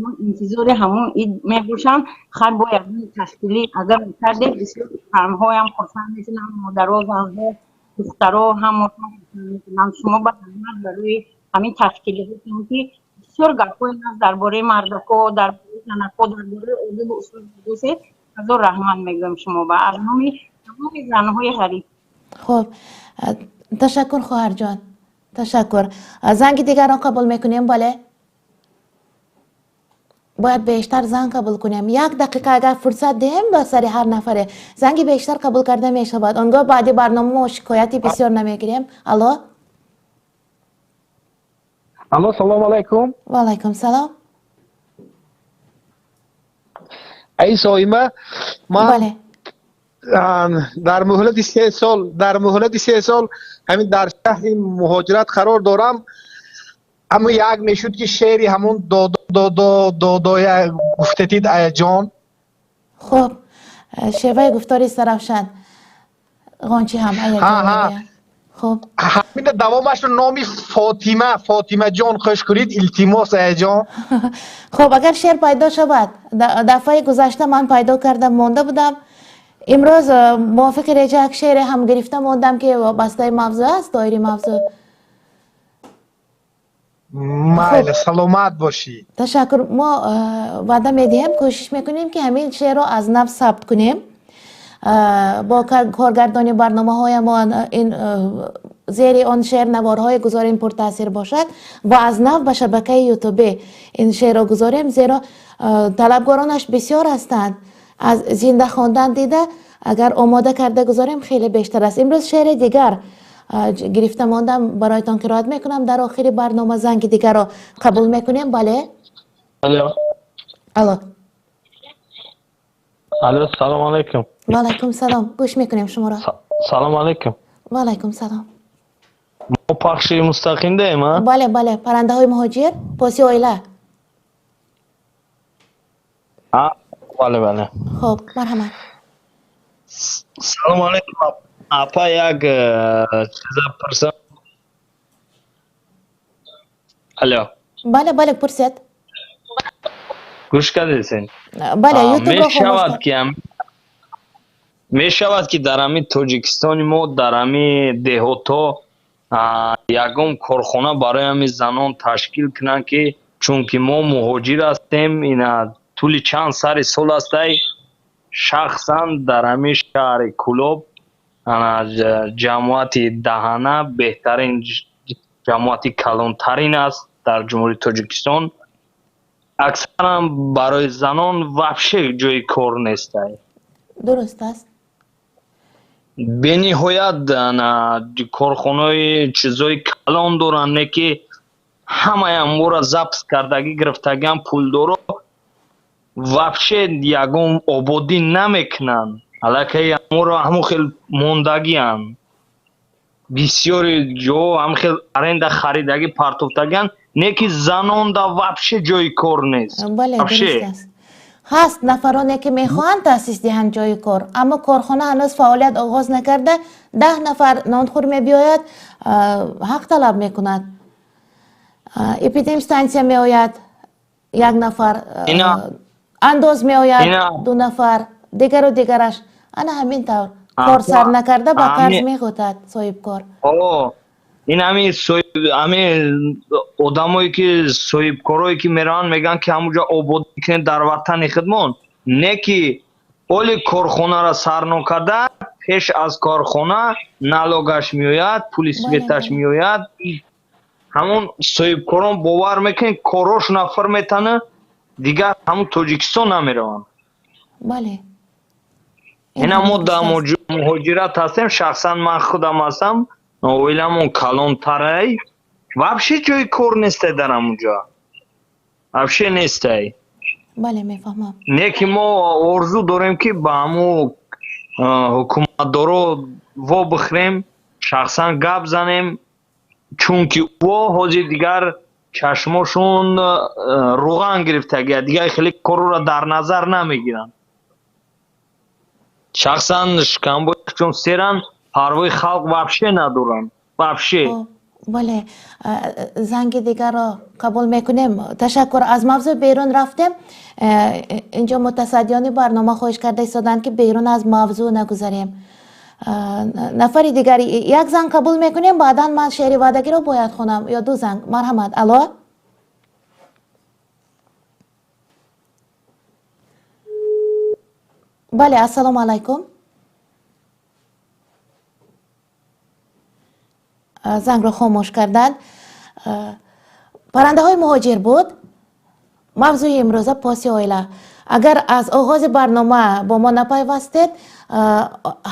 мо интизори ҳамон ид мебошанд. Хар бо ягон ташкилӣ агар мекардед, бисёр занҳоям хурсанд мешуданд, модаро, занҳо, духтаро ҳамашон хурсанд мешуданд. Шумо ба раҳмат барои ҳамин ташкилиҳотон ки бисёр гапҳои наз дар бораи мардако, дар бораи занако, дар бораи одобу усул досед. Ҳазор раҳмат мегӯям шумо ба аз номи тамоми занҳои ғариб. Хуб, ташаккур хоҳарҷон, ташаккур. Занги дигарро қабул мекунем? Бале, бояд бештар занг қабул кунем. 1 дақиқа агар фурсат диҳем ба сари ҳар нафаре, занги бештар қабул карда мешавад. Он гоҳ баъди барнома мо шикояти бисёр намегирем. Алло, алло, салом алайкум. Ва алайкум салом. Ай Соима, ман дар муҳлати 3 сол, дар муҳлати 3 сол ҳамин дар шаҳри муҳоҷират қарор дорам. Аммо як мешуд ки шеъри ҳамон додо додо додоя гуфтатид, аяҷон. Хуб, шеваи гуфтори Сарафшан Ғончи ҳам аяҷон. Хуб, ҳамин давомашро номи Фотима, Фотимаҷон хуш кунед, илтимос, аяҷон. Хуб, агар шеър пайдо шавад, дафъаи гузашта ман пайдо кардам монда будам. Имрӯз мувофиқи реҷа як шеъре ҳам гирифта мондам ки вобастаи мавзӯъ аст, доири мавзӯъ. Майли, саломат бошӣ. Ташаккур. Мо ваъда медиҳем, кӯшиш мекунем ки ҳамин шеърро аз нав сабт кунем. Бо коргардони барномаҳоямон ин зери он шеър наворҳое гузорем пуртаъсир бошад ва аз нав ба шабакаи ютубе ин шеърро гузорем, зеро талабгаронаш бисёр ҳастанд. Аз зинда хондан дида агар омода карда гузорем хеле бештар аст. Имрӯз шеъри дигар гирифта мондам, бароятон қироат мекунам. Дар охири барнома занги дигарро қабул мекунем. Бале, алло, алло, алло, салом алайкум. Ва алайкум салом. Гӯш мекунем шуморо. Салом алайкум. Ва алайкум салом. Мо пахши мустақим даем, а? Бале, бале, паррандаҳои муҳоҷир, поси оила. Бале, бале. Хуб, марҳамат. Салом алайкум. Апа, як чиза пурсам. Алло. Бале, бале, пурсед. Гӯш кардесен? Бале, ютубро мешавад ки мешавад ки дар ҳамин Тоҷикистони мо, дар ҳамин деҳотҳо ягон корхона барои ҳамин занон ташкил кунанд, ки чунки мо муҳоҷир ҳастем, ина тӯли чанд сари сол ҳастай, шахсан дар ҳамин шаҳри Кӯлоб ҷамоати Даҳана беҳтарин ҷамоати калонтарин аст дар Ҷумҳурии Тоҷикистон. Аксаран барои занон вообще ҷои кор нестай. Дуруст аст. Бениҳоят корхонаҳои чизҳои калон доранд, не ки ҳамаи амвора запис кардагӣ гирифтагиам пулдоро вообще ягон ободӣ намекунанд. Аллакай амвора ҳамон хел мондагианд. Бисёри ҷо ҳам хел аренда харидагӣ партофтагианд, не ки занонда вообще ҷои кор нест. Бале, дуруст аст. Ҳаст нафароне ки мехоҳанд таъсис диҳанд ҷои кор, аммо корхона ҳанӯз фаъолият оғоз накарда, 10 нафар нонхӯр мебиёяд, ҳақ талаб мекунад. Эпидемстансия меояд, як нафар, андоз меояд, 2 нафар, дигару дигараш. Ана ҳамин тавр кор сар накарда ба қарз мегӯтад соҳибкор. Ин ҳамин одамое ки соҳибкорое ки мераванд, мегӯянд ки ҳамунҷо ободӣ кунед дар ватани худмон, не ки оли корхонаро сар нокарда, пеш аз корхона налогаш меояд, пули светаш меояд. Ҳамон соҳибкорон бовар мекунед, корошона фир метана, дигар ҳамун Тоҷикистон намераванд. Бале. Ина мо дар муҳоҷират ҳастем, шахсан ман худам ҳастам, оиламон калонтарай, вообще ҷои кор нестай дар ҳамунҷо. Вообще нестай. Бале, мефаҳмам. Не ки мо орзу дорем ки ба ҳамун ҳукуматдоро во бихӯрем, шахсан гап занем, чунки ӯ ҳозир дигар чашмошон рӯған гирифтагия, дигар хеле корро дар назар намегиранд. Шахсан шикамбои чун серан, парвои халқ вообще надоранд. Вообще. Бале, занги дигарро қабул мекунем. Ташаккур. Аз мавзӯъ берун рафтем. Инҷо мутасаддиёни барнома хоҳиш карда истоданд ки берун аз мавзӯъ нагузарем. Нафари дигар, як занг қабул мекунем, баъдан ман шеъри ваъдагиро бояд хонам ё 2 занг. Марҳамат. Алло. Бале, ассалому алайкум. Зангро хомӯш карданд. Паррандаҳои муҳоҷир буд. Мавзӯи имрӯза поси оила. Агар аз оғози барнома бо мо напайвастед,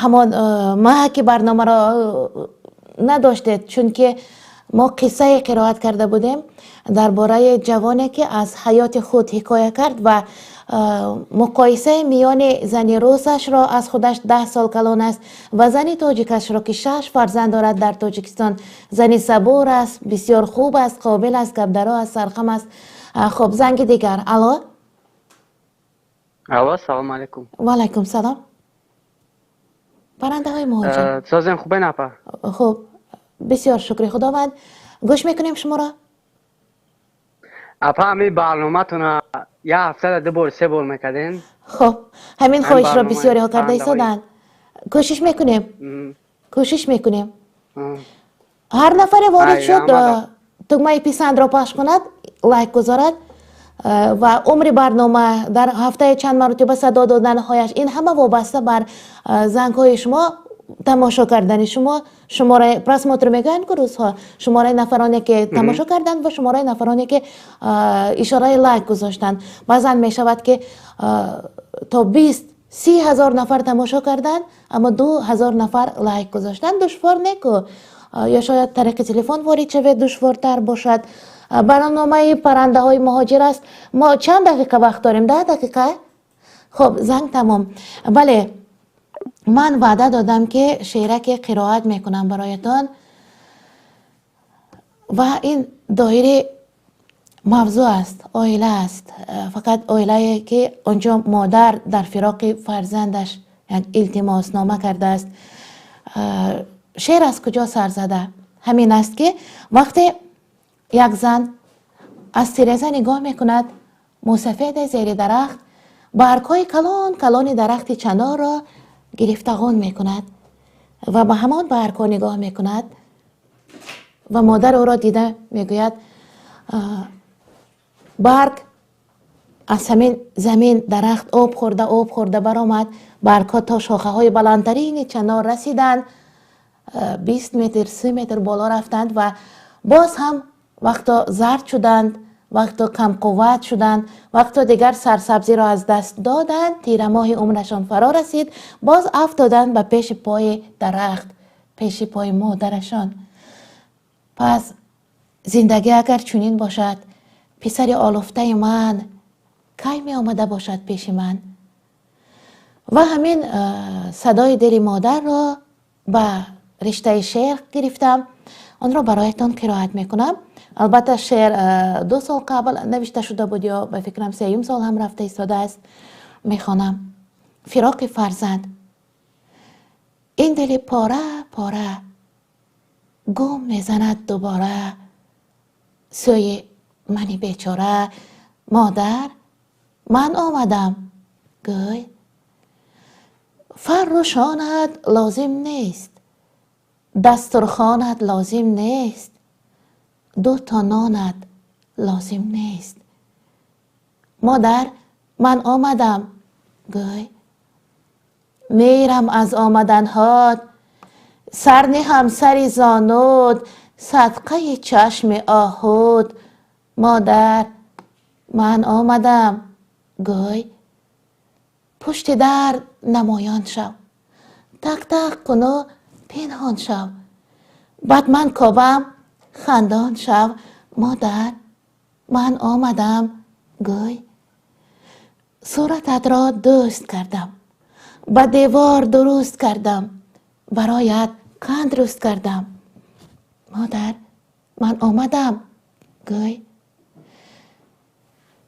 ҳамон маҳаки барномаро надоштед, чунки мо қиссае қироат карда будем дар бораи ҷавоне ки аз ҳаёти худ ҳикоя кард ва муқоисаи миёни зани русашро аз худаш 10 сол калон аст ва зани тоҷикашро ки 6 фарзанд дорад дар Тоҷикистон. Зани сабур аст, бисёр хуб аст, қобил аст, гапдаро аст, сархам аст. Хуб, занги дигар. Алло. Алло, салом алейкум. Ва алайкум салом. Паррандаҳои муҳоҷир. Созем хубе напа? Хуб, бисёр шукри Худованд. Гӯш мекунем шуморо. Апа, ҳамин барноматона як ҳафтада 2 бор 3 бор мекардем. Хуб, ҳамин хоҳишро бисёриҳо карда истоданд. Кӯшиш мекунем. Кӯшиш мекунем. Ҳар нафаре ворид шуд, тугмаи писандро пахш кунад, лайк гузорад ва умри барнома дар ҳафтаи чанд маротиба садо доданҳояш, ин ҳама вобаста бар зангҳои шумо, тамошо кардани шумо, шумораи просмотр мегӯянд ку рӯзҳо, шумораи нафароне ки тамошо карданд ва шумораи нафароне ки ишораи лайк гузоштанд. Баъзан мешавад ки то 20-30 ҳазор нафар тамошо карданд, аммо 2 ҳазор нафар лайк гузоштанд. Душвор не ку, ё шояд тариқи телефон ворид шавед душвортар бошад. Барномаи паррандаҳои муҳоҷир аст. Мо чанд дақиқа вақт дорем? 10 дақиқа? Хуб, занг тамом. Бале, ман ваъда додам ки шеъраке қироат мекунам бароятон ва ин доираи мавзӯъ аст, оила аст. Фақат оилае ки онҷо модар дар фироқи фарзандаш як илтимоснома кардааст. Шеър аз куҷо сар зада? Ҳамин аст ки вақте як зан аз тиреза нигоҳ мекунад, мусафеде зери дарахт баргҳои калон калони дарахти чанорро гирифтағон мекунад ва ба ҳамон баргҳо нигоҳ мекунад ва модар ӯро дида мегӯяд: барг аз ҳамин замин дарахт об хӯрда, об хӯрда баромад, баргҳо то шохаҳои баландтарини чанор расиданд, 20 метр, 30 метр боло рафтанд ва боз ҳам вақто зард шуданд, вақто камқувват шуданд, вақто дигар сарсабзиро аз даст доданд, тирамоҳи умрашон фаро расид, боз афтоданд ба пеши пои дарахт, пеши пои модарашон. Пас зиндагӣ агар чунин бошад, писари олуфтаи ман кай меомада бошад пеши ман? Ва ҳамин садои дили модарро ба риштаи шеър гирифтам Онро бароятон қироат мекунам. Албатта, шеър 2 сол қабл навишта шуда буд ё ба фикрам сеюм сол ҳам рафта истодааст. Мехонам. Фироқи фарзанд. Ин дили пора пора гум мезанад дубора сӯи мани бечора. Модар, ман омадам, гӯй. Фарру шонат лозим нест, дастурхонат лозим нест, ду то нонат лозим нест. Модар, ман омадам, гӯй. Мерам аз омаданҳот, сар ниҳам сари зонуд, садқаи чашми оҳуд. Модар, ман омадам, гӯй. Пушти дар намоён шав, тақ-тақ куну пинҳон шав, баъд ман кобам, хандон шав. Модар, ман омадам, гӯй. Сурататро дӯст кардам, ба девор дуруст кардам, бароят қанд руст кардам. Модар, ман омадам, гӯй.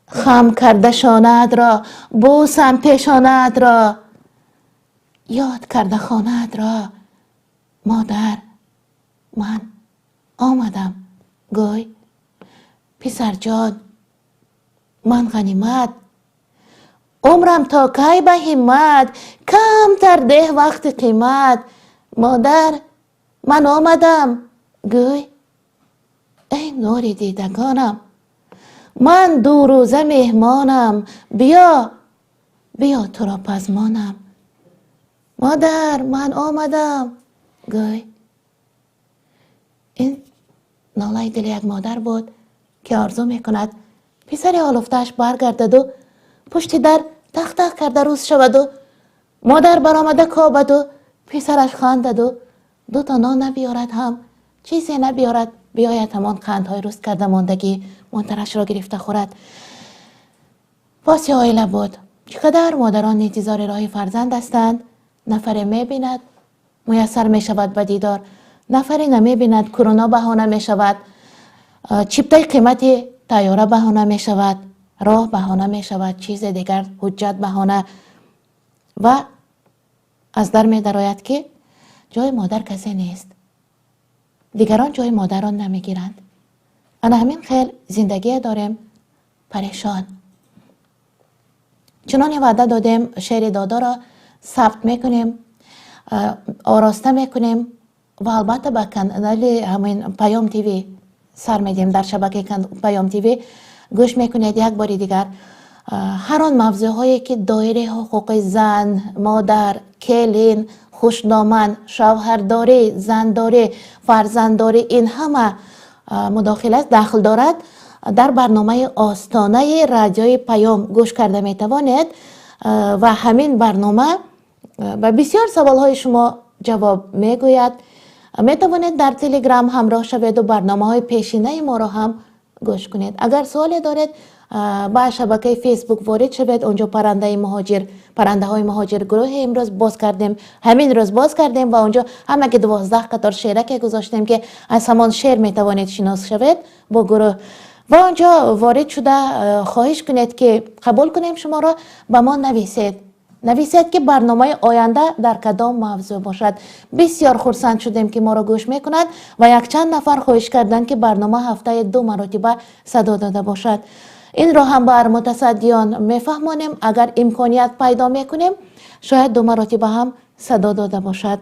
Хам карда шонаатро, бӯсам пешонаатро, ёд карда хонаатро. Модар, ман омадам, гӯй. Писарҷон, ман ғанимат, умрам то кай ба ҳиммат, камтар деҳ вақти қимат. Модар, ман омадам, гӯй. Эй нури дидагонам, ман дурӯза меҳмонам, биё, биё туро пазмонам. Модар, ман омадам, гӯй. Ин нолаи дили як модар буд, ки орзу мекунад писари олуфтааш баргардаду пушти дар тақ-тақ карда рӯз шаваду модар баромада кобаду писараш хандаду ду то нон набиёрад ҳам, чизе набиёрад, биёяд ҳамон қандҳои рӯст карда мондагӣ монтарашро гирифта хӯрад. Поси оила буд. Чӣ қадар модарон интизори роҳи фарзанд ҳастанд. Нафаре мебинад, муяссар мешавад ба дидор, нафаре намебинад, куруно баҳона мешавад, чиптаи қимати тайёра баҳона мешавад, роҳ баҳона мешавад, чизе дигар, ҳуҷҷат баҳона, ва аз дар медарояд, ки ҷои модар касе нест, дигарон ҷои модарро намегиранд. Ана ҳамин хел зиндагие дорем парешон. Чуноне ваъда додем, шеъри додоро сабт мекунем, ороста мекунем ва албатта ба канали ҳамин Паём ТВ сар медиҳем. Дар шабакаи Паём ТВ гӯш мекунед як бори дигар. Ҳар он мавзӯъҳое, ки доираи ҳуқуқи зан, модар, келин, хушдоман, шавҳардорӣ, зандорӣ, фарзанддорӣ, ин ҳама мудохила дахл дорад, дар барномаи остонаи радиои Паём гӯш карда метавонед ва ҳамин барнома ба бисёр саволҳои шумо ҷавоб мегӯяд. Метавонед дар Телеграм ҳамроҳ шаведу барномаҳои пешинаи моро ҳам гӯш кунед. Агар суоле доред, ба шабакаи Фейсбук ворид шавед. Онҷо парандаи муҳоҷир, парандаҳои муҳоҷир гурӯҳе имрӯз боз кардем, ҳамин рӯз боз кардем ва онҷо ҳамаги 12 қатор шеъраке гузоштем, ки аз ҳамон шеър метавонед шинос шавед бо гурӯҳ ва онҷо ворид шуда хоҳиш кунед, ки қабул кунем шуморо. Ба мо нависед, нависед, ки барномаи оянда дар кадом мавзӯъ бошад. Бисёр хурсанд шудем, ки моро гӯш мекунад ва якчанд нафар хоҳиш карданд, ки барнома ҳафтаи ду маротиба садо дода бошад. Инро ҳам бар мутасаддиён мефаҳмонем. Агар имконият пайдо мекунем, шояд ду маротиба ҳам садо дода бошад.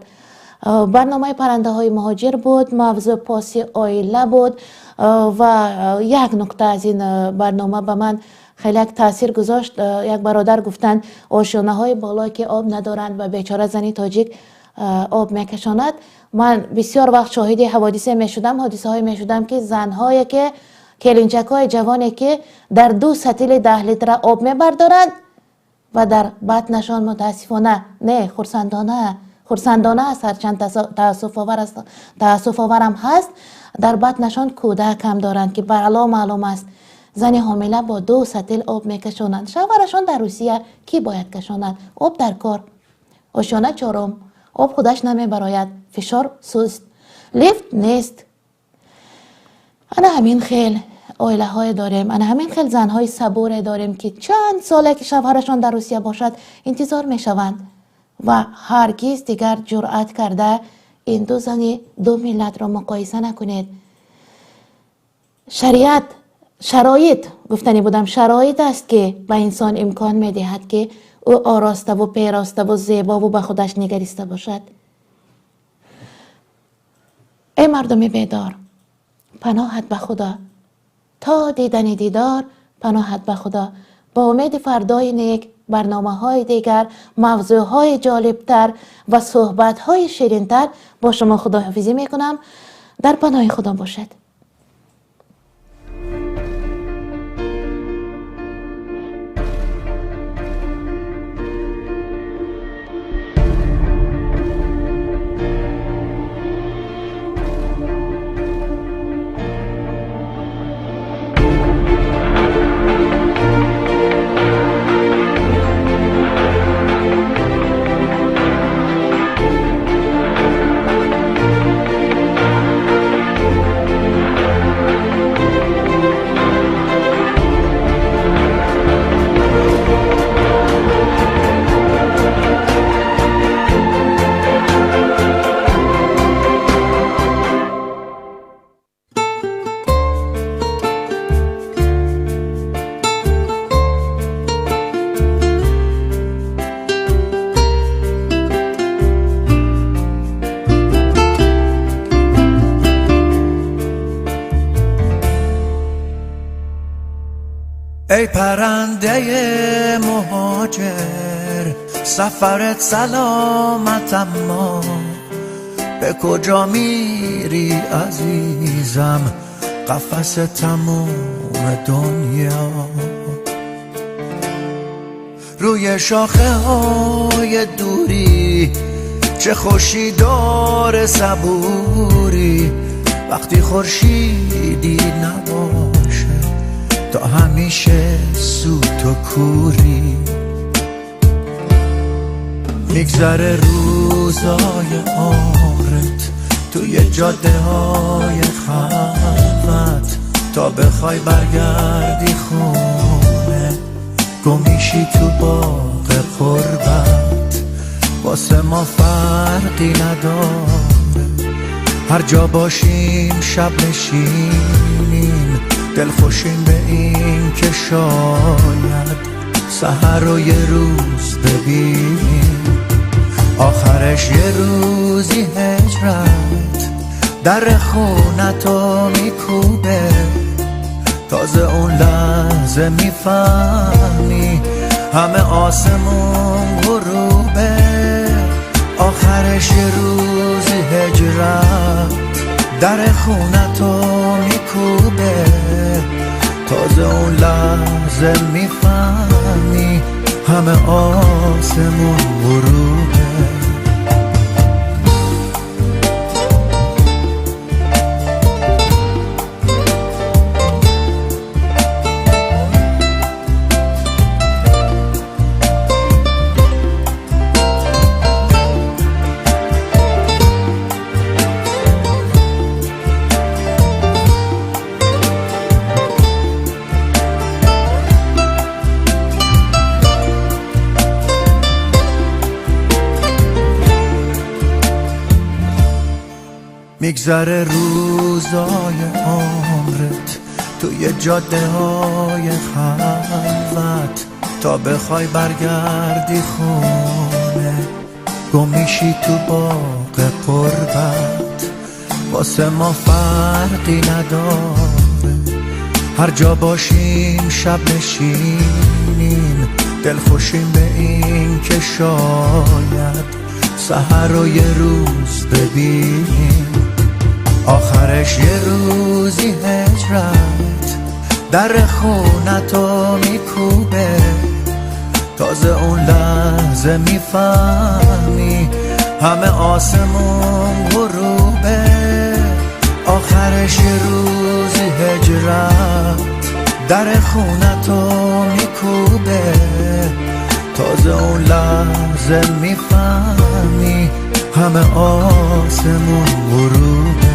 Барномаи паррандаҳои муҳоҷир буд, мавзӯъ поси оила буд ва як нуқта аз ин барнома ба ман хеле як таъсир гузошт. Як бародар гуфтанд, ошёнаҳои боло ки об надоранд ва бечора зани тоҷик об мекашонад. Ман бисёр вақт шоҳиди ҳаводисе мешудам, ҳодисаҳое мешудам, ки занҳое, ки келинчакҳои ҷавоне, ки дар ду сатили 10 литра об мебардоранд ва дар батнашон, мутаассифона, не, хурсандона, хурсандона аст, ҳарчанд таассуфовар аст, таассуфоварам ҳаст, дар батнашон кӯдак ҳам доранд, ки барало маълум аст, зани ҳомила бо ду сатил об мекашонанд. Шавҳарашон дар Русия, кӣ бояд кашонад? Об дар кор. Ошёна чорум, об худаш намебарояд, фишор суст, лифт нест. Ана ҳамин хел оилаҳое дорем, ана ҳамин хел занҳои сабуре дорем, ки чанд соле ки шавҳарашон дар Русия бошад, интизор мешаванд ва ҳаргиз дигар ҷуръат карда ин ду зани ду миллатро муқоиса накунед. Шариат, шароит, гуфтанӣ будам, шароит аст, ки ба инсон имкон медиҳад, ки ӯ ороставу пероставу зебову ба худаш нигариста бошад. Эй мардуми бедор, паноҳат ба Худо, то дидани дидор паноҳат ба Худо. Бо умеди фардои нек, барномаҳои дигар, мавзӯъҳои ҷолибтар ва суҳбатҳои ширинтар бо шумо худоҳофизӣ мекунам. Дар паноҳи Худо бошед. ای پرنده مهاجر، سفرت سلامت، اما به کجا میری عزیزم؟ قفس تموم دنیا روی شاخه های دوری، چه خوشی داره صبوری وقتی خورشیدی نباشه تا همیشه سوت و کوری. میگذره روزای عمرت توی جاده های خلوت، تا بخوای برگردی خونه گم میشی تو باغ غربت. واسه ما فرقی نداره هر جا باشیم شب نشینیم، دلخوشیم به این که شاید سحر رو یه روز ببینیم. آخرش یه روزی هجرت در خونتو میکوبه، تازه اون لحظه میفهمی همه آسمون غروبه. آخرش یه روزی هجرت در خونتو میکوبه، تازه اون لحظه میفهمی همه آسمون غروبه. میگذره روزای عمرت توی جاده های خلوت، تا بخوای برگردی خونه گم میشی تو باغ غربت. واسه ما فرقی نداره هر جا باشیم شب نشینیم، دلخوشیم به این که شاید سحر رو یه روز ببینیم. آخرش یه روزی هجرت در خونتو میکوبه، تازه اون لحظه میفهمی همه آسمون غروبه. آخرش یه روزی هجرت در خونتو میکوبه، تازه اون لحظه میفهمی همه آسمون غروبه.